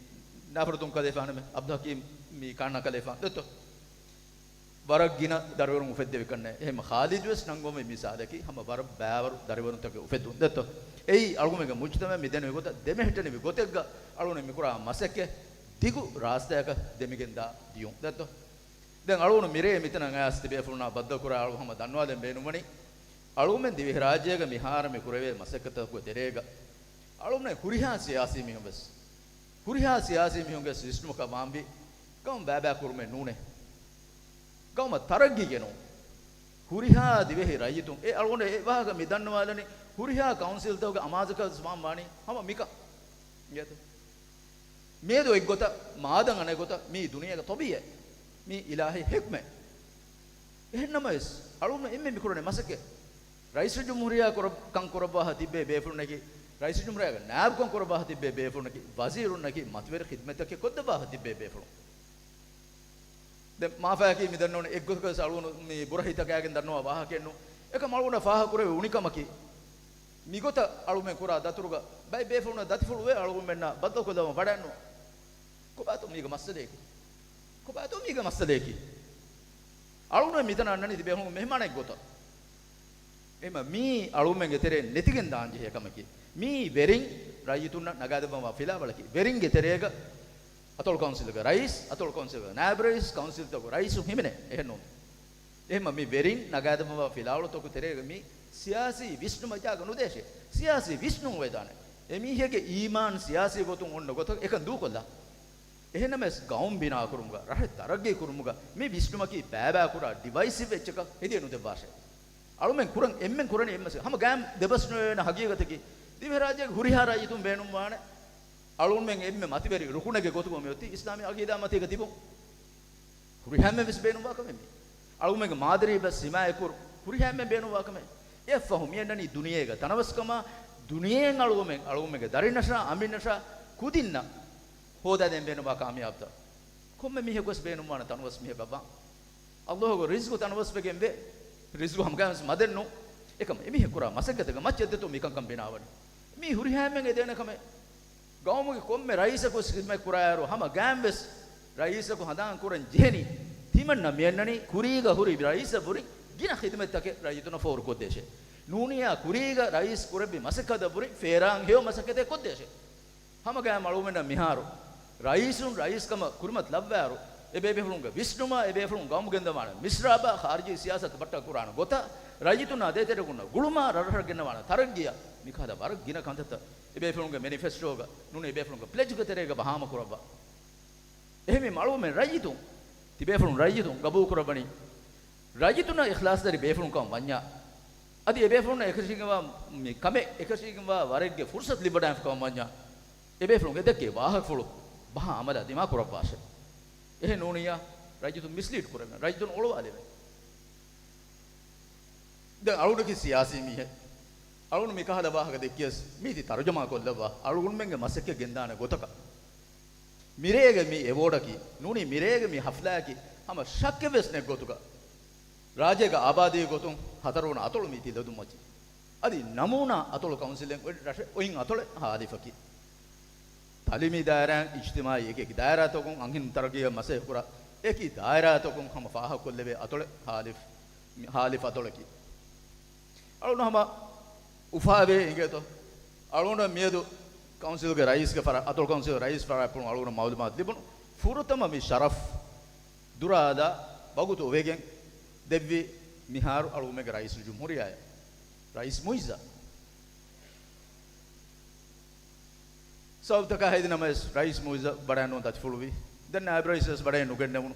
ނާފަރު ތުންކަލޭފާނަމެ އަބްދުލް ޙަކީމް މި ކާންނާކަލޭފާން ދެއްތޯ؟ ވަރަށް ގިނަ ދަރިވަރުން އުފެއްދެވި ކަންނޭ. އެހެން ޚާލިދު ވެސް ނަންގޮންވި މިސާލަކީ ހަމަ ވަރަށް ބައިވަރު ދަރިވަރުންތަކެއް އުފެއްދުން ދެއްތޯ؟ އެއީ އަޅުގަނޑުމެންގެ މުޖްތަމަޢަށް މިދެންނެވި ގޮތަށް ދެމެހެއްޓެނިވި ގޮތެއްގަ އަޅުގަނޑު މިކުރާ މަސައްކަތް ދިގު ރާސްތާއަކަށް ދެމިގެންދާ ދިޔުން ދެއްތޯ؟ ދެން އަޅުގަނޑު މިރޭ މިތަނަށް އައިސް ތިބޭފުޅުންނާ ބައްދަލުކުރާ އަޅު ހަމަ ދަންނަވާލަން ބޭނުންވަނީ، އަޅުގަނޑުމެން ދިވެހިރާއްޖޭގަ މިހާރު މި ކުރެވޭ މަސައްކަތްތަކުގެ ތެރޭގަ އަޅުގަނޑު ހުރިހާ ސިޔާސީ މީހުން ވެސް، ހުރިހާ ސިޔާސީ މީހުންގެ ވިސްނުމަކަށް ވާންވީ ގައުމު ބައިބައި ކުރުމެއް ނޫނޭ. ގައުމަށް ތަރައްގީގެ ނޫން. ހުރިހާ ދިވެހި ރައްޔިތުން އެ އަޅުގަނޑު އެ ވާހަކަ މި ދަންނަވާލަނީ ހުރިހާ ކައުންސިލްތަކުގެ އަމާޒަކަށް ވެސް ވާން ވާނީ ހަމަ މިކަން. އިނގޭތޯ؟ މިއަދު އެއްގޮތަށް މާދަން އަނެއްގޮތަށް މީ ދުނިޔޭގެ ޠަބީޢަތް. މީ އިލާހީ ޙިކްމަތް. އެހެންނަމަވެސް، އަޅުގަނޑު އެންމެ މިކުރަނީ މަސައްކަތް. ރައީސުލްޖުމްހޫރިއްޔާ ކުރަ-، ކަން ކުރައްވާފަ ތިއްބޭ ބޭފުޅުންނަކީ، ރައީސުލްޖުމްހޫރިއްޔާގެ ނާއިބުކަން ކުރައްވާފަ ތިއްބޭ ބޭފުޅުންނަކީ، ވަޒީރުންނަކީ، މަތިވެރި ޚިދްމަތްތަކެއް ކޮށްދެއްވާފަ ތިއްބޭ ބޭފުޅުން. ދެން މާފައި މި ދަންނަވަނީ އެއްގޮތަކަށް އަޅުގަނޑު މި ބުރަ ހިތަކާގެން ދަންނަވާ ވާހަކައެއް ނޫން. އެކަމް އަޅުގަނޑަށް ފާހަގަކުރެވޭ އުނިކަމަކީ، މިގޮތަށް އަޅުމެން ކުރާ ދަތުރުގަ ބައެއް ބޭފުޅުންނަށް ދަތިފުޅުވެ އަޅުގަނޑުމެންނާ ބައްދަލުކޮށްލަވަން ވަޑައެއްނު. ކޮބާތޯ މީގެ މައްސަލައަކީ؟ ކޮބާތޯ މީގެ މައްސަލައަކީ؟ އަޅުގަނޑު މިތަނަށް އަންނަނީ ތިބޭފުޅުން މެހެމާނެއްގޮތަށް. އެހެންމަ މީ އަޅުގަނޑުމެންގެ ތެރެއިން ނެތިގެން ދާންޖެހޭ ކަމަކީ. މީ ވެރިން ރައްޔިތުންނަށް ނަގާދެއްވަންވާ ފިލާވަޅަކީ. ވެރިންގެ ތެރޭގަ އަތޮޅު ކައުންސިލްގެ ރައީސް، އަތޮޅު ކައުންސިލްގެ ނާއިބު ރައީސް، ކައުންސިލްތަކުގެ ރައީސުން ހިމެނޭ. އެހެންނޫން. އެހެންމަ މި ވެރިން ނަގާދެއްވަންވާ ފިލާވަޅުތަކުގެ ތެރޭގަ މި ސިޔާސީ ވިސްނުމަށް ޖާގަ ނުދޭށޭ. ސިޔާސީ ވިސްނުން އޮވެދާނެ. އެމީހެއްގެ އީމާން ސިޔާސީ ގޮތުން އޮންނަ ގޮތަށް އެކަން ދޫކޮށްލާ. އެހެންނަމަވެސް ގައުމު ބިނާކުރުމުގަ، ރަށެއް ތަރައްގީ ކުރުމުގަ މި ވިސްނުމަކީ ބައިބައިކުރާ ޑިވައިސިވް އެއްޗަކަށް ހެދިޔަ ނުދެއްވާށޭ. އަޅުމެން ކުރަން އެންމެން ކުރަނީ އެއްމަސް ހަމަ ގައިމް ދެބަސްނުވެވޭނެ ހަގީގަތަކީ، ދިވެހިރާއްޖޭގެ ހުރިހާ ރައްޔިތުން ބޭނުންވާނެ އަޅުމެން އެންމެ މަތިވެރި ރުކުނެއްގެ ގޮތުގަ މިއޮތީ އިސްލާމީ އަގީދާ މަތީގަ ތިބުން. ހުރިހާމެން ވެސް ބޭނުންވާ ކަމެއް މީ. އަޅުމެންގެ މާދަރީ ބަސް ހިމާޔަތްކުރު ހުރިހާމެން ބޭނުންވާ ކަމެއް. އެއަށްފަހު މިއަންނަނީ ދުނިޔޭގަ ތަނަވަސްކަމާ، ދުނިޔެއިން އަޅުގަނޑުމެން، އަޅުގަނޑުމެންގެ ދަރިންނަށާ، އަނބިންނަށާ، ކުދިންނަށް ހޯދާދޭން ބޭނުންވާ ކާމިޔާބުތައް. ކޮންމެ މީހަކުވެސް ބޭނުންވާނެ ތަނަވަސް މީހަކަށް ވާން. އައްލާހުގެ ރިޒްގު ތަނަވަސްވެގެން ވޭ. ރިޒްގު ހަމަގައިމުވެސް މަދެއްނު. އެކަމަ އެމީހެއް ކުރާ މަސައްކަތަކަށް މައްޗަށް ދެތޯ މިކަންކަން ބިނާވަނީ. މީ ހުރިހާމެން އެދޭނެ ކަމެއް. ގައުމުގެ ކޮންމެ ރައީސަކުވެސް ޚިދްމަތް ކުރާއިރު ހަމަ ގައިމްވެސް ރައީސަކު ހަނދާން ކުރަން ޖެހެނީ، ތިމަންނަ މިއަންނަނީ ކުރީގަ ހުރި ރައީސަށްވުރި ގިނަ ޚިދްމަތްތަކެއް ރައްޔިތުންނަށް ފޯރުކޮށްދޭށޭ. ނޫނިއްޔާ ކުރީގަ ރައީސް ކުރެއްވި މަސައްކަތަށްވުރި ފޭރާން ހެޔޮ މަސައްކަތެއް ކޮށްދޭށޭ. ހަމަގައިމު އަޅުގަނޑަށް މިހާރު ރައީސުން ރައީސްކަމަށް ކުރިމަތިލައްވާއިރު، އެބޭފުޅުންގެ ވިސްނުމާ، އެބޭފުޅުން ގައުމު ގެންދަވާނެ މިސްރާބާ، ޚާރިޖީ ސިޔާސަތު ބައްޓަން ކުރާނެ ގޮތާ، ރައްޔިތުންނާ ދޭތެރެކުންނަށް ގުޅުމާ، ރަށްރަށަށް ގެންނަވާނެ ތަރައްގީއާ، މިކަހަލަ ވަރަށް ގިނަ ކަންތައްތައް އެބޭފުޅުންގެ މެނިފެސްޓޯގަ ނޫނީ އެބޭފުޅުންގެ ޕްލެޖްގެ ތެރޭގަ ބަހާމަކުރައްވާ. އެހެންވީމަ އަޅުގަނޑުމެން ރައްޔިތުން، ތިބޭފުޅުން ރައްޔިތުން ގަބޫލުކުރައްވަނީ، ރައްޔިތުންނަށް އިޚްލާޞްތެރި ބޭފުޅުންކަމަށް ވަންޏާ، އަދި އެބޭފުޅުންނަށް އެކަށީގެންވާ މި ކަމެއް އެކަށީގެންވާ ވަރެއްގެ ފުރުޞަތު ލިބިވަޑައިގެންފި ކަމަށް ވަންޏާ، އެބޭފުޅުން އެދެއްކޭ ވާހަކަފުޅު ބަހާ އަމަލާ ދިމާކުރައްވާށޭ. އެހެން ނޫނިއްޔާ، ރައްޔިތުން މިސްލީޑް ކުރެވެން، ރައްޔިތުން އޮޅުވާލެވެން. ދެން އަޅުގަނޑަކީ ސިޔާސީ މީހެއް. އަޅުގަނޑު މިކަހަލަ ވާހަކަ ދެއްކިޔަސް މީތި ތަރުޖަމާ ކޮށްލައްވާ، އަޅުގަނޑުމެންގެ މަސައްކަތް ގެންދާނެ ގޮތަކަށް. މިރޭގެ މި އެވޯޑަކީ، ނޫނީ މިރޭގެ މި ހަފްލާއަކީ ހަމަ ޝައްކެއްވެސް ނެތް ގޮތުގަ، ރާއްޖޭގެ އާބާދީ ގޮތުން ހަތަރުވަނަ އަތޮޅު މީތި ލޮދުން މައްޗި. އަދި ނަމޫނާ އަތޮޅު ކައުންސިލެއް އޮތް ރަށެއް އޮތް އަތޮޅެއް ހާލިފަކީ. ތައުލީމީ ދާއިރާއިން އިޖްތިމާއީ އެކި އެކި ދާއިރާތަކުން އަންހެނުން ތަރައްގީއަށް މަސައްކަތް ކުރާ އެކި ދާއިރާތަކުން ހަމަ ފާހަގަކޮށްލެވޭ އަތޮޅެއް ހާލިފް، ހާލިފް އަތޮޅަކީ. އަޅުގަނޑު ހަމަ އުފާވޭ އިނގޭތޯ. އަޅުގަނޑަށް މިއަދު ކައުންސިލްގެ ރައީސްގެ ފަރާ-، އަތޮޅު ކައުންސިލްގެ ރައީސް ފަރާތްޕުޅުން އަޅުގަނޑަށް މައުލޫމާތު ލިބުނު ފުރަތަމަ މި ޝަރަފް ދުރާލާ ވަގުތު އޮވެގެން ދެއްވި މިހާރު އަޅުގަނޑުމެންގެ ރައީސުލްޖުމްހޫރިއްޔާއަށް. ރައީސް މުއިއްޒަށް. ސަބަބުތަކާ ހެދި ނަމަވެސް، ރައީސް މުއިއްޒަށް ވަޑައެއްނު ދަތިފުޅުވި. ދެން ނާއިބު ރައީސް ވެސް ވަޑައެއް ނުގެންނެވުނު.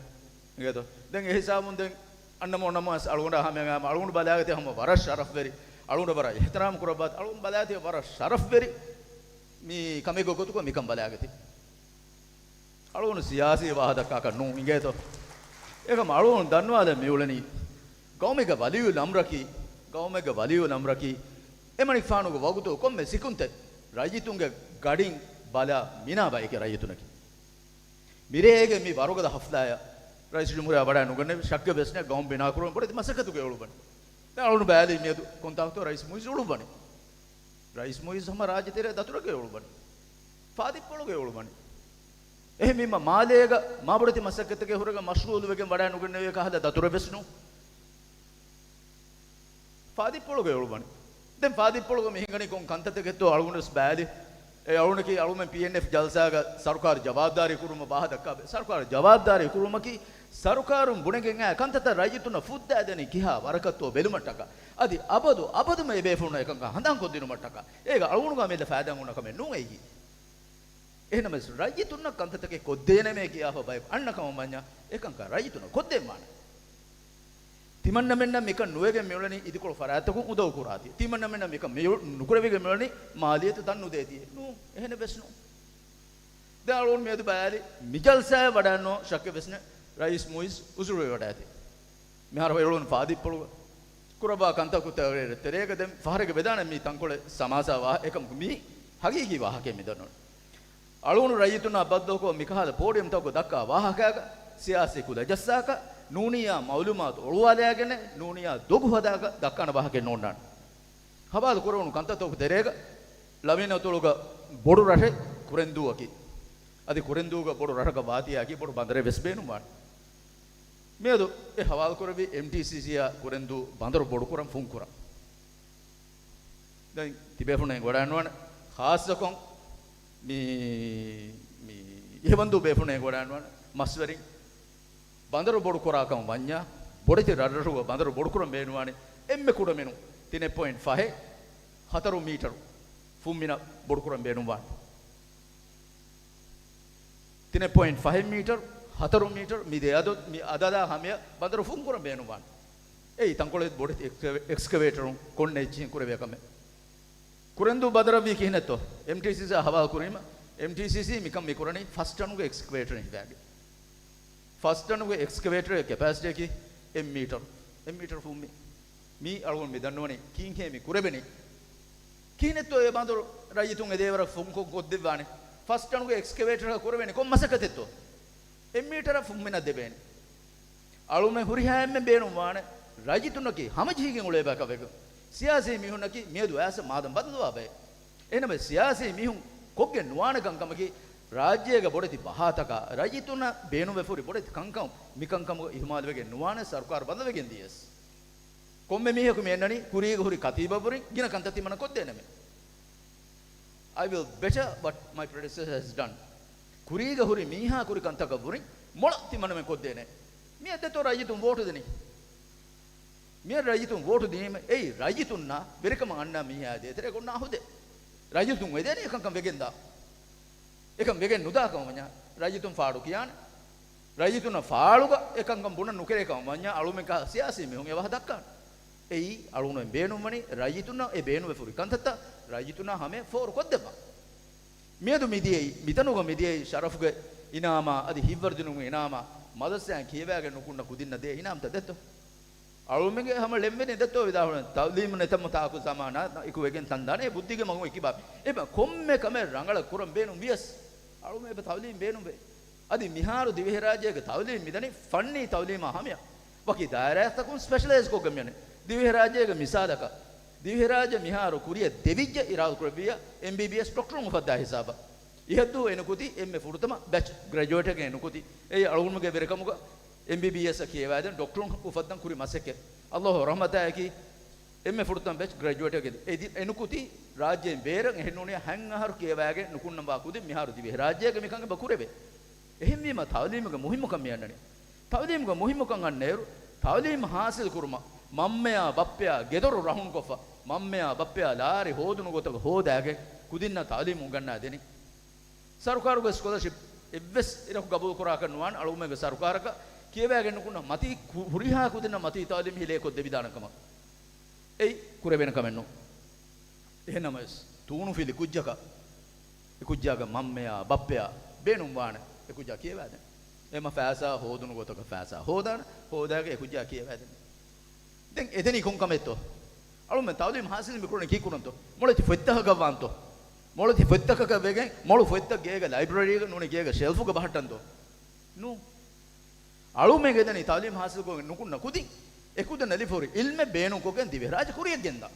އިނގޭތޯ؟ ދެން އެހިސާބުން ދެން އަންނަމު ނަމަވެސް އަޅުގަނޑާ ހަމައަށް އަޅުގަނޑު ބަލާގަތީ ހަމަ ވަރަށް ޝަރަފްވެރި. އަޅުގަނޑަށް ވަރަށް އިޙްތިރާމް ކުރައްވާ. އަޅުގަނޑު ބަލާގަތީ ވަރަށް ޝަރަފްވެރި މި ކަމެއްގެ ގޮތުގަ މިކަން ބަލާގަތީ. އަޅުގަނޑު ސިޔާސީ ވާހަކަ ދައްކާކަށް ނޫން އިނގޭތޯ. އެކަމަ އަޅުގަނޑު ދަންނަވާލަން މިއުޅެނީ، ގައުމެއްގެ ވަލިއުލް އަމްރަކީ، ގައުމެއްގެ ވަލިއުލް އަމްރަކީ، އެމަނިކުފާނުގެ ވަގުތު ކޮންމެ ސިކުންތެއް ރައްޔިތުންގެ ގަޑިން ބަލާ މިނާ ބަޔެކޭ ރައްޔިތުންނަކީ. މިރޭގެ މި ވަރުގަދަ ހަފްލާއަށް ރައީސުލްޖުމްހޫރިއްޔާ ވަޑައި ނުގެންނެވި، ޝައްކެއް ވެސް ނެތް، ގައުމު ބިނާކުރުމަށް ބޮޑެތި މަސައްކަތުގައި އުޅުއްވަނީ. ދެން އަޅުގަނޑު ބަލާލީ މިއަދު ކޮންތާކުތޯ ރައީސް މުއިއްޒު އުޅުއްވަނީ. ރައީސް މުއިއްޒު ހަމަ ރާއްޖެ ތެރޭ ދަތުރެއްގައި އުޅުއްވަނީ. ފާދިއްޕޮޅުގައި އުޅުއްވަނީ. އެހެންވީމަ މާލޭގަ މާބޮޑެތި މަސައްކަތްތަކެއް ހުރެގެން މަޝްޣޫލުވެގެން ވަޑައި ނުގެންނެވި ކަހަލަ ދަތުރެއް ވެސް ނޫން. ފާދިއްޕޮޅުގައި އުޅުއްވަނީ. ދެން ފާދިއްޕޮޅުގަ މި ހިނގަނީ ކޮން ކަންތައްތަކެއްތޯ އަޅުގަނޑުވެސް ބަލާލި. އެ އަޅުގަނޑަކީ އަޅުގަނޑުމެން ޕީއެންއެފް ޖަލްސާގަ ސަރުކާރު ޖަވާބުދާރީ ކުރުމަށް ވާހަކަ ދައްކާ ބެ. ސަރުކާރު ޖަވާބުދާރީ ކުރުމަކީ ސަރުކާރުން ބުނެގެން އައި ކަންތައްތައް ރައްޔިތުންނަށް ފުއްދާދެނީ ކިހާ ވަރަކަށްތޯ ބެލުމަށްޓަކާ. އަދި އަބަދު އަބަދުމަ އެބޭފުޅުންނަށް އެކަންކަން ހަނދާންކޮށްދިނުމަށްޓަކާ. އޭގަ އަޅުގަނޑުގެ އަމިއްލަ ފައިދާ އޮންނަ ކަމެއް ނޫން އެއީ. އެހެންނަމަވެސް، ރައްޔިތުންނަށް ކަންތައްތަކެއް ކޮށްދޭނަމޭ ކިޔާފަ ބަޔަކު އަންނަ ކަމަށް ވަންޏާ، އެކަންކަން ރައްޔިތުންނަށް ކޮށްދޭން ވާނެ. ތިމަންނަމެންނަށް މިކަން ނުވެގެން މިއުޅެނީ އިދިކޮޅު ފަރާތްތަކުން އުނދަގޫ ކުރާތީ. ތިމަންނަމެންނަށް މިކަން މިއު-، ނުކުރެވިގެން މިއުޅެނީ މާލިޔަތު ތަން ނުދޭތީ. ނޫން، އެހެނެއް ވެސް ނޫން. ދެން އަޅުގަނޑު މިއަދު ބަލާލި، މި ޖަލްސާއަށް ވަޑައިންނޯ ޝައްކެއް ވެސް ނެތް، ރައީސް މުއިއްޒު އުޒުރުވެވަޑައިތީ. މިހާރު އަޅުގަނޑު ފާދިއްޕޮޅުގަ ކުރައްވާ ކަންތައް ކުރިއަށް ތެރޭގަ ދެން ފަހަރެއްގަ ވެދާނެ މި ތަންކޮޅެއް ސަމާސާ ވާހަ-، އެކަމަކު މީ ހަގީގީ ވާހަކައެއް މި ދަންނަވަނީ. އަޅުގަނޑު ރައްޔިތުންނާ ބައްދަލުކޮށް މިކަހަލަ ޕޯޑިއަމްތަކުގަ ދައްކާ ވާހަކައިގަ ސިޔާސީ ކުލަ ޖައްސާކަށް، ނޫނިއްޔާ މައުލޫމާތު އޮޅުވާލާގެނެއް، ނޫނިއްޔާ ދޮގު ހަދާކަށް ދައްކާނެ ވާހަކައެއް ނޯންނާނެ. ހަވާލު ކުރެވުނު ކަންތައްތަކުގެ ތެރޭގަ ޅަވިނަތޮޅުގަ ބޮޑު ރަށެއް ކުރެންދޫއަކީ. އަދި ކުރެންދޫގަ ބޮޑު ރަށަކަށް ވާތީއަކީ ބޮޑު ބަނދަރެއް ވެސް ބޭނުންވާނެ. މިއަދު އެ ހަވާލު ކުރެއްވީ އެމްޓީސީސީއާ ކުރެންދޫ ބަނދަރު ބޮޑުކުރަން ފުންކުރަން. ދެން ތިބޭފުޅުން އެނގިވަޑައިގަންނަވާނެ، ޚާއްޞަކޮށް މި، މި އިހަވަންދޫ ބޭފުޅުން އެނގިވަޑައިގަންނަވާނެ، މަސްވެރިން ބަނދަރު ބޮޑުކުރާކަން ވަންޏާ، ބޮޑެތި ރަށްރަށުގަ ބަނދަރު ބޮޑުކުރަން ބޭނުންވާނެ އެންމެ ކުޑަމިނުން ތިނެއް ޕޮއިންޓް ފަހެއް ހަތަރު މީޓަރު ފުންމިނަށް ބޮޑުކުރަން ބޭނުންވާނެ. ތިނެއް ޕޮއިންޓް ފަހެއް މީޓަރު، ހަތަރު މީޓަރު، މި ދެ އަދަދު، މި އަދަދާ ހަމަޔަށް ބަނދަރު ފުންކުރަން ބޭނުންވާނެ. އެއީ ތަންކޮޅެއް ބޮޑެތި އެކްސްކެވޭ-، އެކްސްކެވޭޓަރުން ކޮންނެ އެއްޗިހިން ކުރެވޭ ކަމެއް. ކުރެންދޫ ބަނދަރަށްވީ ކިހިނެއްތޯ؟ އެމްޓީސީސީއާ ހަވާލު ކުރީމަ، އެމްޓީސީސީ މިކަން މިކުރަނީ ފަސް ޓަނުގެ އެކްސްކެވޭޓަރެއް ހިފާގެން. ފަސް ޓަނުގެ އެކްސްކެވޭޓަރެއް ކެޕޭސިޓީއަކީ އެއް މީޓަރު. އެއް މީޓަރު ފުންމި. މީ އަޅުގަނޑު މި ދަންނަވަނީ ކީއްހޭ މި ކުރެވެނީ. ކިހިނެއްތޯ އެ ބަނދަރު ރައްޔިތުން އެދޭވަރަށް ފުންކޮށް ކޮށްދެއްވާނެ؟ ފަސް ޓަނުގެ އެކްސްކެވޭޓަރ ކުރެވެނީ ކޮން މަސައްކަތެއްތޯ؟ އެއް މީޓަރ ފުންމިނަށް ދެވޭނެ. އަޅުމެން ހުރިހާ އެންމެން ބޭނުންވާނެ ރައްޔިތުންނަކީ ހަމަޖެހިގެން އުޅޭ ބަޔަކަށް ވެގެން. ސިޔާސީ މީހުންނަކީ މިއަދު އައިސް މާދަން ބަދަލުވާ ބައެއް. އެހެންނަމަވެސް ސިޔާސީ މީހުން ކޮށްގެން ނުވާނެ ކަންކަމަކީ، ރާއްޖޭގަ ބޮޑެތި ބަހާތަކާ ރައްޔިތުންނަށް ބޭނުންވެފަ ހުރި ބޮޑެތި ކަންކަމު މިކަންކަމުގަ އިހުމާލުވެގެން ނުވާނެ ސަރުކާރު ބަދަލުވެގެން ދިޔަސް. ކޮންމެ މީހަކު މި އަންނަނީ ކުރީގަ ހުރި ކަތީބަށްވުރެން ގިނަ ކަންތައް ތިމަނަށް ކޮށްދޭނަމޭ. I will better what my predecessor has done. ކުރީގަ ހުރި މީހާ ކުރި ކަންތަކަށްވުރެން މޮޅަށް ތިމަނަމެން ކޮށްދޭނެ. މިއަދު ދެއްތޯ ރައްޔިތުން ވޯޓު ދިނީ. މިއަދު ރައްޔިތުން ވޯޓު ދިނީމަ އެއީ ރައްޔިތުންނާ ވެރިކަމަށް އަންނަ މީހާ ދޭތެރޭ ގޮންނާ ހުދެ. ރައްޔިތުން އެދޭނީ އެކަންކަން ވެގެންދާ. އެކަން ވެގެން ނުދާ ކަމަށް ވަންޏާ ރައްޔިތުން ފާޑު ކިޔާނެ. ރައްޔިތުންނަށް ފާޅުގަ އެކަންކަން ބުނަން ނުކެރޭ ކަމަށް ވަންޏާ އަޅުމެން ކަހަލަ ސިޔާސީ މީހުން އެވަހަ ދައްކާނެ. އެއީ އަޅުގަނޑުމެން ބޭނުންވަނީ ރައްޔިތުންނަށް އެ ބޭނުންވެފަ ހުރި ކަންތައްތައް ރައްޔިތުންނާ ހަމަޔަށް ފޯރު ކޮށްދެއްވާ. މިއަދު މިދިޔައީ، މިތަނުގަ މިދިޔައީ ޝަރަފުގެ އިނާމާ އަދި ހިތްވަރުދިނުމުގެ އިނާމާ މަދަރުސާއިން ކިޔަވައިގެން ނުކުންނަ ކުދިންނަށް ދޭ އިނާމްތައް ދެއްތޯ؟ އަޅުމެންގެ ހަމަ ޅެންވެނީ ދެއްތޯ ވިދާޅުވަން ތައުލީމު ނެތަމު ތާކު ޒަމާނާ އެކު ވެގެން ތަންދާނެ ބުއްދިގެ މަގުން އެކިބާ. އެބަ ކޮންމެ ކަމެއް ރަނގަޅަށް ކުރަން ބޭނުން ވިޔަސް. އަޅުމެން އެބަ ތައުލީމް ބޭނުންވޭ. އަދި މިހާރު ދިވެހިރާއްޖޭގެ ތައުލީމް މިދަނީ ފަންނީ ތައުލީމާ ހަމަޔަށް. ވަކި ދާއިރާތަކުން ސްޕެޝަލައިޒް ކޮށްގެން މިއަނެ. ދިވެހިރާއްޖޭގެ މިސާލަކަށް، ދިވެހިރާއްޖެ މިހާރު ކުރިއަށް ދެވިއްޖެ އިރާދަކުރެއްވިއްޔާ، އެމްބީބީއެސް ޑޮކްޓަރުން އުފައްދާ ހިސާބަށް. އިހަށްދުވަހު އެނުކުތީ އެންމެ ފުރަތަމަ ބެޗް ގްރެޖުއޭޓަކަށް އެނުކުތީ. އެއީ އަޅުގަނޑުގެ ވެރިކަމުގަ އެމްބީބީއެސް އަށް ކިޔަވައިދޭން ޑޮކްޓަރުން އުފައްދަން ކުރި މަސައްކަތް. އައްލާހު ރަޙްމަތާއެކީ، އެންމެ ފުރަތަމަ ބެޗް ގްރެޖުއޭޓަކަށް އެދި-، އެނުކުތީ ރާއްޖޭން ބޭރަށް އެހެންނޫނިއްޔާ ހަތް އަހަރު ކިޔަވައިގެން ނުކުންނަންވާ ކުދިން މިހާރު ދިވެހިރާއްޖޭގަ މިކަން އެބަ ކުރެވޭ. އެހެންވީމަ ތައުލީމުގެ މުހިއްމުކަން މި އަންނަނީ. ތައުލީމުގެ މުހިއްމުކަން އަންނައިރު، ތައުލީމް ހާސިލް ކުރުމަށް މަންމަޔާ ބައްޕަޔާ ގެދޮރު ރަހުންކޮށްފަ، މަންމަޔާ ބައްޕަޔާ ލާރި ހޯދުނު ގޮތަކަށް ހޯދާގެން ކުދިންނަށް ތައުލީމް އުނގަންނާ ދެނީ. ސަރުކާރުގެ ސްކޮލަޝިޕް އެއްވެސް އިރަކު ގަބޫލު ކުރާކަށް ނުވާނެ އަޅުގަނޑުމެންގެ ސަރުކާރަކަށް ކިޔަވައިގެން ނުކުންނަ މަތީ ކު-، ހުރިހާ ކުދިންނަށް މަތީ ތައުލީމް ހިލޭ ކޮށްދެވިދާނެ ކަމަށް. އެއީ ކުރެވޭނެ ކަމެއް ނޫން. އެހެންނަމަވެސް، ތޫނުފިލި ކުއްޖަކަށް އެކުއްޖާގެ މަންމަޔާ ބައްޕަޔާ ބޭނުންވާނެ އެކުއްޖާ ކިޔަވައިދޭން. އެމަ ފައިސާ ހޯދުނު ގޮތަކަށް ފައިސާ ހޯދާނެ، ހޯދާގެ އެކުއްޖާ ކިޔަވައިދޭން. ދެން އެދެނީ ކޮން ކަމެއްތޯ؟ އަޅުމެން ތައުލީމް ހާސިލް މިކުރަނީ ކީއްކުރަންތޯ؟ މޮޅެތި ފޮތްތަކަކަށް ވާންތޯ؟ މޮޅެތި ފޮތްތަކަކަށް ވެގެން، މޮޅު ފޮތްތައް ގޭގެ ލައިބްރަރީގަ ނޫނީ ގޭގެ ޝެލްފުގަ ބަހައްޓަންތޯ؟ ނޫ. އަޅުމެން އެދެނީ ތައުލީމް ހާސިލްކޮށްގެން ނުކުންނަ ކުދިން، އެކުދިންނަށް ލިބިފަ ހުރި އިލްމެއް ބޭނުންކޮށްގެން ދިވެހިރާއްޖެ ކުރިއަށް ގެންދާ.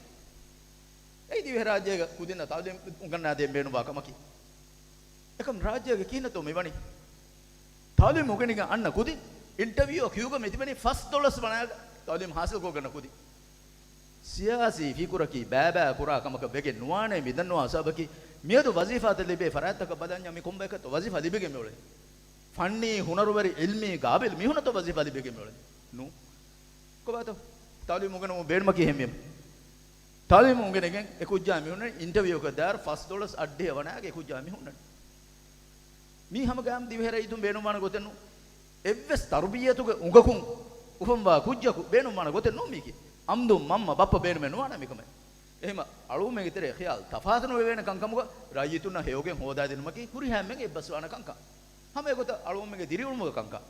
އެއީ ދިވެހިރާއްޖޭގަ ކުދިންނަށް ތައުލީމް އުނގަންނާދޭން ބޭނުންވާ ކަމަކީ. އެކަމް ރާއްޖޭގަ ކިހިނެއްތޯ މިވަނީ؟ ތައުލީމް އުނގެނިގެން އަންނަ ކުދިން އިންޓަވިއުއަށް ކިޔޫގަ މިތިބެނީ ފަސް ދޮޅަސް ވަނައިގަ ތައުލީމް ހާސިލްކޮށްގަންނަ ކުދިން. ސިޔާސީ ފިކުރަކީ ބައިބައި ކުރާ ކަމަކަށް ވެގެން ނުވާނޭ މި ދަންނަވާ ހިސާބަކީ، މިއަދު ވަޒީފާތައް ލިބޭ ފަރާތްތަކަށް ބަލަންޏާ މި ކޮންބަޔަކަށްތޯ ވަޒީފާ ލިބިގެން މިއުޅެނީ؟ ފަންނީ، ހުނަރުވެރި، އިލްމީ، ގާބިލް މީހުނަށްތޯ ވަޒީފާ ލިބިގެން މިއުޅެނީ؟ ނޫ. ކޮބާތޯ؟ ތައުލީމް އުނގެނުމުން ބޭނުމަކީ އެހެންވީމަ. ތައުލީމް އުނގެނިގެން އެކުއްޖާ މި ހުންނަނީ އިންޓަވިއުއަކަށް ދާއިރު ފަސް ދޮޅަސް އަށްޑިހަ ވަނައިގެ އެކުއްޖާ މި ހުންނަނީ. މީ ހަމަ ގާމް ދިވެހި ރައްޔިތުން ބޭނުންވާނެ ގޮތެއް ނޫން. އެއްވެސް ތަރުބިއްޔަތުގެ އުނގަކުން އުފަންވާ ކުއްޖަކު ބޭނުންވާނެ ގޮތެއް ނޫން މީކީ. އަމްދު މަންމަ ބައްޕަ ބޭނުމެއް ނުވާނެ މިކަމެއް. އެހެމަ އަޅުގަނޑުމެންގެ ތެރޭ ޚިޔާލު ތަފާތު ނުވެވޭނެ ކަންކަމުގަ ރައްޔިތުންނަށް ހެޔޮގެން ހޯދާދިނުމަކީ ހުރިހާ އެންމެން އެއްބަސްވާނެ ކަންކަން. ހަމަ އެގޮތަށް އަޅުގަނޑުމެންގެ ދިރިއުޅުމުގެ ކަންކަން.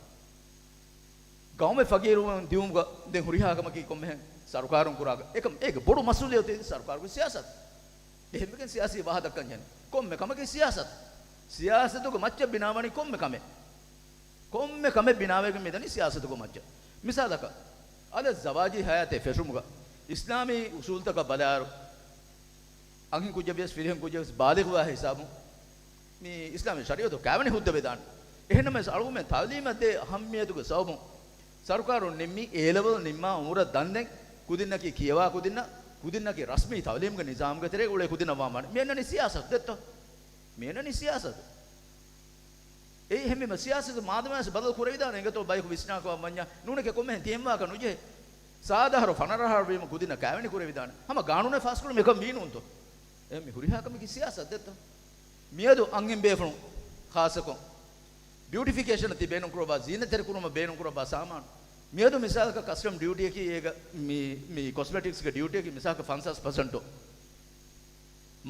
ގައުމެއް ފަގީރުވުން ދިއުމުގަ ދެން ހުރިހާ ކަމަކީ ކޮންމެހެން ސަރުކާރުން ކުރާ އެކަމް. އޭގެ ބޮޑު މަސްއޫލިއްޔަތު ސަރުކާރުގެ ސިޔާސަތު. އެހެންވެގެން ސިޔާސީ ވާހަކަ ދައްކަން ޖެހޭނެ. ކޮންމެ ކަމަކީ ސިޔާސަތު. ސިޔާސަތުގެ މައްޗަށް ބިނާވަނީ ކޮންމެ ކަމެއް. ކޮންމެ ކަމެއް ބިނާވެގެން މިދަނީ ސިޔާސަތުގެ މައްޗަށް. މިސާލަކަށް، އަލަށް ޒަވާޖީ ހަޔާތެއް ފެށުމުގަ އިސްލާމީ އުސޫލުތަކަށް ބަލާއިރު، އަންހެން ކުއްޖެއް ވިޔަސް ފިރިހެން ކުއްޖެއް ވިޔަސް ބާލިޣުވާ ހިސާބުން މި އިސްލާމީ ޝަރީއަތު ކާވެނި ހުއްދަ ވެދާނެ. އެހެންނަމަވެސް އަޅުގަނޑުމެން ތައުލީމަށް ދޭ އަހައްމިޔަތުގެ ސަބަބުން ސަރުކާރުން ނިންމީ އޭ ލެވެލް ނިންމާ އުމުރަށް ދަންދެން ކުދިންނަކީ ކިޔަވާ ކުދިންނަށް، ކުދިންނަކީ ރަސްމީ ތައުލީމުގެ ނިޒާމުގެ ތެރޭގަ އުޅޭ ކުދިންނަށް ވާން ވާނެ. މި އަންނަނީ ސިޔާސަތު ދެއްތޯ؟ މި އަންނަނީ ސިޔާސަތު. އެއީ އެހެންވީމަ ސިޔާސަތު މާދަމާވެސް ބަދަލު ކުރެވިދާނެ އިނގޭތޯ ބަޔަކު ވިސްނާކޮށް ވަންޏާ ނޫނެކޭ ކޮންމެހެން ތިހެންވާކަށް ނުޖެހޭ. ސާދަ އަހަރު ފަނަރަ އަހަރު ވީމަ ކުދިންނަށް ކާވެނި ކުރެވިދާނެ. ހަމަ ގާނޫނެއް ފާސްކުރުމަށް އެކަން ވީ ނޫންތޯ؟ އެ މި ހުރިހާ ކަމަކީ ސިޔާސަތު ދެއްތޯ؟ މިއަދު އަންހެން ބޭފުޅުން ޚާއްޞަކޮށް ބިއުޓިފިކޭޝަނަށް ތި ބޭނުންކުރައްވާ، ޒީނަތްތެރިކުރުމަށް ބޭނުންކުރައްވާ ސާމާނު. މިއަދު މިސާލަކަށް ކަސްޓަމް ޑިއުޓީއަކީ އޭގަ މި، މި ކޮސްމެޓިކްސްގެ ޑިއުޓީއަކީ މިސާލަކަށް ފަންސާސް ޕަސެންޓު.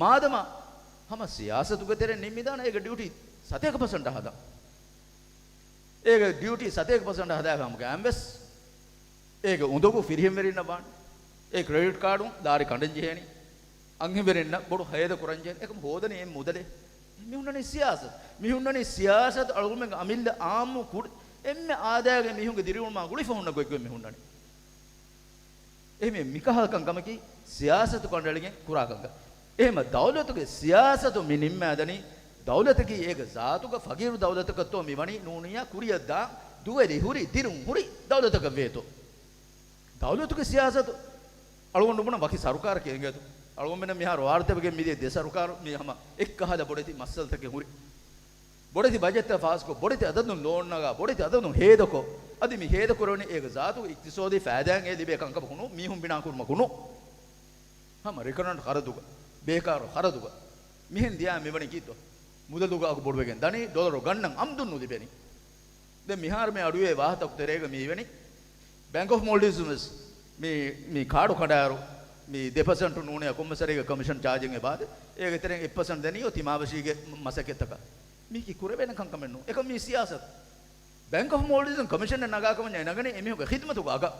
މާދަމާ ހަމަ ސިޔާސަތުގެ ތެރެއިން ނިންމިދާނެ އޭގެ ޑިއުޓީ ސަތޭކަ ޕަސެންޓަށް ހަދާ. އޭގެ ޑިއުޓީ ސަތޭކަ ޕަސެންޓަށް ހަދާފަ ހަމަ ގާންވެސް އޭގެ އުނދަގޫ ފިރިހެންވެރިންނަށް ވާނެ. އޭ ކްރެޑިޓް ކާޑުން ލާރި ކަނޑަން ޖެހޭނީ. އަންހެންވެރިންނަށް ބޮޑު ހޭދަ ކުރަން ޖެހޭނީ. އެކަމަ ހޯދަނީ އެއް މުދަލެއް. މި ހުންނަނީ ސިޔާސަތު. މި ހުންނަނީ ސިޔާސަތު އަޅުގަނޑުމެންގެ އަމިއްލަ އާއްމު ކުޑަ އެންމެ އާދައިގެ މީހުންގެ ދިރިއުޅުމާ ގުޅިފަ ހުންނަ ގޮތްގޮތް މި ހުންނަނީ. އެހެންވެ މިކަހަލަ ކަންކަމަކީ ސިޔާސަތު ކަނޑައެޅިގެން ކުރާ ކަންކަން. އެހެންމަ ދައުލަތުގެ ސިޔާސަތު މި ނިންމާދަނީ ދައުލަތަކީ އޭގެ ޒާތުގަ ފަގީރު ދައުލަތަކަށްތޯ މި ވަނީ ނޫނިއްޔާ ކުރިއަށްދާ ދުވެލި ހުރި ދިރުން ހުރި ދައުލަތަކަށް ވޭތޯ؟ ދައުލަތުގެ ސިޔާސަތު އަޅުގަނޑު ބުނަން ވަކި ސަރުކާރަކީ އެނގޭތޯ؟ އަޅުގަނޑުމެންނަށް މިހާރު ވާރުތެވެގެން މިދިޔަ ދެ ސަރުކާރު މި ހަމަ އެއްކަހަލަ ބޮޑެތި މައްސަލަތަކެއް ހުރި. ބޮޑެތި ބަޖެޓްތައް ފާސްކޮށް، ބޮޑެތި އަދަދުން ލޯން ނަގާ، ބޮޑެތި އަދަދުން ހޭދަކޮށް، އަދި މި ހޭދަކުރެވެނީ އޭގެ ޒާތުގެ އިޤްތިޞާދީ ފައިދާއެއް ލިބޭ ކަންކަމަކު ނޫން، މީހުން ބިނާކުރުމަކު ނޫން. ހަމަ ރިކަރަންޓް ޚަރަދުގަ، ބޭކާރު ޚަރަދުގަ، މިހެން ދިޔާ މިވަނީ ކީއްތޯ؟ މުދަލުގަ އަގު ބޮޑުވެގެން ދަނީ، ޑޮލަރު ގަންނަން އަމްދުން ނުލިބެނީ. ދެން މިހާރު މި އަޑުއިވޭ ވާހަކަތަކު ތެރޭގަ މި އިވެނީ، ބޭންކް އޮފް މޯލްޑިވްސް ވެސް މި، މި ކާޑު ކަނޑާއިރު، މި ދެ ޕަސެންޓު ނޫނިއްޔާ ކޮންމެސް ވަރެއްގެ ކޮމިޝަން ޗާޖެއް އެބައާދޭ. އޭގެ ތެރެއިން އެއް ޕަސެންޓް ދެނީ އޮތީ ތިމާވެށީގެ މަސައްކަތްތަކަށް. މީކީ ކުރެވޭނެ ކަންކަމެއް ނޫން. އެކަމް މީ ސިޔާސަތު. ބޭންކް އޮފް މޯލްޑިވްސް ކޮމިޝަނެއް ނަގާކަމަށް ނަގަނީ އެމީހުންގެ ޚިދުމަތުގަ އަގަށް.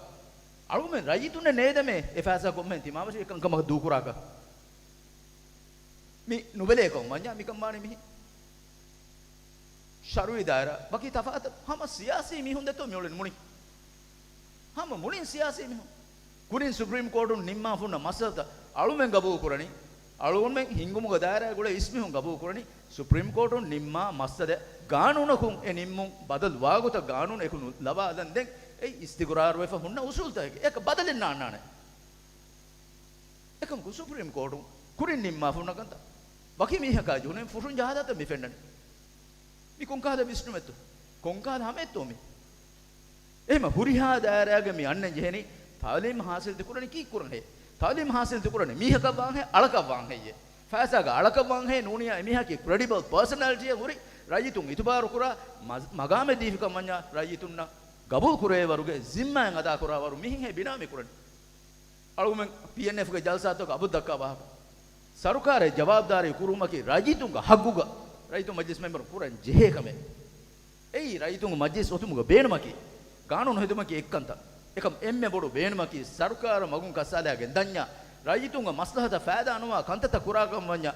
އަޅުގަނޑުމެން ރައްޔިތުންނެއް ނޭދެމޭ އެ ފައިސާ ކޮންމެހެން ތިމާވެށި އެކަންކަމަކަށް ދޫކުރާކަށް. މި ނުބެލޭކަން ވަންޏާ މިކަން ވާނީ މިހި. ޝަރުއީ ދާއިރާ ވަކި ތަފާތަށް ހަމަ ސިޔާސީ މީހުން ދެއްތޯ މިއުޅެން މުޅި. ހަމަ މުޅިން ސިޔާސީ މީހުން. ކުރިން ސުޕްރީމް ކޯޓުން ނިންމާފުންނަ މައްސަލަތައް އަޅުމެން ގަބޫލު ކުރަނީ، އަޅުމެން ހިންގުމުގެ ދާއިރާގަ އުޅޭ އިސްމީހުން ގަބޫލު ކުރަނީ، ސުޕްރީމް ކޯޓުން ނިންމާ މައްސަލަ ގާނޫނަކުން އެ ނިންމުން ބަދަލު ވާގޮތަށް ގާނޫނު އެކު ނު ލަވާލަން ދެން އެ އިސްތިގުރާރުވެފަ ހުންނަ އުސޫލުތަކެއް އެކަ ބަދަލެއް ނާންނާނެ. އެކަމަކު ސުޕްރީމް ކޯޓުން ކުރިން ނިންމާފުންނަ ކަންތައް ވަކި މީހަކާ ޖެހުނީ ފުށުން ޖަހާލާތަ މި ފެންނަނީ. މި ކޮންކަހަލަ ވިސްނުމެއްތޯ؟ ކޮންކަހަލަ ހަމައެއްތޯ މި؟ އެހެމަ ހުރިހާ ދާއިރާގަ މި އަންނަން ޖެހެނީ ތައުލީމް ހާސިލް ތި ކުރަނީ ކީއްކުރަން ހޭ؟ ތައުލީމް ހާސިލް ތި ކުރަނީ މީހަކަށް ވާން ހޭ، އަޅަކަށް ވާން ހެއްޔޭ؟ ފައިސާގަ އަޅަކަށް ވާން ހޭ، ނޫނިއްޔާ އެމީހަކީ ކްރެޑިބަލް ޕާސަނާލިޓީއެއް ހުރި ރައްޔިތުން އިތުބާރު ކުރާ މަ-، މަގާމެއް ދީފިކަން ވަންޏާ ރައްޔިތުންނަށް ގަބޫލު ކުރެވޭ ވަރުގެ ޒިންމާއެއް އަދާ ކުރާ ވަރު މިހެން ހޭ ބިނާ މި ކުރަނީ. އަޅުގަނޑުމެން ޕީއެންއެފްގެ ޖަލްސާތަކުގަ އަބަދު ދައްކާ ވާހަކަ. ސަރުކާރެއް ޖަވާބުދާރީ ކުރުމަކީ ރައްޔިތުންގެ ހައްގުގަ، ރައްޔިތުން މަޖިލިސް މެމްބަރުން ކުރަން ޖެހޭ ކަމެއް. އެއީ ރައްޔިތުންގެ މަޖިލިސް އޮތުމުގެ ބޭނުމަކީ، ގާނޫނު ހެދުމަކީ އެއްކަންތައް. އެކަމް އެންމެ ބޮޑު ބޭނުމަކީ ސަރުކާރަށް މަގުން ކައްސާލާގެން ދަންޏާ، ރައްޔިތުންގެ މަސްލަހަތަށް ފައިދާ ނުވާ ކަންތައްތައް ކުރާކަން ވަންޏާ،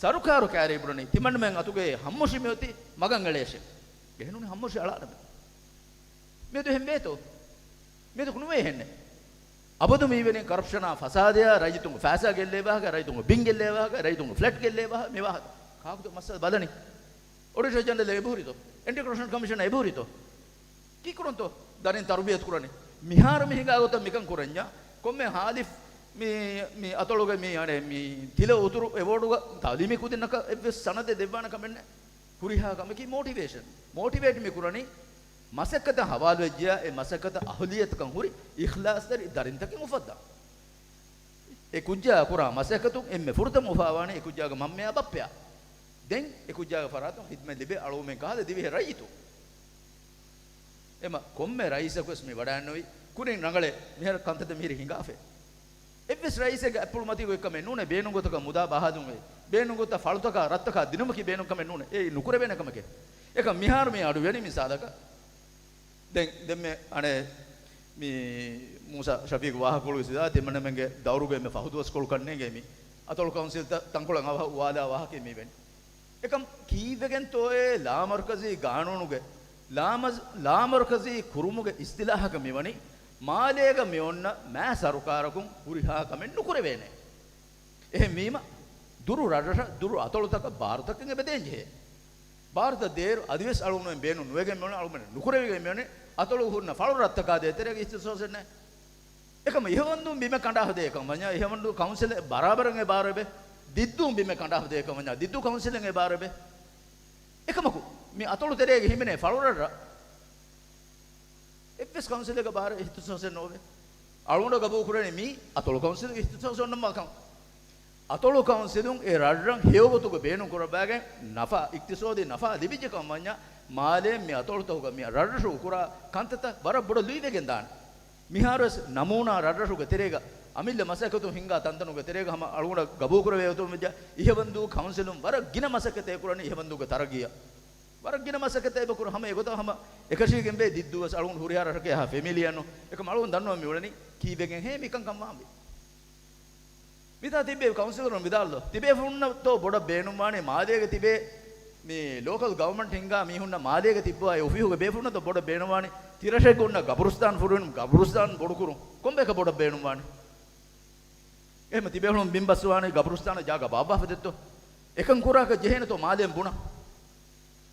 ސަރުކާރު ކައިރީ ބުނަނީ ތިމަންމެން އަތުގައި ހައްމޮށި މިއޮތީ މަގަށް އެޅޭށޭ. އެހެންނޫނީ ހައްމޮށި އަޅާނަމޭ. މިއަދު އެހެން ވޭތޯ؟ މިއަދަކު ނުވޭ އެހެންނެއް. އަބަދު މިއިވެނީ ކަރަޕްޝަނާ، ފަސާދަޔާ، ރައްޔިތުންގެ ފައިސާ ގެއްލޭ ވާހަކަ، ރައްޔިތުންގެ ބިން ގެއްލޭ ވާހަކަ، ރައްޔިތުންގެ ފްލެޓް ގެއްލޭ ވާހަކަ، މި ވާހަކަ. ކާކުތޯ މައްސަލަ ބަލަނީ؟ އޮޑިޓަރ ޖެނެރަލް އެބަހުރިތޯ؟ އެންޓި ކޮރަޕްޝަން ކޮމިޝަނަށް އެބަހުރިތޯ؟ ކީއްކުރަންތޯ؟ ދަރިން ތަރުބިޔަތު ކުރަނީ. މިހާރު މި ހިނގާ ގޮތަށް މިކަން ކުރަންޏާ، ކޮންމެ ހާލިފް މި، މި އަތޮޅުގެ މި، އަނެއް، މި ތިލަ އުތުރު އެވޯޑުގަ ތައުލީމީ ކުދިންނަކަށް އެއްވެސް ސަނަދެއް ދެއްވާނެ ކަމެއް ނެތް. ހުރިހާ ކަމަކީ މޯޓިވޭޝަން. މޯޓިވޭޓް މި ކުރަނީ މަސައްކަތަށް ހަވާލުވެއްޖިޔާ، އެ މަސައްކަތަށް އަހުލިއްޔަތުކަން ހުރި އިޚްލާޞްތެރި ދަރިންތަކެއް އުފައްދާ. އެ ކުއްޖާ ކުރާ މަސައްކަތުން އެންމެ ފުރަތަމަ އުފާވާނީ އެ ކުއްޖާގެ މަންމަޔާ ބައްޕަޔާ. ދެން އެ ކުއްޖާގެ ފަރާތުން ހިދްމަތް ލިބޭ އަޅުގަނޑުމެން ކަހަލަ ދިވެހި ރައްޔިތުން. އެމަ ކޮންމެ ރައީސަކުވެސް މި ވަޑައިނުވި ކުރިން ރަނގަޅޭ، މިހާރު ކަންތައްތައް މިހިރީ ހިނގާފައި. އެއްވެސް ރައީސެއްގެ އެއްޕުޅު މަތީގަ އޮތް ކަމެއް ނޫނޭ، ބޭނުންގޮތަކަށް މުދާ ބަހާލުންވެ، ބޭނުންގޮތަށް ފަޅުތަކާ ރަށްތަކާ ދިނުމަކީ ބޭނުން ކަމެއް ނޫނޭ. އެއީ ނުކުރެވޭނެ ކަމެކޭ. އެކަމް މިހާރު މި އަޑުއިވެނީ މިސާލަކަށް ދެން، ދެންމެ އަނެއް މި މޫސާ ޝަފީޤު ވާހަކަކޮޅުގެ ސިދާ ތިމަންނަމެންގެ ދައުރުގެ މެ ފަހުދުވަސްކޮޅު ކަންނޭނގެ މި އަތޮޅު ކައުންސިލްތައް ތަންކޮޅެއް އަވަހަށް އުވާލާ ވާހަކަ މިވެން. އެކަމް ކީއްވެގެންތޯއޭ ލާމަރުކަޒީ ގާނޫނުގެ ލާމަޒް-، ލާމަރުކަޒީ ކުރުމުގެ އިސްތިލާހަކަށް މިވަނީ މާލޭގަ މިއޮންނަ މާ ސަރުކާރަކުން ހުރިހާ ކަމެއް ނުކުރެވޭނެ. އެހެންވީމަ، ދުރު ރަށްރަށަށް ދުރު އަތޮޅުތަކަށް ބާރުތަކެއް އެބަދޭން ޖެހޭ. ބާރުތައް ދޭއިރު އަދިވެސް އަޅުގަނޑުމެން ބޭނުން ނުވެގެން މިއޮންނަ، އަޅުގަނޑުމެން ނުކުރެވިގެން މިއޮންނަ އަތޮޅު ހުންނަ ފަޅު ރަށްތަކާ ދޭތެރޭގަ އިހްތިސޯސެއް ނެތް. އެކަމަ އިހަވަންދޫން ބިމެއް ކަނޑާ ހަދޭ ކަމަށް ވަންޏާ، އިހަވަންދޫ ކައުންސިލެއް ބަރާބަރަށް އެ ބާރު އެބަ ދިއްދޫން ބިމެއް ކަނޑާ ހަދޭ ކަމަށް ވަންޏާ، ދިއްދޫ ކައުންސިލެއް އެ ބާރު އެބަ. އެކަމަކު، މި އަތޮޅު ތެރޭގަ ހިމެނޭ ފަޅު ރަށްރަށް އެއްވެސް ކައުންސިލެއްގެ ބާރަށް އިހްތިސޯސެއް ނޯވޭ. އަޅުގަނޑަށް ގަބޫލު ކުރެވެނީ މީ އަތޮޅު ކައުންސިލުގެ އިހްތިސޯސް އޮންނަ މަގަކަށް. އަތޮޅު ކައުންސިލުން އެ ރަށްރަށް ހެޔޮ ގޮތުގަ ބޭނުން ކުރައްވާގެން ނަފާ، އިޤްތިޞާދީ ނަފާ ލިބިއްޖެ ކަމަށް ވަންޏާ، މާލޭން މި އަތޮޅުތަކުގަ މި ރަށްރަށު ކުރާ ކަންތައްތައް ވަރަށް ބޮޑަށް ލުއިވެގެން ދާނެ. މިހާރުވެސް ނަމޫނާ ރަށްރަށުގެ ތެރޭގަ އަމިއްލަ މަސައްކަތު ހިންގާ ތަންތަނުގެ ތެރޭގަ ހަމަ އަޅުގަނޑަށް ގަބޫލު ކުރެވޭ ގޮތުން ވެއްޖެ އިހަވަންދޫ ކައުންސިލުން ވަރަށް ގިނަ މަސައްކަތެއް ކުރަނީ އިހަވަންދޫގެ ތަރައްގީއަށް. ވަރަށް ގިނަ މަސައްކަތެއް އެބަ ކުރަ ހަމަ އެގޮތަށް ހަމަ އެކަށީގެންވޭ ދިއްދޫވެސް އަޅުގަނޑު ހުރިހާ ރަށަކަށް އަހާ ފެމިލީއެއްނު. އެކަމް އަޅުގަނޑު ދަންނަވަން މިއުޅެނީ ކީއްވެގެންހޭ މިކަން ކަންވާންވީ. މިތާ ތިއްބޭ ކައުންސިލަރުން ވިދާޅުލޯ. ތިބޭފުޅުންނަށްތޯ ބޮޑަށް ބޭނުންވާނީ މާލޭގަ ތިބޭ މި ލޯކަލް ގަވަމަންޓް ހިންގާ މީހުންނަށް މާލޭގަ ތިއްބަވާ އެ އޮފީހުގެ ބޭފުޅުންނަށްތޯ ބޮޑަށް ބޭނުންވާނީ ތިރަށެއްގަ އޮންނަ ގަބުރުސްތާން ފުރުން ގަބުރުސްތާން ބޮޑުކުރުން. ކޮންބަޔަކަށް ބޮޑަށް ބޭނުންވާނީ؟ އެހެން ތިބޭފުޅުން ބިން ބައްސަވާނީ ގަބުރުސްތާނަށް ޖާގަ ބާއްވާފަ ދެއްތޯ؟ އެކަން ކުރާކަށް ޖެހޭނެތޯ މާލޭން ބުނަން.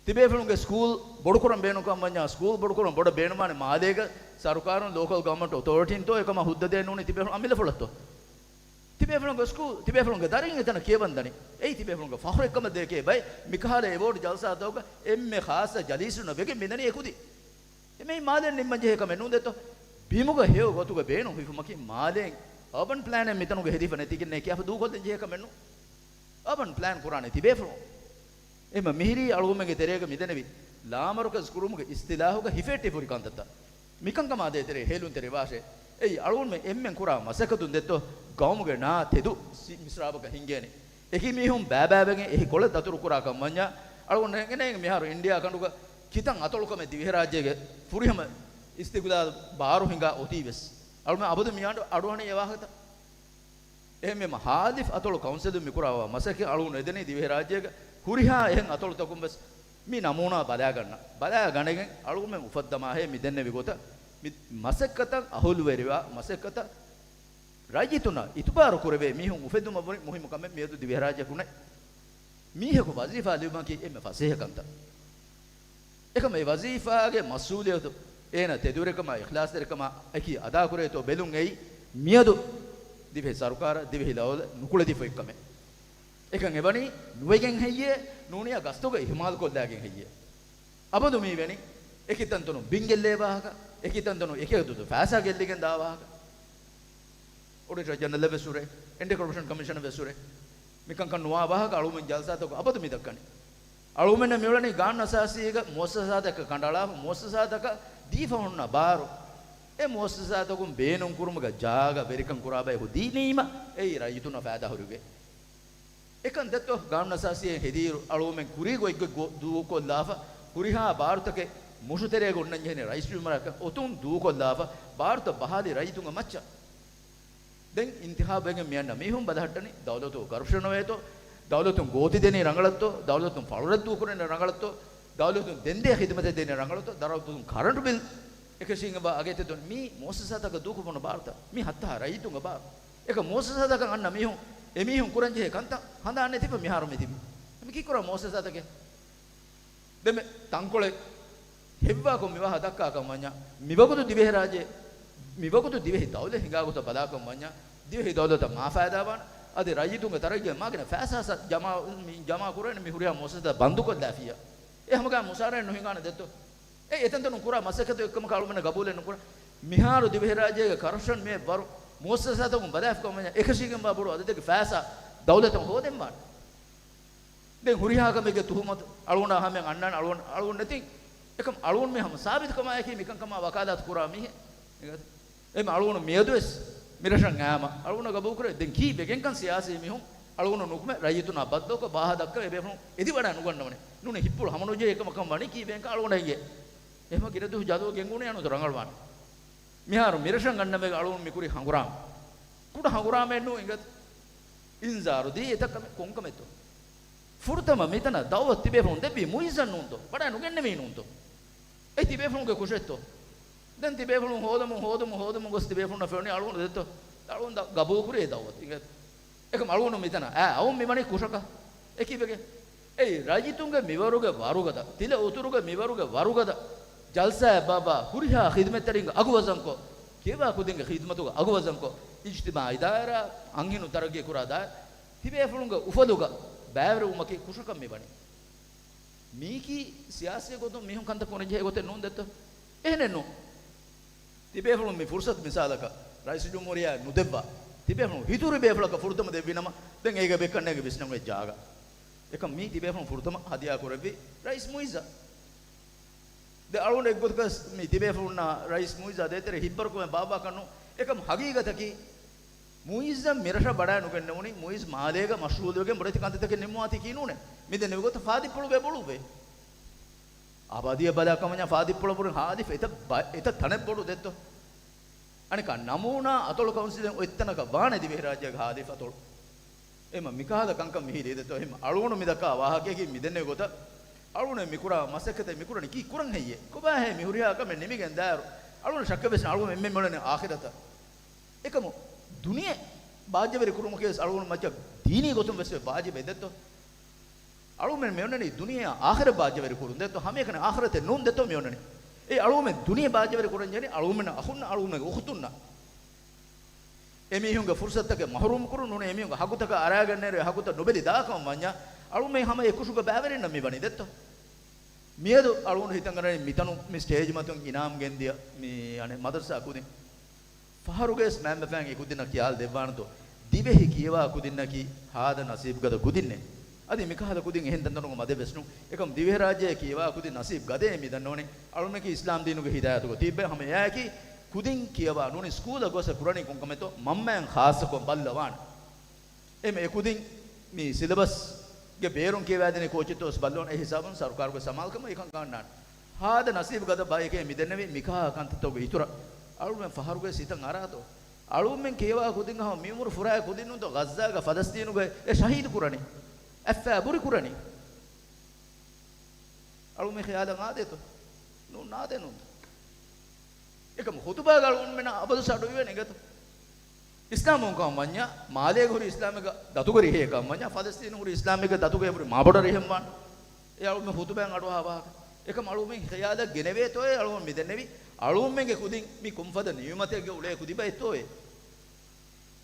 ތިބޭފުޅުންގެ ސްކޫލް ބޮޑުކުރަން ބޭނުންކަން ވަންޏާ، ސްކޫލް ބޮޑުކުރަން ބޮޑަށް ބޭނުންވާނެ މާލޭގަ ސަރުކާރުން ލޯކަލް ގަވަމަންޓް އޮތޯރިޓީންތޯ އެކަމަށް ހުއްދަ ދޭން ނޫނީ ތިބޭފުޅުން އަމިއްލަފުޅަށްތޯ؟ ތިބޭފުޅުންގެ ސްކޫލް، ތިބޭފުޅުންގެ ދަރިން އެތަނަށް ކިޔަވަން ދަނީ. އެއީ ތިބޭފުޅުންގެ ފަޚުރެއްކަމަށް ދޭކޭ ބައެއް މިކަހަލަ އެވޯޑް ޖަލްސާތަކުގަ އެންމެ ޚާއްޞަ ޖަލީސުންނަށް ވެގެން މިދަނީ އެކުދި. އެމީ މާލެން ނިންމަން ޖެހޭ ކަމެއް ނޫން ދެއްތޯ؟ ބިމުގަ ހެޔޮ ގޮތުގަ ބޭނުން ހިފުމަކީ މާލޭން އަރބަން ޕްލޭނެއް މިތަނުގަ ހެދިފަ ނެތިގެންނޭ ކިޔާފަ ދޫކޮށްލަން ޖެހޭ ކަމެއް ނޫން. އަރބަން ޕްލޭން ކުރާނީ ތިބޭފުޅުން. އެހެންމަ މިހިރީ އަޅުގަނޑުމެންގެ ތެރޭގަ މިދެނެވި ލާމަރުކަޒް ކުރުމުގެ އިސްތިލާހުގަ ހިފެހެއްޓި ފުރި ކަންތައްތައް. މިކަންކަމާ ދޭތެރޭ ހޭލުންތެރި ވާށޭ. އެއީ އަޅުގަނޑުމެން އެންމެން ކުރާ މަސައްކަތުން ދެއްތޯ ގައުމުގެ ނާ ތެދު ސި-، މިސްރާބަކަށް ހިނގޭނެ. އެކި މީހުން ބައިބައިވެގެން އެހި ކޮޅެއް ދަތުރު ކުރާ ކަމަށް ވަންޏާ، އަޅުގަނޑު ނޭނގެ މިހާރު އިންޑިއާ ކަނޑުގަ ކިތަން އަތޮޅުކަމެއް ދިވެހިރާއްޖޭގެ ފުރިހަމަ އިސްތިގްލާލް ބާރު ހިނގާ އޮތީވެސް. އަޅުގަނޑު އަބަދު މިއަޑު އަޑުއަހަނީ އެ ވާހަކަތައް. އެހެންވީމަ ހާލިފް އަތޮޅު ކައުންސިލުން މިކުރާ މަސައްކަތް އަޅުގަނޑު އެދެނީ ދިވެހިރާއްޖޭގަ ހުރިހާ އެހެން އަތޮޅުތަކުން ވެސް މި ނަމޫނާ ބަލާގަންނަ، ބަލާގަނެގެން އަޅުގަނޑުމެން އުފައްދަމާހޭ މި ދެންނެވި ގޮތަށް މި މަސައްކަތަށް އަހުލުވެރިވާ މަސައްކަތަށް ރައްޔިތުންނަށް އިތުބާރު ކުރެވޭ މީހުން އުފެއްދުމަށްވުރެ މުހިއްމު ކަމެއް މިއަދު ދިވެހިރާއްޖެ ކުނެ. މީހަކު ވަޒީފާ ލިބުމަކީ އެންމެ ފަސޭހަ ކަންތައް. އެކަމަށް އެ ވަޒީފާގެ މަސްއޫލިއްޔަތު އޭނަ ތެދުވެރިކަމާ އިޚްލާޞްތެރިކަމާ އެކީ އަދާކުރޭތޯ ބެލުން އެއީ މިއަދު ދިވެހި ސަރުކާރަށް ދިވެހި ދައުލަތް ނުކުޅެދިފައި ކަމެއް. އެކަން އެވަނީ ނުވެގެން ހެއްޔޭ، ނޫނިޔާ ގަސްތުގަ އިހުމާލުކޮށްލާގެން ހެއްޔޭ؟ އަބަދު މީ ވެނީ އެކި ތަންތަނުން ބިން ގެއްލޭ ވާހަކަ، އެކި ތަންތަނުން އެކި އަދަދު ފައިސާ ގެއްލިގެން ދާ ވާހަކަ. އޮޑިޓަރ ޖެނެރަލް ވެސް ހުރޭ، އެންޓި ކޮރަޕްޝަން ކޮމިޝަނަށް ވެސް ހުރޭ. މިކަންކަން ނުވާ ވާހަކަ އަޅުގަނޑުމެން ޖަލްސާތަކު އަބަދު މި ދައްކަނީ. އަޅުގަނޑުމެންނަށް މިއުޅެނީ ގާނޫނު އަސާސީގަ މުއައްސަސާތަކަށް ކަނޑައަޅާފަ، މުއައްސަސާތަކަށް ދީފަ ހުންނަ ބާރު. އެ މުއައްސަސާތަކުން ބޭނުން ކުރުމުގަ ޖާގަ ވެރިކަން ކުރާ ބަޔަކު ދީނީމަ، އެއީ ރައްޔިތުންނަށް ފައިދާ ހުރިގެ. އެކަން ދެއްތޯ ގާނޫނު އަސާސީއެއް ހެދިއިރު އަޅުގަނޑުމެން ކުރީ ގޮތްގޮތް ގޮ-، ދޫކޮށްލާފަ، ހުރިހާ ބާރުތަކެއް މުށުތެރޭގަ އޮންނަން ޖެހެނީ ރައީސް ޖުމްހޫރިއްޔާ އޮތުން ދޫކޮށްލާފަ، ބާރުތައް ބަހާލީ ރައްޔިތުންގެ މައްޗަށް. ދެން އިންތިޚާބުވެގެން މިއަންނަ މީހުން ބަލަހައްޓަނީ ދައުލަތުގެ ކަރަޕްޝަން އޮވޭތޯ، ދައުލަތުން ގޯތި ދެނީ ރަނގަޅަށްތޯ، ދައުލަތުން ފަޅުރަށް ދޫކުރަނީ ރަނގަޅަށްތޯ، ދައުލަތުން ދެންދޭ ޚިދުމަތެއް ދެނީ ރަނގަޅަށްތޯ، ދައުލަތުން ކަރަންޓު ބިލް އެކަށީގެންވާ އަގެއް ތެދުން މީ މުއައްސަސާތަކަށް ދޫކުރުނު ބާރުތައް. މީ ހައްތަހާ ރައްޔިތުންގެ ބާރު. އެކަ މުއައްސަސާތަކަށް އަންނަ މީހުން، އެމީހުން ކުރަންޖެހޭ ކަންތައް ހަނދާން ނެތިފަ މިހާރު މިތިބީ. މި ކީކުރާ މުއައްސަސާތަކެއް؟ ދެންމެ ތަންކޮޅެއް ހެއްވާކޮށް މިވާހަ ދައްކާކަން ވަންޏާ، މިވަގުތު ދިވެހިރާއްޖެ، މިވަގުތު ދިވެހި ދައުލަތް ހިނގާގޮތަށް ބަލާކަން ވަންޏާ، ދިވެހި ދައުލަތަށް މާ ފައިދާވާނެ. އަދި ރައްޔިތުންގެ ތަރައްގީ މާގިނަ ފައިސާ ސަ-، ޖަމާ، މި ޖަމާ ކުރޭނެ މި ހުރިހާ މުއައްސަސާތައް ބަންދުކޮށްލާފިއްޔާ. އެ ހަމަގާ މުސާރައެއް ނުހިނގާނެ ދެއްތޯ؟ އެ އެތަންތަނުން ކުރާ މަސައްކަތު އެއްކަމަކަށް އަޅުގަނޑުމެން ގަބޫލެއް ނުކުރާ. މިހާރު ދިވެހިރާއްޖޭގެ ކަރަޕްޝަން މިއަށް ވަރު މުއައްސަސާތަކުން ބަލާފިކަމަށް ވަންޏާ އެކަށީގެންވާ ބޮޑު އަދަދެއްގެ ފައިސާ ދައުލަތަށް ހޯދެންވާނެ. ދެން ހުރިހާ ކަމެއްގެ ތުހުމަތު އަޅުގަނޑާ ހަމައިން އަންނާނެ އަޅުގަނޑު، އަޅުގަނޑު ނެތިން. އެކަމް އަޅުގަނޑު މި ހަމަ ސާބިތުކަމާއެކީ މިކަންކަމާ ވަކާލާތު ކުރާ މީހެއް. އެހެން އަޅުގަނޑު މިއަދުވެސް މިރަށަށް އައިމަ އަޅުގަނޑަށް ގަބޫލުކުރޭ. ދެން ކީއްވެގެންކަން ސިޔާސީ މީހުން އަޅުގަނޑު ނުކުމެ ރައްޔިތުންނާ ބައްދަލުކޮށް ބާހަ ދައްކަވެ އެބޭފުޅުން އެދިވަޑައި ނުގަންނަވަނީ. ނޫނީ ހިތްޕުޅު ހަމަނުޖެހޭ ކަމަކަށް ވަނީ ކީއްވެގެންކަން އަޅުގަނޑަށް އެނގޭ. އެހެމަ ގިނަ ދުވަހު ޖަލޯ ގެންގުޅުނީ އަނުދު ރަނގަޅުވާނެ. މިހާރު މިރަށަށް އަންނަމޭގަ އަޅުން މިކުރި ހަނގުރާމަ. ކުޑަ ހަނގުރާމައެއް ނޫން އިނގޭތަ؟ އިންޒާރު ދީ އެތައް ކަމެއް ކޮންކަމެއްތޯ؟ ފުރަތަމަ މިތަނަށް ދައުވަތު ތިބޭފުޅުން ދެއްވީ މުއިއްޒަށް ނޫންތޯ؟ ވަޑައި ނުގެންނެވީ ނޫންތޯ؟ އެ ތިބޭފުޅުންގެ ކުށެއްތޯ؟ ދެން ތިބޭފުޅުން ހޯދަމުން ހޯދަމުން ހޯދަމުން ގޮސް ތިބޭފުޅުންނަށް ފެނުނީ އަޅުގަނޑު ދެއްތޯ؟ އަޅުގަނޑު ގަބޫލުކުރި އެ ދައުވަތު. އިނގޭތަ؟ އެކަމް އަޅުގަނޑު މިތަނަށް އައި އައުން މިވަނީ ކުށަކަށް. އެކީ ވެގެން. އެއީ ރައްޔިތުންގެ މިވަރުގެ ވަރުގަދަ، ތިލަ އުތުރުގެ މިވަރުގެ ވަރުގަދަ ޖަލްސާއެއް ބާއްވާ ހުރިހާ ޚިދުމަތްތެރިންގެ އަގު ވަޒަންކޮށް، ކިޔަވާ ކުދިންގެ ޚިދުމަތުގެ އަގު ވަޒަންކޮށް، އިޖްތިމާޢީ ދާއިރާ، އަންހެނުން ތަރައްގީ ކުރާ ދާއިރާ، ތިބޭފުޅުންގެ އުފަލުގަ ބައިވެރިވުމަކީ ކުށަކަށް މިވަނީ. މީކީ ސިޔާސީ ގޮތުން މީހުން ކަންތައް ކުރަންޖެހޭ ގޮތެއް ނޫން ދެއްތޯ؟ އެހެނެއް ނޫން. ތިބޭފުޅުން މި ފުރުސަތު މިސާލަކަށް ރައީސުލްޖުމްހޫރިއްޔާ ނުދެއްވާ، ތިބޭފުޅުން ހިތުރި ބޭފުޅަކަށް ފުރަތަމަ ދެއްވި ނަމަ، ދެން އޭގެ ބޭކަންނޭގެ ވިސްނަން އޮތް ޖާގަ. އެކަމް މީ ތިބޭފުޅުން ފުރަތަމަ ހަދިޔާ ކުރެއްވީ ރައީސް މުއިއްޒަށް. ދެ އަޅުގަނޑު އެއްގޮތަކަށް މި ތިބޭފުޅުންނާ ރައީސް މުއިއްޒާ ދޭތެރޭ ހިތްބަރުކަމެއް ބާއްވާކަށް ނޫން. އެކަމް ހަގީގަތަކީ މުއިއްޒަށް މިރަށަށް ވަޑައި ނުގެންނެވުނީ މުއިއްޒު މާލޭގަ މަޝްޣޫލުވެގެން ބޮޑެތި ކަންތައްތަކެއް ނިންމުވާތީކީ ނޫނޭ. މިދެންނެވި ގޮތަށް ފާދިއްޕުޅުގެ ބޮޑުވޭ. އަބަދިއަށް ބަލާ ކަމަންޏާ ފާދިއްޕުޅަށްވުރެ ހާދިފަ އެތައް ބަ-، އެތައް ތަނެއް ބޮޑު ދެއްތޯ. އަނެކާ ނަމޫނާ އަތޮޅު ކައުންސިލެއް އޮތްތަނަކަށް ވާނެ ދިވެހިރާއްޖޭގެ ހާދިފަ އަތޮޅު. އެމަ މިކަހަލަ ކަންކަން މިހިރީ ދެއްތޯ. އެހެން އަޅުގަނޑު މިދައްކާ ވާހަކަޔަކީ މިދެންނެވި ގޮތަށް އަޅުގަނޑު މިކުރާ މަސައްކަތެއް މިކުރަނީ ކީ ކުރަން ހެއްޔޭ؟ ކޮބާހޭ މި ހުރިހާ ކަމެއް ނިމިގެން ދާއިރު؟ އަޅުގަނޑު ޝައްކެއް ވެސް ނެތް އަޅުގަނޑު އެންމެން މިއުޅެނީ އާޚިރަތަށް. އެކަމު ދުނިޔެ ބާއްޖަވެރި ކުރުމަކީ ވެސް އަޅުގަނޑު މައްޗަށް ދީނީ ގޮތުން ވެސް ވާޖިބެއް ދެއްތޯ. އަޅުގަނޑު މިއޮންނަނީ ދުނިޔެއާ އާޚިރަތް ބާއްޖަވެރި ކުރުން ދެއްތޯ. ހަމައެކަނި އާޚިރަތެއް ނޫން ދެއްތޯ މިއޮންނަނީ. އެ އަޅުގަނޑު ދުނިޔެ ބާއްޖަވެރި ކުރަން ޖެހެނީ އަޅުގަނޑު އަޚުންނަށް އަޅުގަނޑު އުޚުތުންނަށް. އެމީހުންގެ ފުރުސަތުތަކެއް މަޙްރޫމް ކުރުން ނޫނީ، އެމީހުންގެ ހައްގުތަކަށް އަރާގަންނޭރު އެ ހައްގުތައް ނުބެލި ދާކަމަށް ވަންޏާ، އަޅުމެން ހަމަ އެ ކުށުގަ ބައިވެރިންނަށް މިވަނީ ދެއްތޯ. މިއަދު އަޅުގަނޑު ހިތަށް އަރަނީ މިތަނުން މި ސްޓޭޖް މަތުން އިނާމް ގެންދިޔަ މި އަނެއް މަދަރުސާ ކުދިން. ފަހަރުގައި ވެސް މައިންބަފައިން އެ ކުދިންނަށް ޚިޔާލު ދެއްވާނެތޯ، ދިވެހި ކިޔަވާ ކުދިންނަކީ ހާދަ ނަސީބުގަދަ ކުދިންނޭ. އަދި މިކަހަލަ ކުދިން އެހެން ތަންތަނުގަ މަދެއް ވެސް ނޫން. އެކަމް ދިވެހިރާއްޖެއަށް ކިޔަވާ ކުދިން ނަސީބު ގަދައޭ މި ދަންނަވަނީ. އަޅުމެން އިސްލާމް ދީނުގެ ހިދާޔަތުގަ ތިއްބެ ހަމަ އެއާއެކީ ކުދިން ކިޔަވާ ނޫނީ ސްކޫލަށް ގޮސް ކުރަނީ ކޮންކަމެއްތޯ މަންމައިން ޚާއްޞަކޮށް ބައްލަވާނެ. އެމެ އެ ކުދިން މި ސިލަބަސްގެ ބޭރުން ކިޔަވާދިނީ ކޯޗެއްތޯ ވެސް ބައްލަވާނެ. އެ ހިސާބުން ސަރުކާރުގެ ސަމާލުކަމަށް އެކަން ގަންނާނެ. ހާދަ ނަސީބު ގަދަ ބަޔެކޭ މިދެންނެވީ މިކަހާ ކަންތައްތަކުގެ އިތުރަށް. އަޅުމެން ފަހަރުގައި ވެސް ހިތަށް އަރާތޯ؟ އަޅުމެން ކިޔަވާ ކުދިން ހަމަ މި އުމުރު ފުރާ އެ ކުދިންނޫންތޯ ޣައްޒާގަ ފަލަސްތީނުގައި އެ ޝަހީދު ކުރަނީ. އަތްފައި ބުރި ކުރަނީ. އަޅުމެން ޚިޔާލަށް އާދޭތޯ؟ ނޫން، އާދޭ ނޫން. އެކަމު ޚުތުބާގަ އަޅުގަނޑުމެންނަށް އަބަދު ސަޑު އިވޭނެ އިނގޭތޯ. އިސްލާމް ކަމަށް ވަންޏާ، މާލޭގަ ހުރި އިސްލާމެއްގެ ދަތުގެ ރިހޭ ކަމަށް ވަންޏާ، ފަލަސްތީނު ހުރި އިސްލާމެއްގެ ދަތުގެ ހުރި މާބޮޑަށް ރިހެން ވާނެ. އެ އަޅުމެން ޚުތުބާއިން އަޑުއަހާ ވާހަކަ. އެކަމް އަޅުމެން ޚިޔާލަށް ގެނެވޭތޯއޭ އަޅުމެން މިދެންނެވި އަޅުމެންގެ ކުދިން މި ކުންފަދަ ނިޢުމަތެއްގެ އުޅޭ ކުދި ބައެއްތޯއޭ.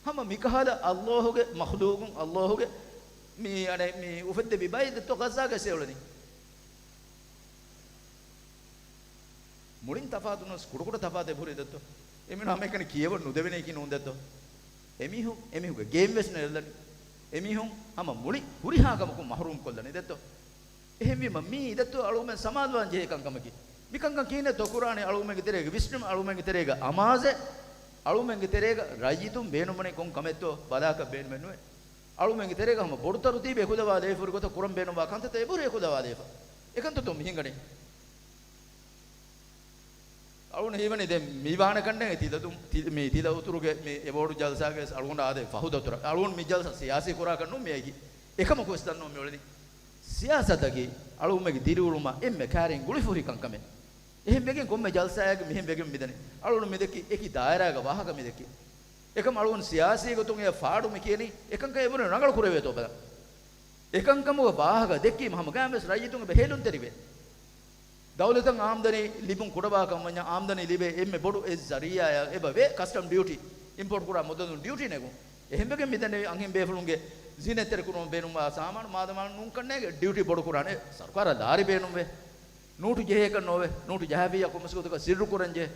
ހަމަ މިކަހަލަ ﷲ ގެ މަޚްލޫޤުން، ﷲ ގެ މި، އަނެއް، މި އުފެއްދެވި ބައެއް ދެއްތޯ ޣައްޒާގައި އެ އުޅެނީ. މުޅިން ތަފާތު ނުވެސް ކުޑަކުޑަ ތަފާތެއް ހުރި ދެއްތޯ. އެމީހުން ހަމައެކަނި ކިޔަވަން ނުދެވެނީކީ ނޫން ދެއްތޯ. އެމީހުން، އެމީހުންގެ ގޭން ވެސް ނެރެލަނީ. އެމީހުން ހަމަ މުޅި ހުރިހާ ކަމަކުން މަޙްރޫމް ކޮށްލަނީ ދެއްތޯ. އެހެންވީމަ މީ ދެއްތޯ އަޅުމެން ސަމާލުވާން ޖެހޭ ކަންކަމަކީ. މި ކަންކަން ކިހިނެއްތޯ ކުރާނީ؟ އަޅުމެންގެ ތެރޭގަ ވިސްނުން، އަޅުމެންގެ ތެރޭގަ އަމާޒެއް، އަޅުމެންގެ ތެރޭގަ ރައްޔިތުން ބޭނުންވަނީ ކޮން ކަމެއްތޯ ބަލާކަށް ބޭނުމެއް ނުވޭ. އަޅުމެންގެ ތެރޭގަ ހަމަ ބޮޑު ތަރުތީބެއް އެކުލަވާލެވިފަ ހުރި ގޮތަށް ކުރަން ބޭނުންވާ ކަންތައްތައް އެބަހުރި އެކުލަވާލެވިފަ. އެކަންތައްތޯ މި ހިނގަނީ؟ އަޅުން ހީވަނީ ދެން މި ވާނެ ކަންނޭނގެ ތިލަދުން، ތި-، މި ތިލަ އުތުރުގެ މި އެވޯޑު ޖަލްސާގެ އަޅުގަނޑު އާދޭ ފަހު ދަތުރަށް. އަޅުން މި ޖަލްސާ ސިޔާސީ ކުރާކަށް ނޫން މިއައިގި. އެކަމަކު ވެސް ދަންނަވަން މިއުޅެނީ. ސިޔާސަތަކީ އަޅުމެންގެ ދިރިއުޅުމަށް އެންމެ ކައިރިން ގުޅިފަ ހުރި ކަންކަމެއް. އެހެން ވެގެން ކޮންމެ ޖަލްސާއެއްގަ މިހެން ވެގެން މިދަނީ. އަޅުން މިދެއްކި އެކި ދާއިރާގެ ވާހަކަ މިދެއްކި. އެކަމް އަޅުން ސިޔާސީ ގޮތުން އެ ފާޑު މި ކިޔަނީ އެކަންކަން އެބުރި ރަނގަޅު ކުރެވޭތޯ ބަލަން. އެކަންކަމުގެ ވާހަކަ ދެއްކީމަ ހަމަ ގާމްވެސް ރައްޔިތުން އެބަ ހޭލުންތެރިވޭ. ދައުލަތަށް އާމްދަނީ ލިބުން ކުޑަވާކަން ވަންޏާ އާމްދަނީ ލިބޭ އެންމެ ބޮޑު އެއް ޒަރީޢާއެއް އެބަ ވޭ ކަސްޓަމް ޑިއުޓީ. އިމްޕޯޓް ކުރާ މުއްދަތުން ޑިއުޓީ ނެގުން. އެހެންވެގެން މިދެންނެވި އަންހެން ބޭފުޅުންގެ ޒިނަތްތެރިކުރުމަށް ބޭނުންވާ ސާމާނު މާދަމާނު ނޫންކަންނޭގެ ޑިއުޓީ ބޮޑުކުރާނެ. ސަރުކާރަށް ލާރި ބޭނުންވޭ. ނޫޓު ޖެހޭކަށް ނޯވޭ. ނޫޓު ޖަހާފިއްޔާ ކޮންމެސް ގޮތަކަށް ސިއްރުކުރަންޖެހޭ.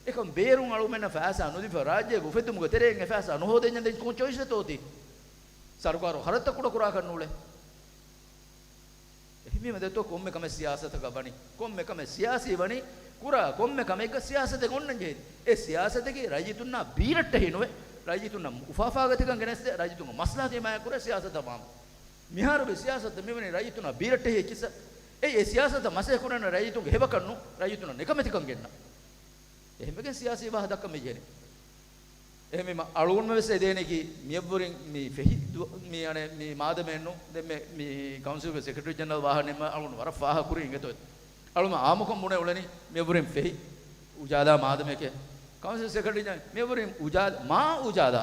އެކަމް ބޭރުން އަޅުމެންނަށް ފައިސާ ނުދީފަ ރާއްޖޭގެ އުފެއްދުމުގެ ތެރެއިން އެ ފައިސާ ނުހޯދެންޏާ ދެން ކޮން ޗޮއިސްއެއްތޯ އޮތީ؟ ސަރުކާރު ޚަރަދުތައް ކުޑަކުރާކަށް ނޫޅޭ. އެހެންވީމަ ދެއްތޯ ކޮންމެ ކަމެއް ސިޔާސަތަކަށް ވަނީ، ކޮންމެ ކަމެއް ސިޔާސީ ވަނީ، ކުރާ ކޮންމެ ކަމެއްގަ ސިޔާސަތެއް އޮންނަން ޖެހޭ. އެ ސިޔާސަތަކީ ރައްޔިތުންނާ ބީރައްޓެހި ނުވެ، ރައްޔިތުންނަށް އުފާފާގަތިކަން ގެނެސްދޭ، ރައްޔިތުންގެ މަސްލަހަތު ހިމާޔަތްކުރޭ ސިޔާސަތަށް ވާން. މިހާރުގެ ސިޔާސަތަށް މިވަނީ ރައްޔިތުންނާ ބީރައްޓެހި އެއްޗިއްސަށް. އެއީ އެ ސިޔާސަތަށް މަސައްކަތް ކުރަން ރައްޔިތުންގެ ހެޔޮކަން ނޫން، ރައްޔިތުންނަށް ނިކަމެތިކަން ގެންނަ. އެހެންވެގެން ސިޔާސީ ވާހަކަ ދައްކަން މި ޖެހެނީ. އެހެންވީމަ އަޅުގަނޑުމެން ވެސް އެދޭނެކީ މިއަށްވުރެން މި ފެހި ދު-، މި އަނެއް މި މާދަމެއް ނޫން. ދެން މި، މި ކައުންސިލްގެ ސެކްރެޓަރީ ޖެނެރަލް ވާހަކަ ނިންމަން އަޅުގަނޑު ވަރަށް ފާހަގަ ކުރި އިނގޭތޯ. އަޅުގަނޑު އާއްމުކޮށް ބުނެ އުޅެނީ މިއަށްވުރެން ފެހި އުޖާލާ މާދަމެކޭ. ކައުންސިލް ސެކްރެޓަރީ ޖެނެރަލް މިއަށްވުރެން އުޖާލާ، މާ އުޖާލާ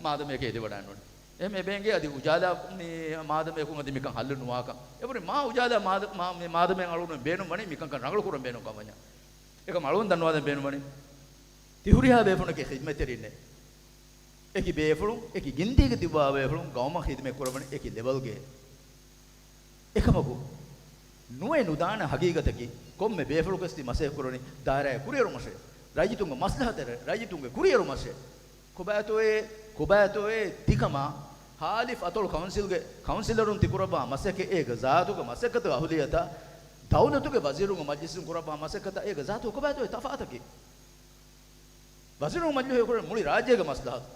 މާދަމެކޭ އެދިވަޑައިން އުޅެނީ. އެހެން އެބަ އެނގޭ އަދި އުޖާލާ މި މާދަމަޔަކުން އަދި މިކަން ހައްލު ނުވާކަން. އެބުރި މާ އުޖާލާ މާދަ، މާ، މި މާދަމައިން އަޅުގަނޑު ބޭނުން ވަނީ މިކަންކަން ރަނގަޅު ކުރަން ބޭނުން ކަމަށް. އެކަމް އަޅުގަނޑު ދަންނަވާދޭން ބޭނުން ވަނީ ތި ހުރިހާ ބޭފުޅުންނަކީ ޚިދްމަތްތެރިންނޭ. އެކި ބޭފުޅުން، އެކި ގިންތީގަ ތިއްބާ ބޭފުޅުން ގައުމަށް ޚިދްމަތް ކުރައްވަނީ އެކި ލެވެލްގައޭ. އެކަމަކު، ނުވެ ނުދާނެ ހަގީގަތަކީ، ކޮންމެ ބޭފުޅަކުވެސް ތި މަސައްކަތް ކުރަނީ ދާއިރާއެއް ކުރިއެރުމަށޭ، ރައްޔިތުންގެ މަސްލަހަތަށޭ، ރައްޔިތުންގެ ކުރިއެރުމަށޭ. ކޮބާތޯއޭ، ކޮބާތޯއޭ ތިކަމާ، ހާލިފް އަތޮޅު ކައުންސިލްގެ ކައުންސިލަރުން ތި ކުރައްވާ މަސައްކަތް އޭގެ ޒާތުގެ މަސައްކަތުގެ އަހުލިއްޔަތާ، ދައުލަތުގެ ވަޒީރުންގެ މަޖިލިސުން ކުރައްވާ މަސައްކަތާ އޭގެ ޒާތުގަ ކޮބާތޯއޭ ތަފާތަކީ؟ ވަޒީރުން މަޖިލިހު ކުރެން މުޅި ރާއްޖޭގެ މަސްލަހަތު.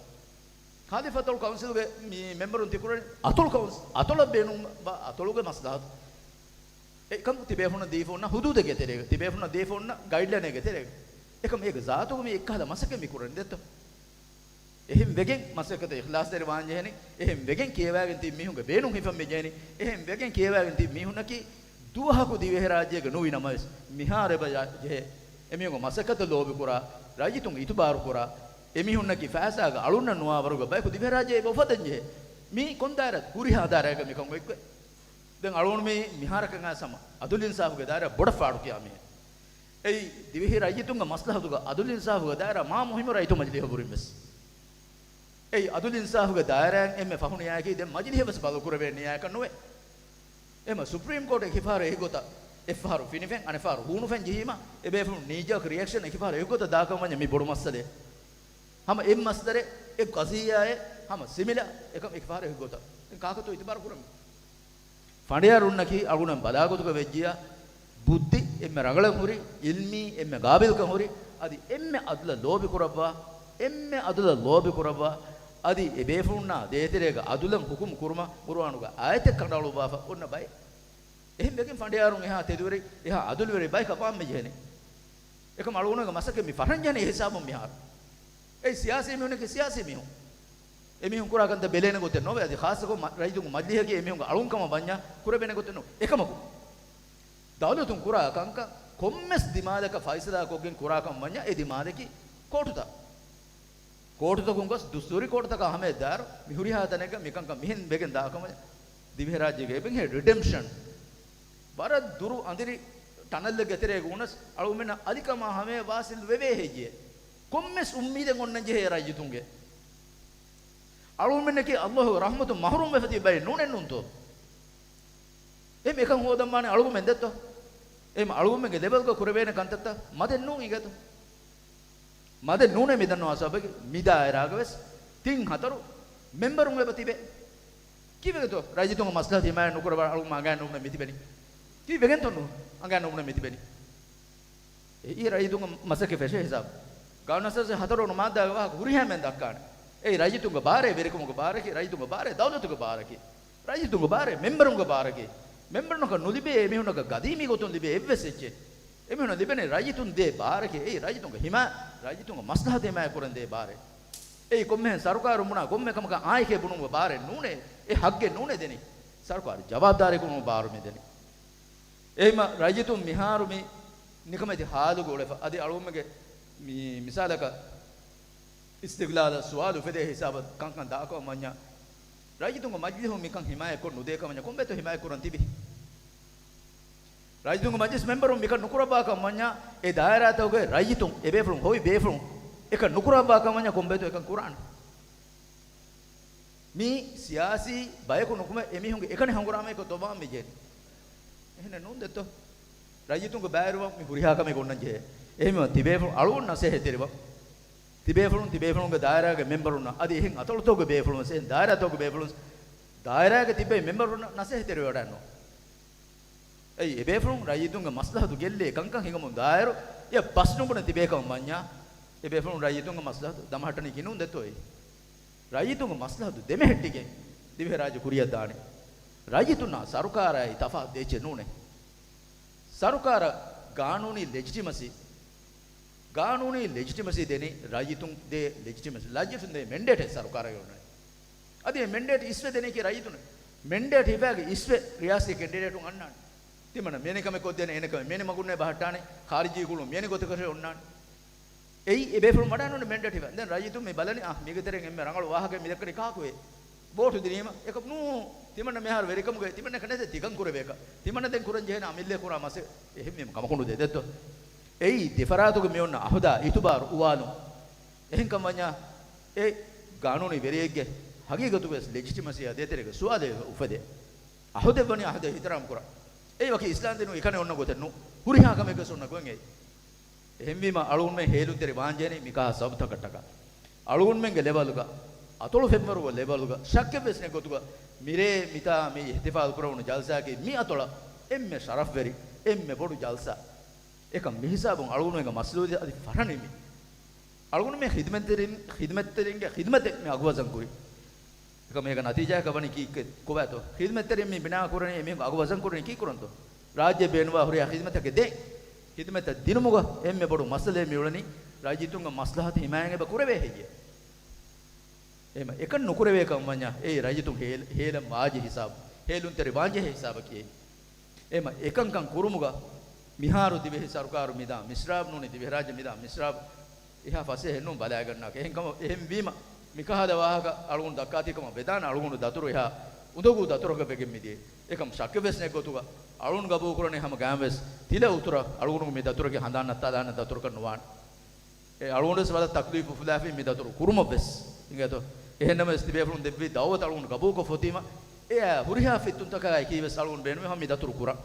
ހާލިފް އަތޮޅު ކައުންސިލްގެ މި މެމްބަރުން ތި ކުރެން އަތޮޅު ކައުންސި-، އަތޮޅަށް ބޭނުން ވާ އަތޮޅުގެ މަސްލަހަތު. އެކަމް ތި ބޭފުޅުން ދީފަ އޮންނަ ހުދޫދެއްގެ ތެރޭގަ، ތި ބޭފުޅުން ދީފަ އޮންނަ ގައިޑްލައިނެއްގެ ތެރޭގަ. އެކަމް އޭގެ ޒާތުގަ މި އެއްކަހަލަ މަސައްކަތް މި ކުރަނީ ދެއްތޯ؟ އެހެން ވެގެން މަސައްކަތަށް އިޚްލާޞްތެރި ވާން ޖެހެނީ. އެހެން ވެގެން ކިޔަވައިގެން ތިބި މީހުންގެ ބޭނުން ހިފަން މި ޖެހެނީ. އެހެން ވެގެން ކިޔަވައިގެން ތިބި މީހުންނަކީ ދުވަހަކު ދިވެހިރާއްޖޭގަ ނުވި ނަމަވެސް، މިހާރު އެބަ ޖެހޭ އެމީހުންގެ މަސައްކަތަށް ލޯބިކުރާ، ރައްޔިތުން އިތުބާރުކުރާ، އެމީހުންނަކީ ފައިސާގެ އަޅުންނަށް ނުވާ ވަރުގެ ބަޔަކު ދިވެހިރާއްޖެ އެބަ އުފައްދަން ޖެހޭ. މީ ކޮން ދާއިރާ؟ ހުރިހާ ދާއިރާއެއްގަ މިކަން އޮތްގޮތް. ދެން އަޅުގަނޑު މީ މިހާރަކަށް އައިސް ހަމަ އަދުލް އިންސާފުގެ ދާއިރާ ބޮޑަށް ފާޑު ކިޔާ މީހެއް. އެއީ ދިވެހި ރައްޔިތުންގެ މަސްލަހަތުގަ އަދުލް އިންސާފުގެ ދާއިރާ މާ މުހިއްމު ރައްޔިތު މަޖިލީހަށްވުރެން ވެސް. އެއީ އަދުލް އިންސާފުގެ ދާއިރާއިން އެންމެ ފަހު ނިޔާއަކީ ދެން މަޖިލީހަށް ވެސް ބަދަލު ކުރެވޭ ނިޔާއަކަށް ނުވޭ. އެހެންމަ ސުޕްރީމް ކޯޓް އެކިފަހަރު އެކިގޮތަށް އެއްފަހަރު ފިނިފެން، އަނެއްފަހަރު ހޫނުފެން ޖެހީމަ، އެބޭފުޅުން ނީ ޖާކް ރިއެކްޝަން އެކިފަހަރު އެކިގޮތަށް ދާކަމަށް ވަންޏާ މި ބޮޑު މައްސަލައެއް. ހަމަ އެއް މަސްދަރެއް، އެއް ޤަޟިއްޔާއެއް، ހަމަ ސިމިލާ އެކަން އެކިފަހަރު އެކިގޮތަށް. ދެން ކާކަށްތޯ އިތުބާރު ކުރަން؟ ފަނޑިޔާރުންނަކީ އަޅުގަނޑު ބަލާގޮތުގަ ވެއްޖިޔާ، ބުއްދި އެންމެ ރަނގަޅަށް ހުރި، އިލްމީ އެންމެ ގާބިލްކަން ހުރި، އަދި އެންމެ އަދުލަށް ލޯބި ކުރައްވާ، އެންމެ އަދުލަށް ލޯބި ކުރައްވާ، އަދި އެބޭފުޅުންނާ ދޭތެރޭގަ އަދުލަށް ހުކުމް ކުރުމަށް ޤުރުއާނުގަ އާޔަތެއް ކަނޑައަޅުއްވާފަ އޮންނަ ބައެއް. އެހެން ވެގެން ފަނޑިޔާރުން އެހާ ތެދުވެރި، އެހާ އަދުލުވެރި ބަޔަކަށް ވާން މި ޖެހެނީ. އެކަމް އަޅުގަނޑުގެ މަސައްކަތް މި ފަށަން ޖެހެނީ އެ ހިސާބުން މިހާރު. އެއީ ސިޔާސީ މީހުންނަކީ ސިޔާސީ މީހުން. އެމީހުން ކުރާ ކަންތައް ބެލޭނެ ގޮތެއް ނޯވޭ. އަދި ޚާއްޞަކޮށް މަ-، ރައްޔިތުންގެ މަޖިލީހަކީ އެމީހުންގެ އަޅުން ކަމަށް ވަންޏާ ކުރެވޭނެ ގޮތެއް ނޫން. އެކަމަކު، ދައުލަތުން ކުރާ ކަންކަން ކޮންމެސް ދިމާލަކަށް ފައިސަލާކޮށްގެން ކުރާކަން ވަންޏާ އެ ދިމާލަކީ ކޯޓުތައް. ކޯޓުތަކުން ގޮސް ދުސްތޫރީ ކޯޓުތަކާ ހަމަޔަށް ދާއިރު މި ހުރިހާ ތަނެއްގަ މިކަންކަން މިހެން ވެގެން ދާކަމަށް ދިވެހިރާއްޖޭގެ އެބަހޭ ރިޑެމްޝަން. ވަރަށް ދުރު އަނދިރި ޓަނަލްއެއްގެ ތެރޭގަ ވުނަސް އަޅުގަނޑުމެންނަށް އަލިކަމާ ހަމަޔަށް ވާސިލް ވެވޭ ހެއްޔޭ؟ ކޮންމެސް އުއްމީދެއް އޮންނަން ޖެހޭ ރައްޔިތުންގެ. އަޅުގަނޑުމެންނަކީ ﷲ ގެ ރަޙްމަތުން މަޙްރޫމް ވެފަ ތިބި ބައެއް ނޫނެއް ނޫންތޯ؟ އެހެން އެކަން ހޯދަން ވާނެ އަޅުގަނޑުމެން ދެއްތޯ؟ އެހެން އަޅުގަނޑުމެންގެ ލެވެލްގަ ކުރެވޭނެ ކަންތައްތައް މަދެއް ނޫން އިނގޭތޯ؟ މަދެއް ނޫނޭ މި ދަންނަވާ ސަބަބަކީ މި ދާއިރާގަ ވެސް ތިން ހަތަރު މެމްބަރުން އެބަ ތިބޭ. ކީއްވެގެންތޯ؟ ރައްޔިތުންގެ މަސްލަހަތު ހިމާޔަތް ނުކުރައްވާ އަޅުގަނޑުމެން އަނގައިން ނޫނޭ މި ތިބެނީ. ކީއްވެގެންތޯ ނޫން އަނގައިން ނޫނޭ މި ތިބެނީ؟ އެއީ ރައްޔިތުންގެ މަސައްކަތް ފެށޭ ހިސާބު. ގާނޫނު އަސާސީ ހަތަރުވަނަ މާއްދާގެ ވާހަކަ ހުރިހާ މެން ދައްކާނެ. އެއީ ރައްޔިތުންގެ ބާރޭ، ވެރިކަމުގެ ބާރަކީ، ރައްޔިތުންގެ ބާރޭ، ދައުލަތުގެ ބާރަކީ، ރައްޔިތުންގެ ބާރޭ، މެމްބަރުންގެ ބާރަކީ. މެމްބަރުންނަކަށް ނުލިބޭ އެމީހުންނަކަށް ގަދީމީ ގޮތުން ލިބޭ އެއްވެސް އެއްޗެއް. އެމީހުންނަށް ލިބެނީ ރައްޔިތުން ދޭ ބާރަކީ. އެއީ ރައްޔިތުންގެ ހިމާ، ރައްޔިތުންގެ މަސްލަހަތު ހިމާޔަތް ކުރަން ދޭ ބާރެއް. އެއީ ކޮންމެހެން ސަރުކާރުން ބުނާ ކޮންމެ ކަމަކަށް އާނއެކޭ ބުނުމުގެ ބާރެއް ނޫނޭ. އެ ހައްގެއް ނޫނޭ ދެނީ. ސަރުކާރު ޖަވާބުދާރީކަމުގެ ބާރު މި ދެނީ. އެހެންމަ ރައްޔިތުން މިހާރު މި ނިކަމެތި ހާލުގަ އުޅެފަ. އަދި އަޅުގަނޑުމެންގެ މި މިސާލަކަށް އިސްތިގްލާލަށް ސުވާލު އުފެދޭ ހިސާބަށް ކަންކަން ދާކަމަށް ވަންޏާ، ރައްޔިތުންގެ މަޖިލިހުން މިކަން ހިމާޔަތްކޮށް ނުދޭ ކަމަށް ވަންޏާ ކޮންބޭތޯ ހިމާޔަތްކުރަން ތިބީ؟ ރައްޔިތުންގެ މަޖިލިސް މެމްބަރުން މިކަން ނުކުރައްވާ ކަމަށް ވަންޏާ، އެ ދާއިރާތަކުގެ ރައްޔިތުން، އެބޭފުޅުން، ހޮވި ބޭފުޅުން އެކަން ނުކުރައްވާ ކަމަށް ވަންޏާ ކޮންބޭތޯ އެކަން ކުރާނެ؟ މީ ސިޔާސީ ބަޔަކު ނުކުމެ އެމީހުންގެ އެކަނި ހަނގުރާމައެއްކޮށް ދޮވާ މި ޖެހެނީ. އެހެނެއް ނޫން ދެއްތޯ؟ ރައްޔިތުންގެ ބައިވެރިވާ މި ހުރިހާ ކަމެއް އޮންނަން ޖެހޭ. އެހެންވީމަ ތިބޭފުޅުން އަޅުގަނޑު ނަސޭހަތްތެރިވާ. ތިބޭފުޅުން، ތިބޭފުޅުންގެ ދާއިރާގެ މެމްބަރުންނަށް، އަދި އެހެން އަތޮޅުތަކުގެ ބޭފުޅުން ވެސް، އެހެން ދާއިރާތަކުގެ ބޭފުޅުން ވެސް، ދާއިރާގެ ތިއްބެވި މެމްބަރުންނަށް ނަސޭހަތްތެރިވެވަޑައިންނޯ. އެއީ، އެބޭފުޅުން ރައްޔިތުންގެ މަސްލަހަތު ގެއްލޭ ކަންކަން ހިނގަމުން ދާއިރު، އެއަށް ބަސް ނުބުނެ ތިބޭކަމަށް ވަންޏާ، އެބޭފުޅުން ރައްޔިތުންގެ މަސްލަހަތު ދަމަހައްޓަނީކީ ނޫން ދެއްތޯއޭ؟ ރައްޔިތުންގެ މަސްލަހަތު ދެމެހެއްޓިގެން ދިވެހިރާއްޖެ ކުރިއަށް ދާނެ. ރައްޔިތުންނާ ސަރުކާރާއި ތަފާތު ދޭއްޗެއް ނޫނޭ. ސަރުކާރަށް ގާނޫނީ ލެޖިޓިމަސީ، ގާނޫނީ ލެޖިޓިމަސީ ދެނީ ރައްޔިތުން ދޭ ލެޖިޓިމަސީ، ރައްޔިތުން ދޭ މެންޑޭޓެއް ސަރުކާރަށް އޮންނަނީ. އަދި އެ މެންޑޭޓް އިސްވެ ދެނީކީ ރައްޔިތުން. މެންޑޭޓް ހިފާގެ އިސްވެ ރިޔާސީ ކެންޑިޑޭޓުން އަންނާނެ. ތިމަންނަ މިވެނި ކަމެއް ކޮށްދޭނެ، އޭނަ ކަމެއް މިވެނި މަގުންނޭ ބަހައްޓާނެ، ޚާރިޖީ ގުޅުން މިވެނި ގޮތަކަށޭ އޮންނާނެ. އެއީ އެ ބޭފުޅުން ވަޑާނުން މެންޑޭޓް ހިފާ. ދެން ރައްޔިތުން މި ބަލަނީ، އާ، މީގެ ތެރެއިން އެންމެ ރަނގަޅު ވާހަކައެއް މި ދައްކަނީ ކާކުއޭ؟ ވޯޓު ދިނީމަ އެކަމް ނޫ. ތިމަންނަ މިހާރު ވެރިކަމުގައި ތިމަންނަ ކަންނޭތެ ތިކަން ކުރެވޭކަށް. ތިމަންނަ ދެން ކުރަން ޖެހޭނެ އަމިއްލަ ކުރާ މަސައް. އެހެންވީމަ ކަމަކުނު ދެދެއްތޯ. އެއީ ދެފަރާތުގެ މި އޮންނަ އަހުދާ އިތުބާރު އުވާލުން. އެހެންކަމް ވަންޏާ އެ ގާނޫނީ ވެރިއެއްގެ ހަގީގަތުގަވެސް ލެޖިޓިމަސީއާ ދޭތެރޭގަ ސުވާލެއް އުފެދޭ. އަހުދެއްވަނީ އަހުދެއް އިޙްތިރާމް ކުރާ. އެއީ ވަކި އިސްލާމްދީނުގެ ކަނެއް އޮންނަ ގޮތެއް ނޫން. ހުރިހާ ކަމެއްގަސް އޮންނަ ގޮތް އެއީ. އެހެންވީމަ އަޅުގަނޑުމެން ހޭލުންތެރި ވާންޖެހެނީ މިކަހަލަ ސަބަބުތަކަށްޓަކާ. އަޅުގަނޑުމެންގެ ލެވަލުގަ، އަތޮޅު ފެންވަރުގެ ލެވަލުގަ ޝައްކެއްވެސް ނެތް ގޮތުގަ މިރޭ މިތާ މި އިޙްތިފާލު ކުރެވުނު ޖަލްސާއަކީ މި އަތޮޅަށް އެންމެ ޝަރަފްވެރި، އެންމެ ބޮޑު ޖަލްސާ. އެކަމް މިހިސާބުން އަޅުގަނޑުމެންގެ މަސްއޫލިއްޔަތު އަދި ފަށަނީ މި. އަޅުގަނޑުމެން ޚިދުމަތްތެރިން، ޚިދުމަތްތެރިންގެ ޚިދުމަތެއް މި އަގުވަޒަން ކުރި. އެކަމް އޭގެ ނަތީޖާއަކަށް ވަނީ ކީއްކެއް ކޮބާތޯ؟ ޚިދުމަތްތެރިން މި ބިނާ ކުރަނީ އެމީހުން އަގު ވަޒަން ކުރަނީ ކީއްކުރަންތޯ؟ ރާއްޖެ ބޭނުންވާ ހުރިހާ ޚިދުމަތްތަކެއް ދޭން. ޚިދުމަތްތައް ދިނުމުގަ އެންމެ ބޮޑު މައްސަލައެއް މިއުޅެނީ ރައްޔިތުންގެ މަސްލަހަތު ހިމާޔަތް އެބަ ކުރެވޭ ހެއްޔޭ؟ އެހެމަ އެކަން ނުކުރެވޭ ކަމަށް ވަންޏާ އެއީ ރައްޔިތުން ހޭލ-، ހޭލަން ވާޖެ ހިސާބު، ހޭލުންތެރި ވާންޖެހޭ ހިސާބަކީ އެއީ. އެހެމަ އެކަންކަން ކުރުމުގަ މިހާރު ދިވެހި ސަރުކާރު މިދާ މިސްރާބު ނޫނީ ދިވެހިރާއްޖެ މިދާ މިސްރާބު އެހާ ފަސޭހައެއް ނޫން ބަލާގަންނާކަށް. އެހެންކަމަށް، އެހެންވީމަ، މިކަހަލަ ވާހަކަ އަޅުގަނޑު ދައްކާތީކަމަށް ވެދާނެ އަޅުގަނޑު ދަތުރު އެހާ އުނދަގޫ ދަތުރަކަށް ވެގެން މިދިޔައީ. އެކަމް ޝައްކެއް ވެސް ނެތް ގޮތުގަ އަޅުގަނޑު ގަބޫލުކުރަނީ ހަމަ ގާތްވެސް ތިލަ އުތުރަށް އަޅުގަނޑު މި ދަތުރަކީ ހަނދާން ނައްތާލާނެ ދަތުރަކަށް ނުވާނެ. އެ އަޅުގަނޑުވެސް ވަރަށް ތަކްލީފު އުފުލާފި މި ދަތުރު ކުރުމަށްވެސް. އިނގޭތޯ؟ އެހެންނަމަވެސް ތިބޭފުޅުން ދެއްވި ދައުވަތު އަޅުގަނޑު ގަބޫލުކޮށްފަ އޮތީމަ، އެއާ ހުރިހާ ފިއްތުންތަކާއެކީވެސް އަޅުގަނޑު ބޭނުމޭ ހަމަ މި ދަތުރު ކުރަން.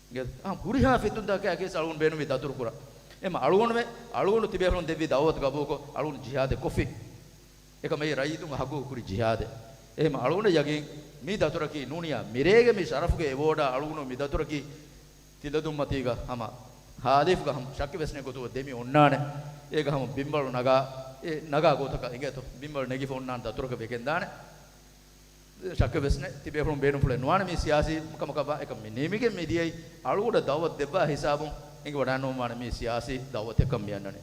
އިނގޭތޯ؟ އާ، ހުރިހާ ފިއްތުންތަކާއެކީވެސް އަޅުގަނޑު ބޭނުމީ ދަތުރު ކުރަން. އެމަ އަޅުގަނޑުމެ، އަޅުގަނޑު ތިބޭފުޅުން ދެއްވި ދައުވަތު ގަބޫލުކޮށް އަޅުގަނޑު ޖިހާދެއް ކޮށްފި. އެކަމަކީ ރައްޔިތުންގެ ހައްގުގަ ކުރި ޖިހާދެއް. އެހެމަ އަޅުގަނޑަށް ޔަގީން މި ދަތުރަކީ ނޫނިޔާ މިރޭގެ މި ޝަރަފުގެ އެވޯޑާ އަޅުގަނޑު މި ދަތުރަކީ ތިލަދުންމަތީގަ ހަމަ ހާލީފްގަ ހަމަ ޝައްކެއް ވެސް ނެތް ގޮތުގަ ދެމި އޮންނާނެ. އޭގަ ހަމަ ބިންވަޅު ނަގާ، އެ ނަގާ ގޮތަކަށް އިނގޭތޯ، ބިންވަޅު ނެގިފަ އޮންނާނެ ދަތުރަކަށް ވެގެންދާނެ. ޝައްކެއް ވެސް ނެތް، ތިބޭފުޅުން ބޭނުންފުޅެއް ނުވާނެ މީ ސިޔާސީ ކަމަކަށްވާ. އެކަމް މި ނިމިގެން މި ދިޔައީ އަޅުގަނޑަށް ދައުވަތު ދެއްވާ ހިސާބުން އެނގިވަޑާނުވާނެ މީ ސިޔާސީ ދައުވަތެއްކަން މި އަންނަނީ.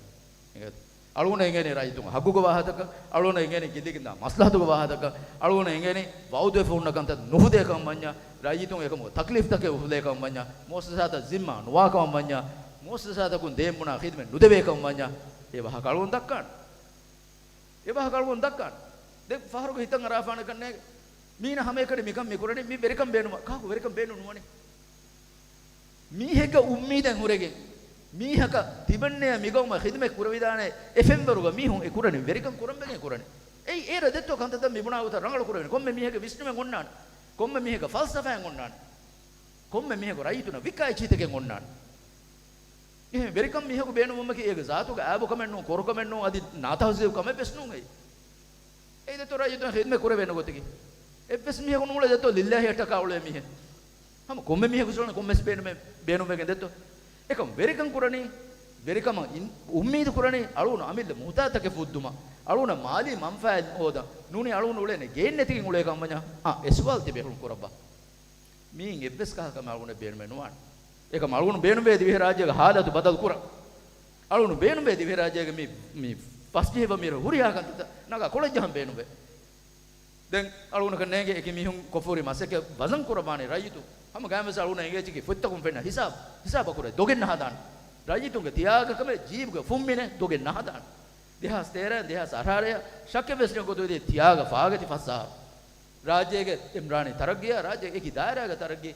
އިނގޭތޯ؟ އަޅުގަނޑަށް އެނގޭނީ ރައްޔިތުންގެ ހައްގުގެ ވާހަކަ، އަޅުގަނޑަށް އެނގޭނީ ގިނދިގިންދާ މަސްލަހަތުގެ ވާހަކަ، އަޅުގަނޑަށް އެނގޭނީ ވައުދުވެފަ ހުންނަ ކަންތައް ނުފުދޭ ކަމަށް ވަންޏާ، ރައްޔިތުން އެކަމުގެ ތަކްލީފްތަކެއް އުފުލޭ ކަމަށް ވަންޏާ، މުއައްސަސާތައް ޒިންމާ ނުވާ ކަމަށް ވަންޏާ، މުއައްސަސާތަކުން ދޭން ބުނާ ޚިދުމަތް ނުދެވޭ ކަމަށް ވަންޏާ، އެ ވާހަކަ އަޅުގަނޑު ދައްކާނެ. އެ ވާހަކަ އަޅުގަނޑު ދައްކާނެ. ދެން ފަހަރުގެ ހިތަށް އަރާފާނެ ކަންނޭނގެ. މީނަ ހަމައެކަނި މިކަން މި ކުރަނީ، މި ވެރިކަން ބޭނުމަށް. ކާކު ވެރިކަން ބޭނުން ނުވަނީ؟ މީހެއްގެ އުއްމީދެއް ހުރެގެން، މީހަކަށް ތިބެންނެޔަށް މިގައުމަށް ޚިދުމަތް ކުރެވިދާނެ އެ ފެންވަރުގަ މީހުން އެ ކުރަނީ ވެރިކަން ކުރަން ވެގެން ކުރަނީ. އެއީ އޭރަށް ދެއްތޯ ކަންތައްތައް މި ބުނާ ގޮތަށް ރަނގަޅު ކުރެވެނީ. ކޮންމެ މީހެއްގެ ވިސްނުމެއް އޮންނާނެ. ކޮންމެ މީހެއްގެ ފަލްސަފާއެއް އޮންނާނެ. ކޮންމެ މީހަކު ރައްޔިތުންނަށް ވިއްކާ އެއްޗިހިތަކެއް އޮންނާނެ. އެހެން ވެރިކަން މީހަކު ބޭނުންވުމަކީ އޭގެ ޒާތުގެ އާބުކަމެއް ނޫން، ކޮރުކަމެއް ނޫން، އަދި ނާތަހަޒީބު ކަމެއް ވެސް ނޫން އެއީ. އެއީ ދެއްތޯ ރައްޔިތުން ޚިދުމަތް ކުރެވޭނެ ގޮތަކީ. އެއްވެސް މީހަކު ނޫޅޭ ދެއްތޯ ލިއްލާހިއަށްޓަކާ އުޅޭ މީހެއް. ހަމަ ކޮންމެ މީހަކު ސުވާލު ކޮންމެސް ބޭނުމެއް ބޭނުންވެގެން ދެއްތޯ. އެކަމް ވެރިކަން ކުރަނީ، ވެރިކަމަށް އިން-، އުއްމީދު ކުރަނީ އަޅުގަނޑު އަމިއްލަ މުހުތާޖުތަކެއް ފުއްދުމަށް، އަޅުގަނޑަށް މާލީ މަންފާއެއް ހޯދަން. ނޫނީ އަޅުގަނޑު އުޅޭނެ ގެއެއް ނެތިގެން އުޅޭ ކަމަށް ވަންޏާ، އާ، އެ ސުވާލު ތިބޭފުޅުން ކުރައްވާ. މީން އެއްވެސް ކަހަލަ ކަމެއް އަޅުގަނޑަށް ބޭނުމެއް ނުވާނެ. އެކަމް އަޅުގަނޑު ބޭނުންވޭ ދިވެހިރާއްޖޭގެ ހާލަތު ބަދަލު ކުރަން. އަޅުގަނޑު ބޭނުންވޭ ދިވެހިރާއްޖޭގެ މި، މި ފަސްޖެހިފަ މިރަށް ހުރިހާ ކަންތައްތައް ނަގާ ކޮޅަށް ޖަހަން ބޭނުންވޭ. ދެން އަޅުގަނޑަކަށް ނޭނގޭ އެކި މީހުން ކޮށްފަ ހުރި މަސައްކަތް ވަޒަން ކުރައްވާނެ ރައްޔިތުން. ހަމަ ގާތްވެސް އަޅުގަނޑަށް އެނގޭ އެއްޗަކީ ފޮތްތަކުން ފެންނަ ހިސާބު، ހިސާބަށް ކުރެ ދޮގެއް ނަހަދާނެ. ރައްޔިތުންގެ ތިޔާގަކަމެއް ޖީބުގެ ފުންމިނެއް ދޮގެއް ނަހަދާނެ. ދެހާސް ތޭރަ، ދެހާސް އަށާރަ ޝައްކެއް ވެސް ނެތް ގޮތުގަ ތިޔާގަ ފާގަތި ފަސް އަހަރު. ރާއްޖޭގެ އިމްރާނީ ތަރައްގީއާ، ރާއްޖޭގެ އެކި ދާއިރާގެ ތަރައްގީ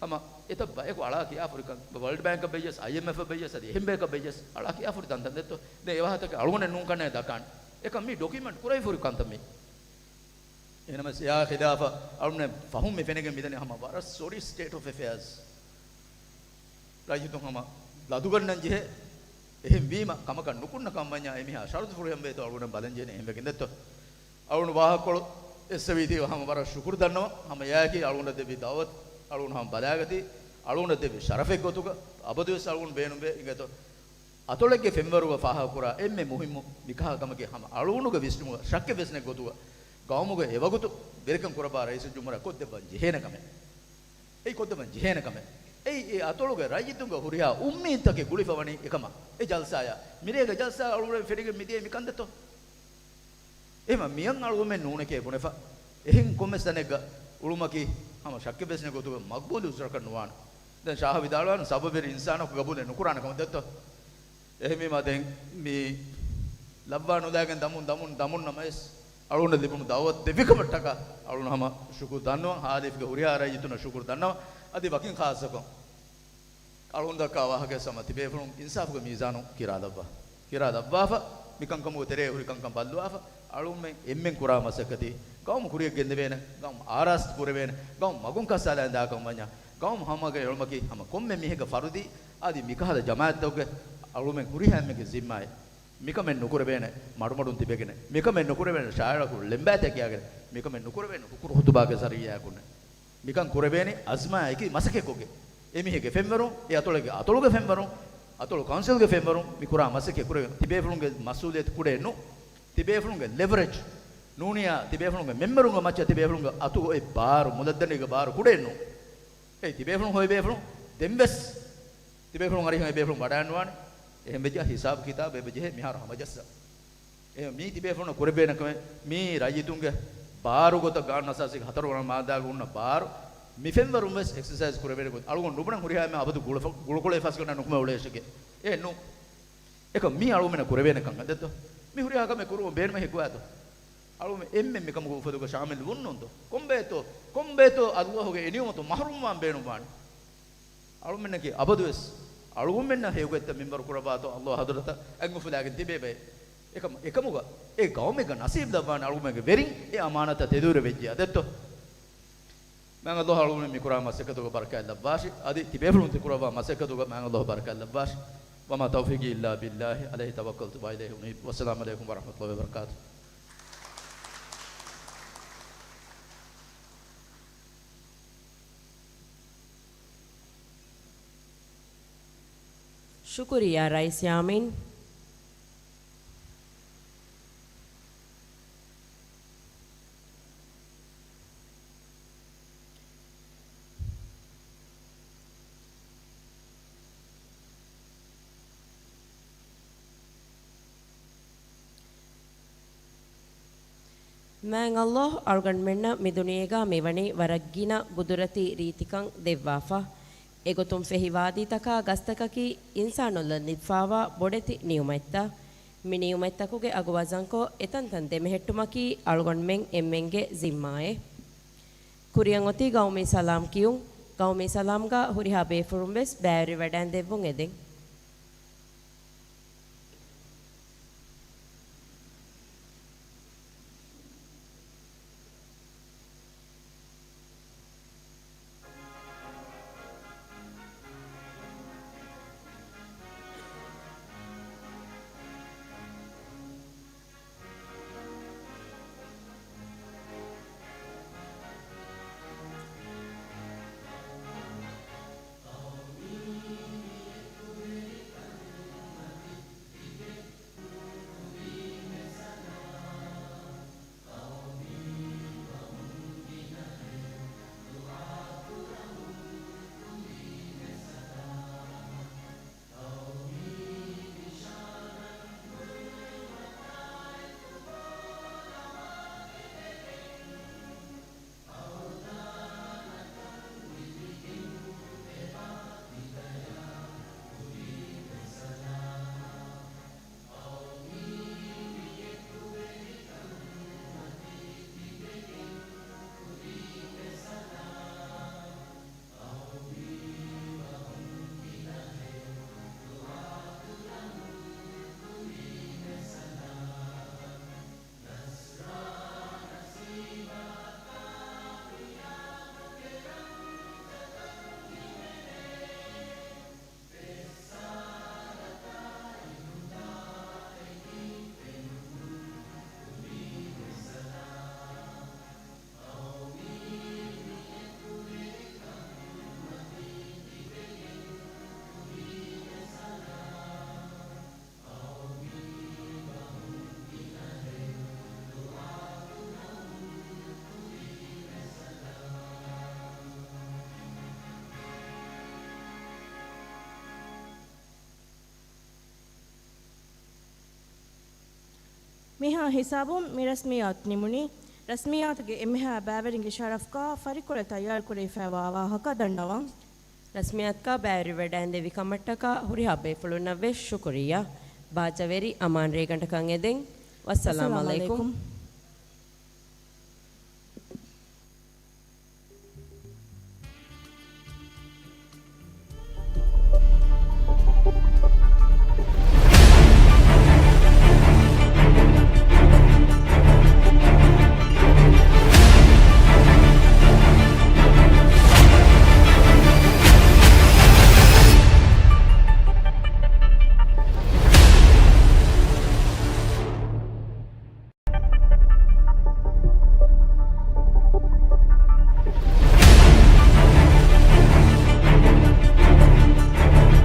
ހަމަ އެތައް ބަޔަކު އަޅާ ކިޔާފުރިކަން، ވަރލްޑް ބޭންކަށް ބެއްޖެސް، އައިއެމްއެފްއަށް ބެއްޖެސް، އަދި އެހެން ބަޔަކަށް ބެއްޖެސް އަޅާ ކިޔާފުރި ތަންތަން ދެއްތޯ. ދެން އެ ވާހަކަތަކެއް އަޅުގަނޑެއް ނޫން ކަންނޭ ދައްކާނެ. އެކަމް މީ ޑޮކިއުމެންޓް ކުރެވިފަ ހުރި ކަންތައް މީ. އެހެނަމަސް އެއާ ޚިލާފަށް އަޅުގަނޑު ފަހުން މި ފެނިގެން މިދަނީ ހަމަ ވަރަށް ސޮރީ ސްޓޭޓް އޮފް އެފެއާޒް. ރައްޔިތުން ހަމަ ލަދުގަންނަން ޖެހޭ. އެހެން ވީމަ ކަމަކަށް ނުކުންނަ ކަމަށް ވަންޏާ އެމީހާ ޝަރުތު ފުރިހަމަވޭތޯ އަޅުގަނޑަށް ބަލަން ޖެހޭނެ. އެހެން ވެގެން ދެއްތޯ. އަޅުގަނޑު ވާހަކަކޮޅު އެއްސެވީތީ ހަމަ ވަރަށް ޝުކުރު ދަންނަވަން. ހަމަ އެއާއެކީ އަޅުގަނޑަށް ދެއްވި ދައުވަތު، އަޅުގަނޑު ހަމަ ބަލާގަތީ، އަޅުގަނޑަށް ދެއްވި ޝަރަފެއް ގޮތުގަ އަބަދުވެސް އަޅުގަނޑު ބޭނުންވޭ. އިނގޭތޯ. އަތޮޅެއްގެ ފެންވަރުގަ ފާހަގަކުރާ އެންމެ މުހިއްމު މިކަހަލަ ކަމަކީ ހަމަ އަޅުގަނޑުގެ ވިސްނުމުގަ ޝައްކެއް ވެސް ނެތް ގޮތުގަ ގައުމުގެ އެވަގުތު ވެރިކަން ކުރައްވާ ރައީސުލްޖުމްހޫރިއްޔާ ކޮށްދެއްވަން ޖެހޭނެ ކަމެއް. އެއީ ކޮށްދެއްވަން ޖެހޭނެ ކަމެއް. އެއީ އެ އަތޮޅުގެ ރައްޔިތުންގެ ހުރިހާ އުއްމީދުތަކެއް ގުޅިފަވަނީ އެކަމަށް. އެ ޖަލްސާއާ، މިރޭގެ ޖަލްސާ އަޅުގަނޑުމެން ފެނިގެން މިދިޔައީ މިކަންތައްތޯ؟ އެހެންމަ މިއަން އަޅުގަނޑުމެން ނޫނެކޭ ބުނެފަ. އެހެން ކޮންމެސް ތަނެއްގަ އުޅުމަކީ ހަމަ ޝައްކެއްވެސް ނެތް ގޮތުގަ މަގްބޫލު އުޒުރަކަށް ނުވާނެ. ދެން ޝާހު ވިދާޅުވާނެ، ސަބަބެރި އިންސާނަކު ގަބޫލެއް ނުކުރާނެ ކަމަށް ދެއްތޯ؟ އެހެންވީމާ ދެން މި ލައްވާ ނުލާގެން ދަމުން، ދަމުން، ދަމުން ނަމަވެސް، އަޅުގަނޑަށް ލިބުނު ދައުވަތު ދެއްވިކަމަށްޓަކާ އަޅުގަނޑު ހަމަ ޝުކުރު ދަންނަވަން، ހާލިފްގެ ހުރިހާ ރައްޔިތުންނަށް ޝުކުރު ދަންނަވަން. އަދި ވަކިން ޚާއްޞަކޮށް، އަޅުގަނޑު ދައްކާ ވާހަކަޔަށް ހަމަ ތިބޭފުޅުން އިންސާފުގެ މީޒާނުން ކިރާލައްވާ. ކިރާލައްވާފަ، މިކަންކަމުގެ ތެރޭ ހުރި ކަންކަން ބައްލުވާފަ، އަޅުގަނޑުމެން އެންމެން ކުރާ މަސައްކަތީ، ގައުމު ކުރިޔަށް ގެންދެވޭނެ، ގައުމު އާރާސްތު ކުރެވޭނެ، ގައުމު މަގުން ކައްސާލާން ދާކަން ވަންޏާ، ގައުމު ހަމަގައި އެޅުމަކީ ހަމަ ކޮންމެ މީހެއްގެ ފަރުދީ، އަދި މިކަހަލަ ޖަމާއަތްތަކުގެ އަޅުގަނޑުމެން ހުރިހާ އެންމެންގެ ޒިންމާއެއް. މިކަމެއް ނުކުރެވޭނެ މަޑުމަޑުން ތިބެގެނެއް، މިކަމެއް ނުކުރެވޭނެ ޝާއިރަކު ޅެންބާތަކެއް ކިޔާގެނެއް، މިކަމެއް ނުކުރެވޭނެ ހުކުރު ހުތުބާގެ ޒަރީއާއަކުންނެއް. މިކަން ކުރެވޭނީ އަޒްމާ އެކި މަސައްކަތްކޮށްގެން. އެމީހެއްގެ ފެންވަރުން، އެ އަތޮޅެއްގެ އަތޮޅުގެ ފެންވަރުން، އަތޮޅު ކައުންސިލްގެ ފެންވަރުން މި ކުރާ މަސައްކަތް ކުރެވޭނެ. ތިބޭފުޅުންގެ މަސްއޫލިއްޔަތު ކުޑައެއް ނޫން. ތިބޭފުޅުންގެ ލެވަރެޖް ނޫނިއްޔާ، ތިބޭފުޅުންގެ މެމްބަރުންގެ މައްޗަށް ތިބޭފުޅުންގެ އަތުގަ އޮތް ބާރު، މުލައްދަނީގެ ބާރު ކުޑައެއް ނޫން. އެއީ ތިބޭފުޅުން ހޮވޭ ބޭފުޅުން ދެންވެސް ތިބޭފުޅުން އަރިހަށް އެބޭފުޅުން ވަޑާންވާނެ. އެހެންވެއްޖެ ހިސާބު ކިތާބު އެބަޖެހޭ މިހާރު ހަމަޖައްސަން. އެހެން މީ ތިބޭފުޅުންނަށް ކުރެވޭނެ ކަމެއް، މީ ރައްޔިތުންގެ ބާރު ގޮތަށް ގާނޫނު އަސާސީގެ ހަތަރުވަނަ މާއްދާގަ ހުންނަ ބާރު، މި ފެންވަރުން ވެސް އެކްސަސައިޒް ކުރެވޭނެ ގޮތް. އަޅުގަނޑު ނުބުނަން ހުރިހާ އެންމެ އަބަދު ގުޅު-، ގުޅުކޮޅޭ ފަސްގަނޑަށް ނުކުމެ އުޅޭށެކޭ. އެހެން ނޫން. އެކަމް މީ އަޅުގަނޑުމެންނަށް ކުރެވޭނެ ކަންކަން ދެއްތޯ؟ މި ހުރިހާ ކަމެއް ކުރުމަށް ބޭނުމެއް ހިއްގަވާތޯ؟ އަޅުގަނޑުމެން އެންމެން މިކަމުގަ އުފެދުގަ ޝާމިލް ވުންނޫންތޯ؟ ކޮންބައެއްތޯ، ކޮންބައެއްތޯ އައްލާހުގެ އެ ނިޢުމަތުން މަޙްރޫމްވާން ބޭނުންވާނީ؟ އަޅުގަނޑުމެންނަކީ އަބަދުވެސް އަޅުގަނޑުމެންނަށް ހެޔޮގޮތްތައް މިންވަރު ކުރައްވާތޯ އައްލާހު ޙަޟްރަތަށް އަތްއުފުލާގެން ތިބޭ ބައެއް. އެކަމަ-، އެކަމުގަ އެ ގައުމެއްގަ ނަސީބު ލައްވާނެ އަޅުގަނޑުމެންގެ ވެރިން އެ އަމާނަތަށް ތެދުވެރިވެއްޖެޔާ ދެއްތޯ؟ މާތް އައްލާހު އަޅުގަނޑުމެން މިކުރާ މަސައްކަތުގަ ބަރަކާތް ލައްވާށި. އަދި ތިބޭފުޅުން ތިކުރައްވާ މަސައްކަތުގަ މާތް އައްލާހު ބަރަކާތް ލައްވާށި. وما توفيقي إلا بالله عليه توكلت وإليه أنيب. والسلام عليكم ورحمة الله وبركاته. ޝުކުރިއްޔާ ރައީސް ޔާމީން. މާތް އައްލާހު އަޅުގަނޑުމެންނަށް މި ދުނިޔޭގަ މިވަނީ ވަރަށް ގިނަ ގުދުރަތީ ރީތިކަން ދެއްވާފަ. އެގޮތުން ފެހި ވާދީތަކާ ގަސްތަކަކީ އިންސާނުންނަށް ލިބިފާވާ ބޮޑެތި ނިޢުމަތްތައް. މި ނިޢުމަތްތަކުގެ އަގު ވަޒަންކޮށް އެތަންތަން ދެމެހެއްޓުމަކީ އަޅުގަނޑުމެން އެންމެންގެ ޒިންމާއެއް. ކުރިއަށް އޮތީ ގައުމީ ސަލާމް ކިޔުން. ގައުމީ ސަލާމްގަ ހުރިހާ ބޭފުޅުން ވެސް ބައިވެރިވެވަޑައިގެން ދެއްވުން އެދެން. މިހާ ހިސާބުން މި ރަސްމިއްޔާތު ނިމުނީ. ރަސްމިއްޔާތުގެ އެންމެހާ ބައިވެރިންގެ ޝަރަފްގަ ފަރިއްކޮޅަށް ތައްޔާރުކުރެވިފައިވާ ވާހަކަ ދަންނަވަން. ރަސްމިއްޔާތުގަ ބައިވެރިވެވަޑައިގެންދެވި ކަމަށްޓަކާ ހުރިހާ ބޭފުޅުންނަށްވެސް ޝުކުރިއްޔާ. ބާއްޖަވެރި އަމާން ރޭގަނޑަކަށް އެދެން. ވައްސަލާމް އަލައިކުމް.